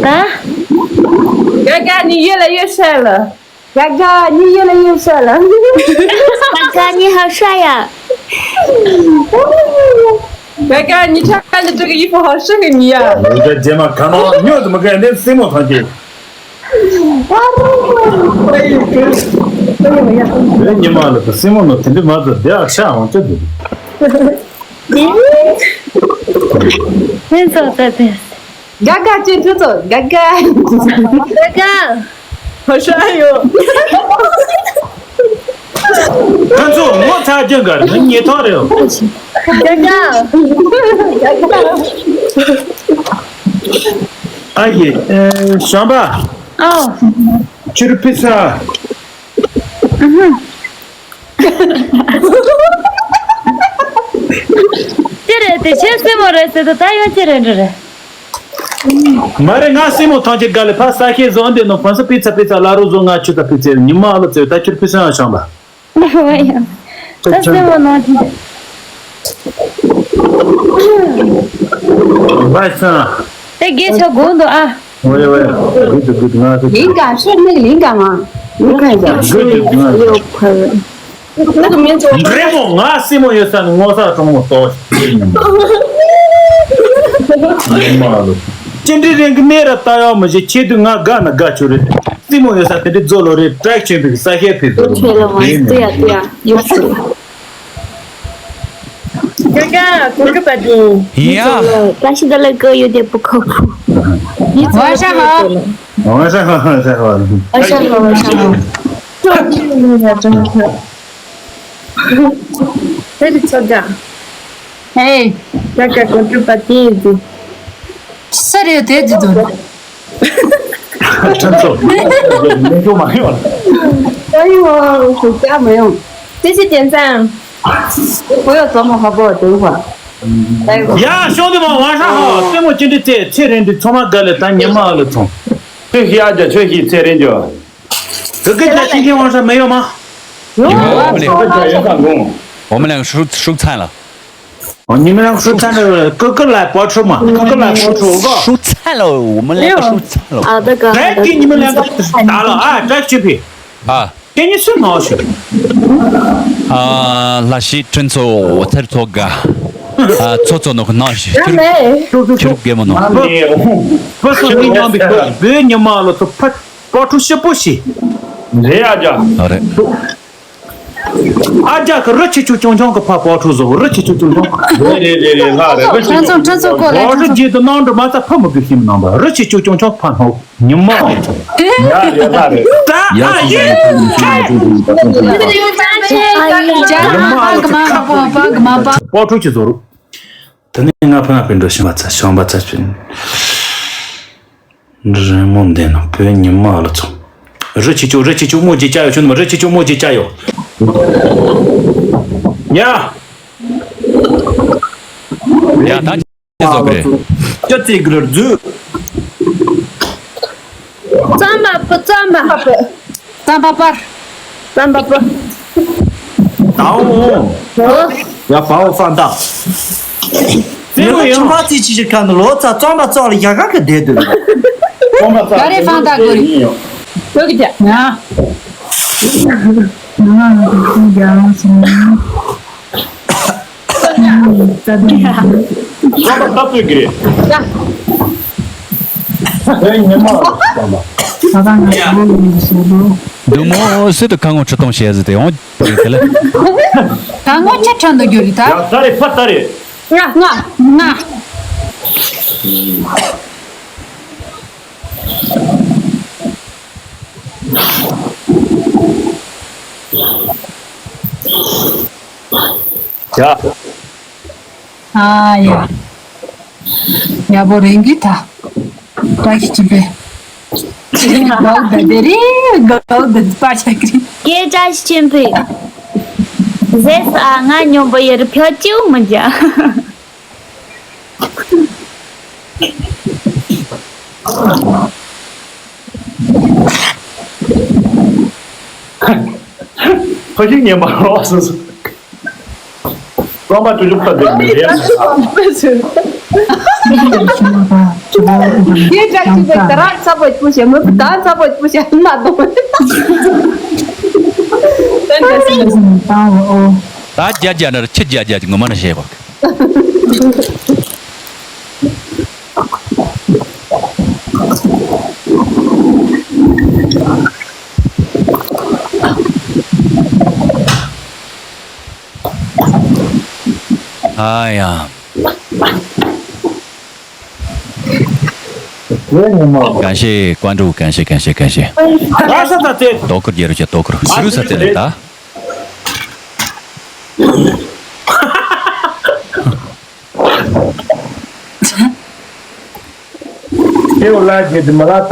ད། ག་ག་ནི་ཡོད་ལ་ཡོད་ཤ་ལ། 嘎嘎，你越来越帅了。 嘎嘎，你好帅呀！ 嘎嘎，你穿的这个衣服好适合你呀。 你的睫毛看到牛怎么跟人家西蒙上去？ 哎呦，哎呦，哎呦，哎呦。 你妈了，西蒙那真的妈的，别吓我这个。 ཕན་ཚུན་བཙལ་ཏེ། 嘎嘎，进出走，嘎嘎。 嘎嘎。 好帅哟。 ཁ་མཆུ་ངོ་ཚ་རྒྱུ་འགར་ནི་ཉེ་ཐོག་རེད། 嘎嘎。 ཨ་ཡེ། ཨེ། ཞོན་པ། ཨོ། ཁྱོད་ཕི་ས། ཨ་ཧུ། ཁྱེད་སྲིང་མོ་རེད་ཟེར་དུས་ད་ཡང་ཅི་རེད་འདྲ་རེད། མ་རེད། ང་སྲིང་མོ་ཐང་ཆེན་དགའ་ལས་ཕ་ས་ཁའི་བཟོ་འདི་ནང་ཕན་སུ་པི་ཚ་པི་ཚ་ལ་རོ་བཟོ་ང་ཆུ་ད་པི་ཚེ་ཉི་མ་ཨ་ལོ་ཚེ་ད་ཁྱེར་ཕི་སང་ཨ་ཤང་ལ། ད་སྲིང་མོ་ནང་ཆེན། བའི་སང་། དེ་དགེ་ཆ་དགོངས་འདུག་ཨ། ཝེ་ཝེ། གུད་གུད་ང་ཚོ། ལིང་ག་ཤོར་ནི་ལིང་ག་མ། ལིང་ག་ཡ། གུད་གུད་ང་ཚོ། འདྲེ་མོ་ང་སྲིང་མོ་ཡོད་ས་ནས་ངོ་ས་གྲོང་མོ་ཏོ། ཉི་མ་ལོ། ཅི་འདྲི་རེང་གི་མེ་ར་ལྟ་ཡག་མི་ཞིག་ཁྱེད་དུས་ང་དགའ་ན་དགའ་ཆོག་རེད། སྲིང་མོ་ཡོད་ས་དེ་འདྲི་རྫོ་ལོ་རེད། བྲག་ཆེན་པའི་ས་ཤེ་ཕི་རྫོ་ལོ། ཡོད་སྲིད། ཀ་ཀ་གོ་གི་པ་དེ། ཡ། བཀྲ་ཤིས་བདེ་ལེགས་ཡོད་དེ་པོ་ཁོ་པོ། ཝ་ཤ་ཧ། ཝ་ཤ་ཧ། ཝ་ཤ་ཧ། ཝ་ཤ་ཧ། ཝ་ཤ་ཧ། དེ་རི་ཚོ་དགའ། ཧེ། ཀ་ཀ་གོ་གི་པ་དེ་ཡིན་དེ། ས་རེད་དེ་དེ་དོན། ཁྲ་ཚོ། མེ་ཤོ་མ་ཡོང་། ཨ་ཡོ། ཞུ་ཀྱ་མ་ཡོང་། ཏི་སི་ཏེན་ཙང་། ཁོ་ཡོ་ཙོ་མོ་ཧ་པོ་དེ་བ། ཡ་ཤོང་དེ་མ་ཝང་ཧྲ་ཧ། སྲིང་མོ་ཅི་འདྲི་ཚེ་ཚེ་རིང་འདི་ཚོ་མ་དགའ་ལེ་ད་ཉི་མ་ཨ་ལེ་ཚོང་། ཁྱོད་ཤི་ཨ་ཅག་ཁྱོད་ཤི་ཚེ་རིང་ཅོ། བུ་གི་ཅག་ཤི་ཁྱེད་ཝང་ཧྲ་མེ་ཡོ་མ། ཡོ། ཡོ་མ་ལེ། ཡོ་ས་གོང་། 我们两个输输菜了。 ཨོ་ཉི་མ་ལ་ཧྲུ་ཚ་ནི་ཀུ་ཀུ་ལ་པོ་ཁྲུ་མ། ཀུ་ཀུ་ལ་པོ་ཁྲུ་གོ། 输菜了，我们两个输菜了。 ཨ་ད་ག་ད་ཀི་ཉི་མ་ལ་ད་ལ་ཨ་ཀྲག་ཆུ་ཕི། ཨ། ཀི་ཉི་སུ་ནོ་ཤུ། ཨ་ལ་ཤི་ཁྲིན་ཚོ་ཚེར་ཚོ་ག་ཨ་ཚོ་ཚོ་ནོ་ནོ་ཤུ། ཁྱུ་རུ་གེ་མོ་ནོ། པ་སུ་མི་ཉམ་པི་ཀོ་བེ་ཉི་མ་ལ་ཚོ་ཕ། སྤོ་ཁྲུ་ཤི་པོ་ཤི། རེད་ཨ་ཅག་ཨ་རེད། ཨ་ཅག་གི་རི་ཆེ་ཆུང་ཆུང་ཆུང་གི་ཕ་སྤོ་ཁྲུ་བཟོ། རི་ཆེ་ཆུང་ཆུང་ཆུང་། རེད་རེད་རེད་རེད་ལ་རེད། རི་ཆེ་ཁྲང་ཚོ་ཁྲང་ཚོ་གོ་ལ་ཁྲང་ཚོ། རི་རྗེས་དུ་ནང་དུ་མ་ཚ་ཕ་མོ་གི་ཤིང་ནང་པ། རི་ཆེ་ཆུང་ཆུང་ཆུང་ཕ་ནོ་ཉི་མ་ཨ་ཅག་ཡ་རེད་ལ་རེད། ད་ཨ་ཡེ། སྤོ་ཁྲུ་ཆེ་བཟོ་རུ། དེ་ནས་ང་ཕ་ང་པའི་འགྲོ་ཤིང་བ་ཚ་ཤོང་བ་ཚ་ཤིང་། རི་མོ་འདི་ནང་བོད་ཉི་མ་ལ་ཚོ། རི་ཆེ་ཆུང་། རི་ཆེ་ཆུང་མོ་ཅིག་ཅ་ཡོ། ཆུ་ནུ་མ་རི་ཆེ་ཆུང་མོ་ཅིག་ཅ་ཡོ། ཡ། ཡ་ད་ཅི་བཟོ་གི་རེད། ཅ་ཙི་གི་རུ་རྫུ། རྩམ་པ་པོ། རྩམ་པ། རྩམ་པ་པར། རྩམ་པ་པོ། དའོ། ཡ་པའོ་ཧྥང་ཏ། ཙེ་མོ་ཡང་ཆུང་མ་ཙི་ཅི་ཅི་ཁ་ནུ་ལོ་ཙ་རྩམ་པ་ཙོག་ལ་ཡ་ག་ག་བསྡད་འདུག་རྩམ་པ་ཙོག་ག་རེ་ཧྥང་ཏ་གོ་རེ། ཡོ་གི་ཏ། ཡ། རྩམ་པ་ཙོག་གི་རེད། ད་ད་ད་ད་ད། བདུད་མོ་སི་ཏུ་ཁ་ངོ་ཁྲི་སྟོང་བཤད་ཟེར་ཏེ་འོང་། དེ་ལ། ད་ངོ་ཆ་ཁྲ་འདུག་རྒྱུ་རེད་ད། ཡ་ད་རེད་ཕ་ད་རེད། ང་ང་ང་། ཡ། ཨ་ཡ། ཡ་བོ་རེང་གི་ད། བཀྲ་ཤིས་ཆེན་པོ། གའུ་ད་དེ་རེད། གའུ་ད་པ་ཆ་ཀི་རེད། སྐད་བཀྲ་ཤིས་ཆེན་པོ། ཟེར་ས་ང་སྙོམས་པོ་ཡེ་རུ་ཕྱོགས་གཅིག་མི་འཇག་ཕ་ཤིང་ཉན་པ་རོགས་སོ་སོ། རྩམ་པ་ཅུ་ཅུ་ཕ་དེ་མི་རེད། ཁྱེད་ཅག་ཅིག་པའི་ད་རག་ཚ་པོ་སྤུ་ཤ་མི་བུ་ད་ཚ་པོ་སྤུ་ཤ་མ་གཏོང་། ད་རྒྱ་རྒྱ་འདྲ་ཁྱི་རྒྱ་རྒྱ་ངོ་མ་ན་བཤད་པ། ཨ་ཡ།感谢关注，感谢感谢感谢。ར་ས་ད་ཚེ། དོ་ཁུར་རྒྱལ་རུ་ཆེ་དོ་ཁུར་ཤི་རུ་ས་ཚེ་ལེ་ད། ཨེའོ་ལ་རྗེས་དུ་མ་ལ་ད་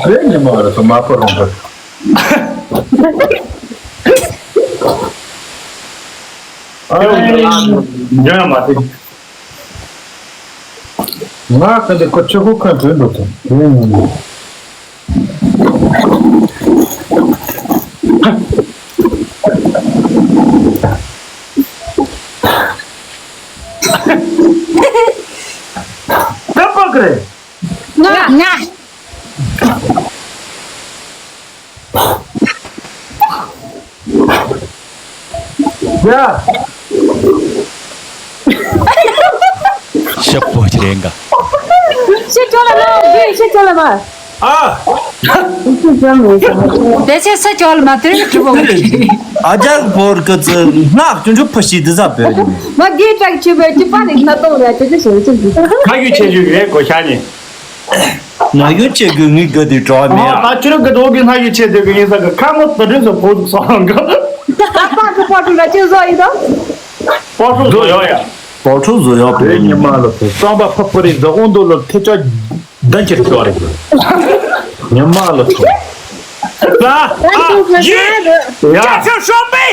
བོད་ཉི་མ་རུ་སོ་མ་ཕོ་རོང་པར། ཨེའོ་ལ་འཇོན་ཡང་མ་ཐེ། ང་ག་འདི་ཁོ་ཆོས་སྐུ་ཁོན་བྲོས་འགྲོ་ཐུབ། ཀ་པ་ཀ་རེད། ང་ང་ཡ། ཤག་པོ་ཅི་རེད་ག་ཤི་ཅོ་ལ་མ། ཤི་ཅོ་ལ་མ། ཨ། ཤི་ཅོ་ལ་མ། དེ་ཚེ་ས་ཅོ་ལ་མ་དེ་རིང་ཁྲི་པོ། ཨ་ཅག་བོར་གི་ཙི་ནག་ཅུང་ཅུང་ཕ་ཤི་དི་ས་བོད་ནི། མ་གི་ཀྲག་ཆུ་བོད་ཀྱི་པ་ནི་ན་ཏོ་ར་ཅི་ཅི་ཞོ་ཅི་ཅི། ཁ་ཡུ་ཆེ་ཡུ་རེད་གོ་ཤ་ནི། ན་ཡུ་ཆེ་གི་ངི་གི་དི་གྲོ་མེ་ཨ། ད་ཁྱོད་གི་དོ་གི་ན་ཡུ་ཆེ་དི་གི་ཡིན་ས་གི་ཁ་མོ་ད་དྲི་ས་ཕོ་ཟུག་སོང་གི། ད་པ་ཏུ་པ་ཏུ་ལ་ཅི་བཟོ་ཡི་དོ། པོ་ཧྲུ་བཟོ་ཡོ་ཡ། པོ་ཧྲུ་བཟོ་ཡོ་བོད་ཉི་མ་ལ་ཕུ་རྩམ་པ་ཕུ་ཕུ་རི་ཟ་འོང་དོ་ལ་ཐེ་ཅོ་ལྡན་ཁྱེར་ཤོ་རེ། ཉི་མ་ལ་ཕུ། ད་ཨ་ཡི་ཡ་ཤོ་ཤོ་པེ།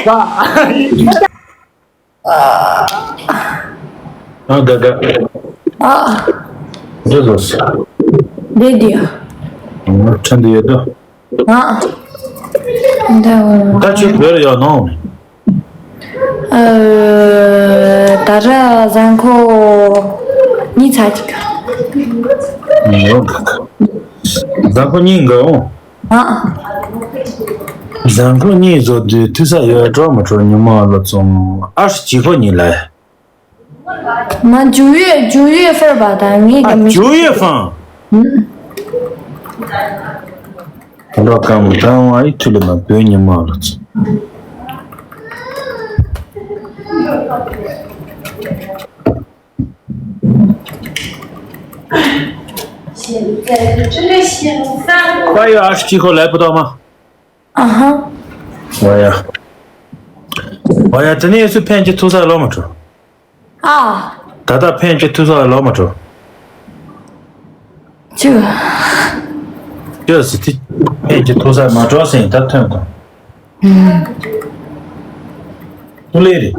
ཨ་དགའ་དགའ། ཨ་འདི་བཟོ་ས། འདི་འདི་ཡ། ཁྲ་འདི་ཡོད་དོ། ཨ་འདི་ད་ཁྱོད་བོད་ལ་ཡོད་ནོ། ཨ་ད་ར་ཟན་ཁོ་གཉིས་ཚ་གཅིག་ཡོད་ག་ཟན་ཁོ་གཉིས་འགའ་འོང་། ཨ། ཟན་ཁོ་གཉིས་བཟོ་དུས་དུས་ས་ཡོད་འགྲོ་མ་འགྲོ་ཉི་མ་ལ་བཙོང་ཨ་ཧྲི་ཅི་ཁོ་གཉིས་ལ། མ་ཇུ་ཡོད་ཇུ་ཡོད་ཧྥེར་བ་དང་ངེད་ཀྱི་མི་ཇུ་ཡོད་ཧྥང་། ད་ལོ་ཀམ་དང་བ་ཡི་ཐུ་ལི་མ་བོད་ཉི་མ་ལ་ཚོ། ཁ་ཡོད་ཨ་ཧྲི་ཅི་ཁོ་ལས་པོ་ཏོ་མ། ཨ་ཧ། ཝ་ཡ། ཝ་ཡ་དེ་ནས་ཡེ་སུ་ཕན་གྱི་ཐུག་ས་ལོ་མ་འགྲོ། ཨ། ད་ལྟ་ཕན་གྱི་ཐུག་ས་ལོ་མ་འགྲོ། ཅི། ཅི་སི་ཐི་ཕན་གྱི་ཐུག་ས་མ་འགྲོ་སེང་ད་ཐོན་དང་། ཨུ་ལེ་རེད།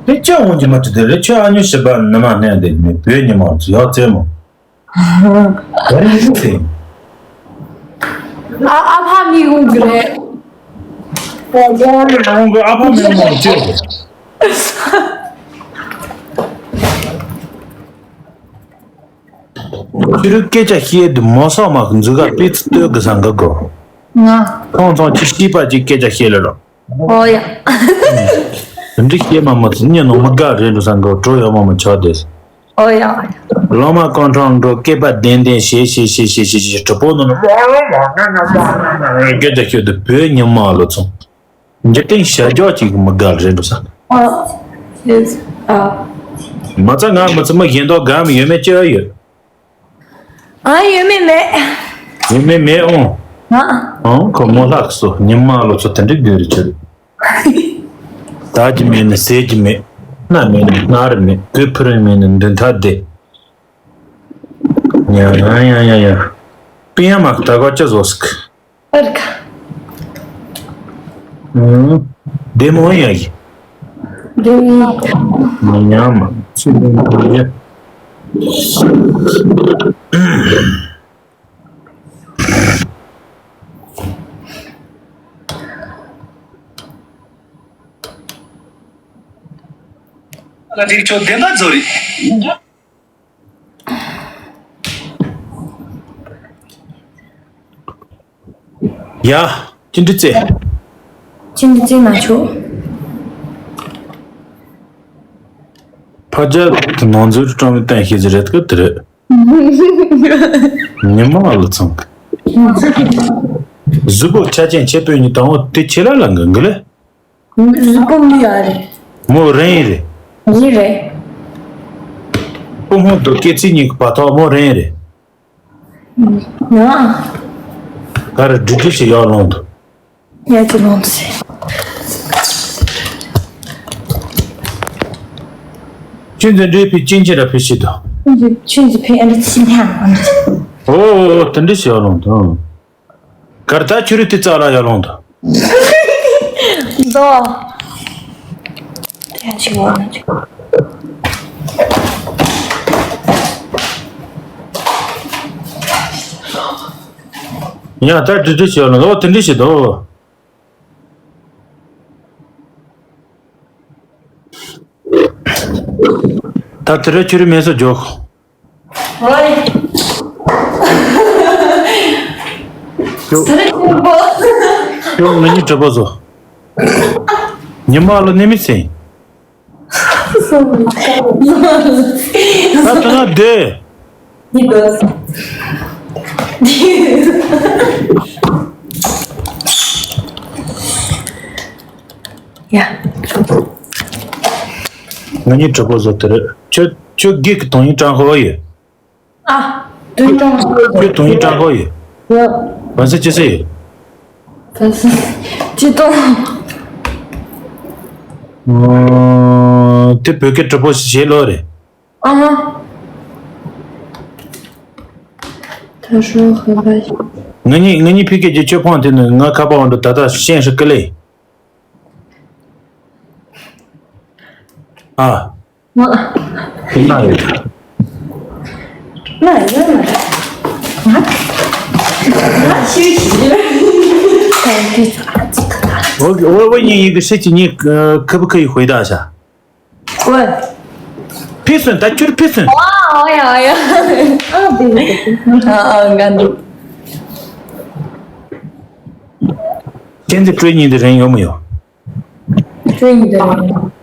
དེ་ཅི་འོང་གི་མ་ཐུབ་དེ་རེད་ཁྱོད་ཨ་ཉོ་ཞིབ་པ་ནི་མ་ནས་འདི་ནི་བོད་ཉི་མ་ཚོ་ཡག་རྩེད་མོ། ཨ་ཨ་ཕ་མི་ཧུང་གི་རེད། ཨ་ཕ་མི་ཧུང་གི་ཨ་ཕ་མི་ཧུང་གི་ཅི། ཁྱི་རུ་སྐད་ཆ་བཤད་དུ་མོ་སོག་མ་གི་འཛུལ་ག་པི་ཚི་ལྟོས་གི་སང་གི་གོ། ང་། ཁོང་ཚང་ཁྱི་ཤི་པ་ཅིག་སྐད་ཆ་བཤད་ལ་རོ། ཨོ་ཡ། འདི་སྐྱེས་མ་མོ་ཚོ་ཉེ་ནོ་མི་དགའ་རེད་འགྲོ་ས་འགྲོ་གྲོ་ཡོད་མ་མོ་ཆོག་དེ། ཨོ་ཡ། ལོ་མ་ཀོན་ཁྲང་འགྲོ་སྐེད་པ་ལྡེང་ལྡེང་ཞེ་ཞེ་ཞེ་ཞེ་ཞེ་ཞེ་གྲི་པོ་ནོ་ནོ་སྐད་ཆ་ཤོད་དུ་བོད་ཉི་མ་ལོ་ཚོ། འཇིག་རྟེན་ཞལ་སྐྱོག་ཅིག་མི་དགའ་རེད་འགྲོ་ས། ཨོ། ཡེས། ཨ། མ་ཚ་ང་མི་ཚ་མ་གཞན་དོ་དགའ་མི་ཡོད་མེད་ཅི་ཡོད། ཨ་ཡོད་མེད་མེད། ཡོད་མེད་མེད་ཨོ། ཨ། ཨང་ཁོ་མོ་ལྷག་སོ་ཉི་མ་ལོ་ཚོ་དེ་འདྲི་དགོས་རེད་ཁྱོད། ད་ཀྱི་མེད་ནི་ཟས་ཀྱི་མེད། སྣ་མེད་ནི་སྣ་རི་མེད་གོས་ཕུ་རིང་མེད་ནི་མདུན་ཐག་བདེ། ཡ་ཡ་ཡ་ཡ་ཡ། པི་ཡ་མ་ད་གོ་ཅི་བཟོ་སི་ཀི། ཨར་ཁ། ཨུམ། བདེ་མོ་ཡ་ཡི། བདེ་མོ། མི་ཉམས་མ་ཚུལ་ལྡན་དུ་ཡ། ལ་འགྲིག་ཆོག་བདེན་པ་བཟོ་རེད། ཡ། ཅི་འདྲི་ཙེ། ཅི་འདྲི་ཙེ་མ་ཆོག་ཕ་རྒྱལ་དུ་ནང་འཛུལ་ཀྲང་བའི་བསྟན་ཤེས་ཟི་རེད་ཀི་དི་རེད། ཉི་མ་ལ་ཚང་གི་གཟུགས་པོ་ཆ་ཅན་ཆེ་པོའི་ཉི་དང་བོ་དེ་ཁྱེད་ལ་ལ་འགི་འགི་ལེ། གཟུགས་པོ་མི་ཡ་རེད། མོ་རེད་རེད། ཡིན་རེད། པུ་མོ་དོ་སྐེ་ཚིག་གཉིས་ཀྱི་བར་ཐག་མོ་རེད་རེད། ཡ། ག་རེ་འབྲི་འབྲི་ཞིག་ཡག་ལོང་དུ། ཡ་ཅི་ལོང་སེ། ཅི་འཛིན་འདྲེ་ཕི་ཅིན་ཅི་ར་ཕི་ཤི་དོ། ཅི་འཛིན་ཕི་ཨན་ཅི་ཧ་ཨན། ཨོ་ཨོ་ཨོ་དེ་འདྲི་ཞིག་ཡག་ལོང་དུ། གར་ད་ཆུ་རུ་ཏི་ཙ་ལ་ཡ་ལོང་དུ། ཟོ། ཡ་ཅིག་འོ་ན་ཅིག་ཡ་ད་དྲི་དྲི་བྱས་ལ་ལོ་དེ་འདྲི་བྱེད་དོ། ད་དེ་རུ་ཁྱོད་རི་མེ་སོ་འཇོག་ཧོལ། ཁྱོད་ཁྱོད་ང་གཉིས་གྲོད་པ་བཟོ། ཉི་མ་ལོ་ནི་མི་སེང་། ད་ད་ན་དེ། ཡ། ང་གཉིས་གྲོད་པ་བཟོ་དེ་རེད། ཁྱོད་ཁྱོད་སྒེག་གི་དོན་ཡིན་དྲང་ཧོ་ཡོད། ཨ། དུས་དྲང་ཁོས་དུང་ཡིག་དྲང་གོ་ཡོད། ཡོད། བན་སི་ཅི་སེ་ཡོད། བན་སི། ཅི་གཏོང་། ཨོ། དེ་བོད་སྐད་གྲུབ་པོ་ཞིག་བྱེད་ལོ་རེད། ཨ་ཧ། ད་ཧྲོ་ཧོ་བ། ང་གཉིས་ང་གཉིས་ཕི་སྐད་ཀྱི་ཆོས་ཕོངས་དེ་ནི་ང་ཁ་པ་འོང་འགྲོ། ད་ལྟ་ཤེས་ཧྲི་ཀི་ལེ། ཨ། ང་ན་ཡོད། ང་ཡོད་མ་རེད། ང་ང་ཤི་ཤི་རེད། འོ་འོ་འོ་ཉིན་ཡིན་གི་ཤི་ཅི་ཉིན་ཁི་བུ་ཁི་ཡི་ཧུའེ་ད་ཤ། ཀོན། ཕི་སུན་ད་ཁྱོད་ཕི་སུན། ཨ་ཨ་ཡ་ཨ་ཡ། ཨ་འདི་ཨ་ཨ་ང་འདུག་ཁྱེད་ཚོ་སྤྲོད་ཉིན་དེ་རིང་ཡོད་མི་ཡོད། 追你的人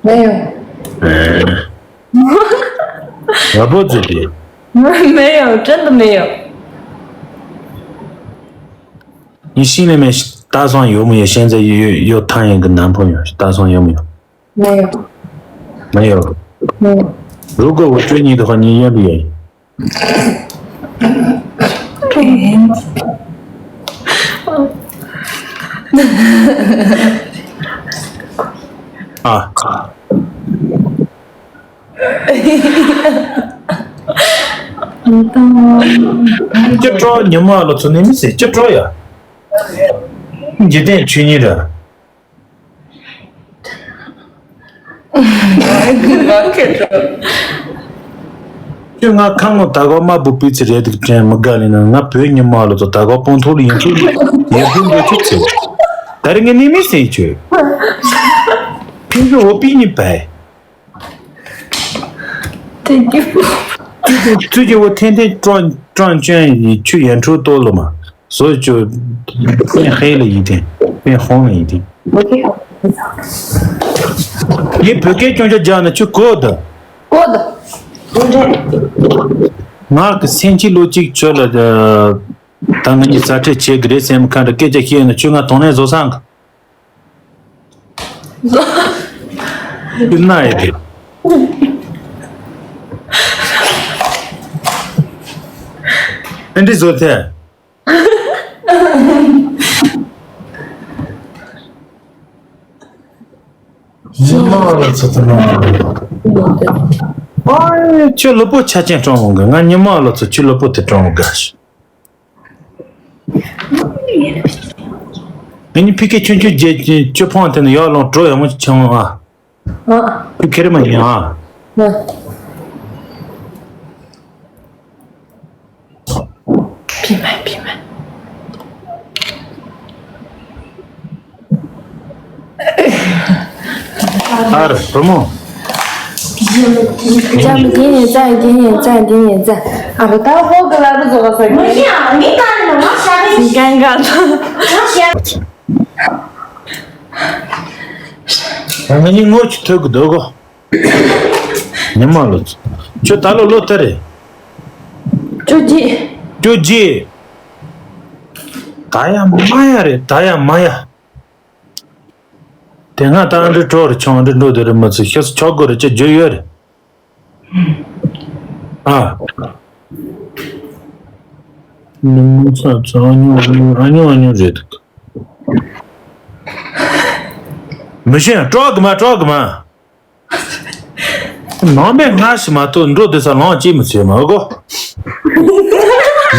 没有。 ང་པོ་ཙི་ཏི།没有，真的没有。 你心里面打算有没有现在有有谈一个男朋友？打算有没有？没有。没有。没有。如果我追你的话，你愿不愿意？ ཨ། ཅི་སྤྲོ་ཉི་མ་ལོ་ཚོ་ནི་མི་སྲིད་ཅི་སྤྲོ་ཡ། འཇིག་རྟེན་ཆོས་ཉིད་ར། ཁྱོད་ང་ཁ་ངོ་ད་གོ་དམར་པོ་པི་ཚི་རེད་འདུག་དྲན་མི་དགའ་ལེ་ན། ང་བོད་ཉི་མ་ལོ་ཚོ་ད་གོ་སྤུན་ཐོག་ལ་ཡིན་ཚུལ་ཡིན་ཚུལ་འདོད་ཆུ་ཚེ། ད་རེ་ངས་ནི་མི་སེང་ཆོས། ཕིང་གི་འོ་པི་ཉི་པའི། ཐེངས་གཅིག་ཙུ་གི་འོ་ཐེན་ཐེན་ཀྲོན་ཀྲོན་ཅན་ཡི་ཆུ་ཡན་ཁྲུ་ཏོ་ལོ་མ། 所以就变黑了一点，变红了一点。 ངས་བོད་སྐད་སྐྱོན་ཆ་རྒྱག་ན་ཁྱོད་གོ་ད། གོ་ད། ང་གི་སེམས་ཀྱི་ལོ་གཅིག་ཁྱོད་ལ་ད་ང་གཉིས་ས་ཁྲལ་བྱེད་གི་རེད་སེམས་ཁ་འདྲ་སྐད་ཆ་བཤད་ན་ཁྱོད་ང་དོན་ལན་བཟོ་སང་གི། ཁྱོད་ན་ཡི་གི། ཨེ་འདྲི་བཟོ་ཐལ། ཉི་མ་ལ་ཚོ་ཚོ་ན། ཨ་ཁྱོད་ལོ་པོ་ཆ་ཅན་སྤྲང་བོ་གི། ང་ཉི་མ་ལ་ཚོ་ཁྱོད་ལོ་པོ་དེ་སྤྲང་བོ་ག་ཤི། ང་གཉིས་ཕི་ཁེ་ཆུང་ཆུང་རྗེས་ཀྱི་ཆུ་ཕོང་དེ་ནི་ཡར་ལོང་འགྲོ་ཡག་མོ་ཆང་ཨ། ཨ། ཁྱོད་ཁེ་རེ་མ་ཡིན་ཨ། ཨ། བི་མ་བི་མ། ཨ་རེ་བུ་མོ། ཇམ་གྱི་ནས་ཙང་གྱི་ནས་ཙང་གྱི་ནས་ཙང་། ཨ་བུ་ད་ཧོ་གི་ལ་བུ་ཟོ་ག་ས་གི། མི་ཤེས་ཨ་མི་ད་ནི་མ་ཤ་གི། གན་ག་ལ། མ་ཤ། ང་གཉིས་ངོ་ཆུ་ཐོད་གི་འདུག་གོ། ཉི་མ་ལོ་ཚོ། ཁྱོད་ད་ལོ་ལོ་ལྟར་རེད། བཅུ་གཅིག་བཅུ་གཅིག་ད་ཡ་མ་ཡ་རེད་ད་ཡ་མ་ཡ། དེ་སྔ་ད་འདྲི་གྲོགས་རེ་ཆུང་འདྲི་འགྲོ་དེ་རེད་མི་ཚེ་ཤི་སོ་ཆོག་དགོས་རེད་ཅེས་བརྗོད་ཡོད་རེད། ཨ། ཉི་མ་ཚ་ཚ་ཨ་ཉོ་ཨ་ཉོ་ཨ་ཉོ་ཨ་ཉོ་རེད་འདུག་མི་ཤེས་ན་སྤྲོ་གི་མ་སྤྲོ་གི་མ། ནང་མེད་སྔ་ཞིག་མ་གཏོགས་འགྲོ་དེ་ས་ལོང་ཅི་མི་ཚོད་མ་གོ།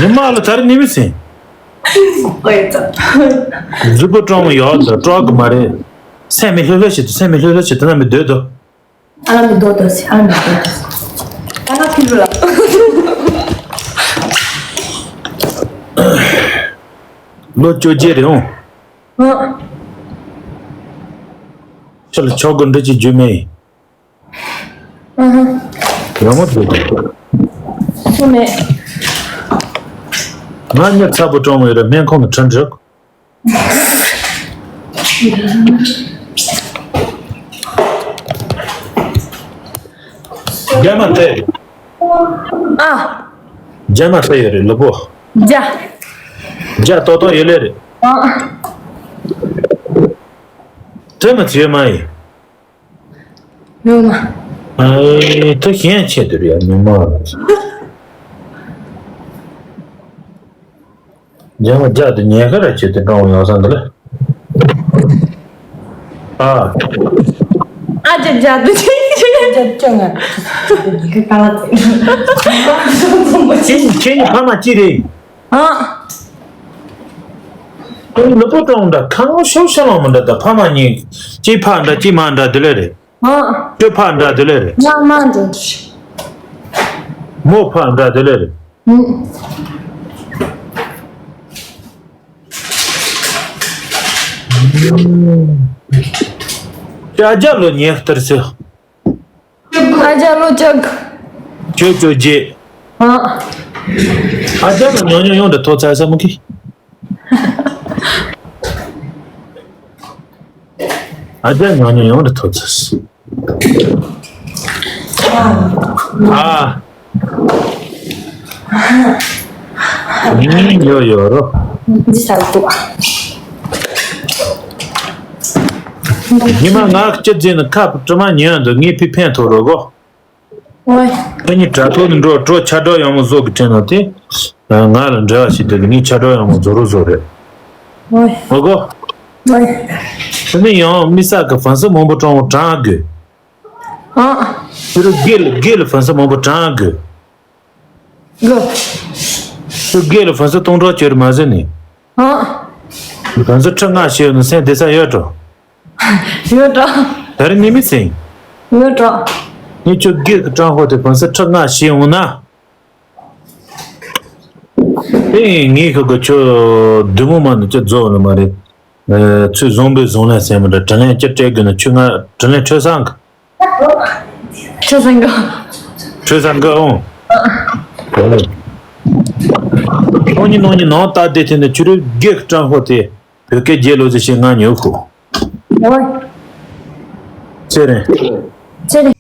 ཉི་མ་ལ་ད་རེ་ནི་མི་སྲིད། ཨོ་ཡ་ཙ། གཟུགས་པོ་སྤྲང་བོ་ཡོད་དོ་སྤྲོ་གི་མ་རེད། སེམས་མི་ལྷོད་ལྷོད་བྱེད་དོ་སེམས་མི་ལྷོད་ལྷོད་བྱེད་དོ་ན་མི་སྡོད་དོ། ཨ་ལ་མི་རྡོ་རྡོ་སི་ཨ་ལ་མི་རྡོ་རྡོ་སི། ཨ་ལ་ཕི་རུ་ལ། ལོ་བཅོ་བརྒྱད་རེད་འོང་། ཨ། ཁྱོད་ལ་ཆོག་གི་འདྲི་ཅིག་རྒྱུ་མེད། ཨ་ཧ། ཡང་མོ་དེ། སུ་མེད། ང་མྱི་ཚ་པོ་གྲོང་བའི་རི་སྨན་ཁང་དུ་ཁྲིད་འགྲོ། རྒྱ་མ་ཏེ། ཨ། རྒྱ་མ་ཏེ་ཡོད་རེད་ལུ་པོ། རྒྱ། རྒྱ་ཏོག་ཏོག་ཡོད་ལེ་རེད། ཨ། དེ་མ་ཚིག་མ་ཡིན། ཡོད་མ། ཨེ་ད་གཞན་ཆེད་དུ་རེད་ཉི་མ། རྒྱ་མ་རྒྱ་དུ་ཉལ་ཁ་ར་ཆེད་དུ་འགྲོ་ཡོང་ས་འདི་ལ། ཨ། ཨ་ཅག་རྒྱ་དུ་ཆེད་ཆེད་རྒྱ་ཅང་ང་། ཁྱེད་ཁྱེད་གཉིས་ཕ་མ་གཅིག་རེད། ཨ། ཁྱེད་ལུ་པོ་གྲོང་འདྲ་ཁ་ངོ་ཤོར་ཤོར་ལོང་མི་འདྲ་ད་ཕ་མ་གཉིས་གཅིག་ཕ་འདྲ་གཅིག་མ་འདྲ་དེ་ལས་རེད། ཨ། ཁྱོད་ཕ་འདྲ་དེ་ལས་རེད། ང་མ་འདྲ་དེ་རེད། མོ་ཕ་འདྲ་དེ་ལས་རེད། ཨུ། ཅག་རྒྱ་ལོ་ཉེ་ལྟར་ཟེར། ཨ་ཅག་ལོ་ཅག་ཁྱོད་ཁྱོད་རྗེ། ཨ། ཨ་ཅག་ལོ་ཉོ་ཉོ་ཡོང་དུ་ཐོ་ཚ་ས་མུ་ཁི། ཨ་ཅག་ཉོ་ཉོ་ཡོང་དུ་ཐོ་ཚ་ས། ཨ། ཡོ་ཡོ་རོ། འདི་ས་རུ་ཏུ། ཉི་མ་ང་སྐྱིད་རྫས་ནི་ཁ་བྲི་མ་ཉན་འདུག་ངས་ཕི་ཕན་ཐོགས་རོགས་གོ། ཨོའི། ཁྱེད་གཉིས་དྲ་ཐོག་ནས་འགྲོ་འགྲོ་ཆ་གྲགས་ཡག་མོ་བཟོ་གི་དྲན་ནོ་དེ། ང་ལ་འབྲེལ་བ་ཞིག་འདུག་གི་ངས་ཆ་གྲགས་ཡག་མོ་བཟོ་རོགས་བཟོ་རེད། ཨོའི། ཨོ་གོ། ཨོའི། དེ་ནས་ཡང་མི་ས་གི་ཧྥན་སི་མང་པོ་དྲང་བོ་དྲང་དགོས། ཨ། ཁྱོད་རང་སྒེར་ལ་སྒེར་ལ་ཧྥན་སི་མང་པོ་དྲང་དགོས། གོ། ཁྱོད་སྒེར་ལ་ཧྥན་སི་སྟོང་ཕྲག་ཁྱོད་མ་ཟེར་ནས། ཨ། ཧྥན་སི་ཁྲི་ལྔ་ཞིག་ཡོད་ན་སེམས་བདེ་ས་ཡོད་འགྲོ། ཡོད་འགྲོ། ད་རེས་ནི་མི་སེང་། ཡོད་འགྲོ། ངས་ཁྱོད་སྒེར་གྱི་དྲང་ཧོ་དེ་ཧྥན་སི་ཁྲི་ལྔ་ཞིག་ཡོང་ན། དེ་ངས་ཁོ་གི་ཁྱོད་བདུད་མོ་མ་ནི་ཁྱོད་རྫོགས་ནི་མ་རེད། ཚུལ་བཟང་པོའི་བཟང་ལན་ཟེར་མི་འདྲ་དྲིན་ལན་ཅི་སྤྲད་དགོས་ན་ཁྱོད་ང་དྲིན་ལན་འཕྲོད་སང་གི། ཁྲི་སང་གི། ཁྲི་སང་གི་ཨོང་། ཁོང་གཉིས་ནང་གཉིས་ནང་ལྟ་བདེ་ཐེན་ནས་ཆུ་རུ་རྒྱུག་སྤྲང་ཧོ་དེ་བོད་སྐད་རྒྱལ་ལོ་ཟེར་ཞེས་ང་ཉོ་ཁུ། ཨོའི། ཚེ་རིང་། ཚེ་རིང་།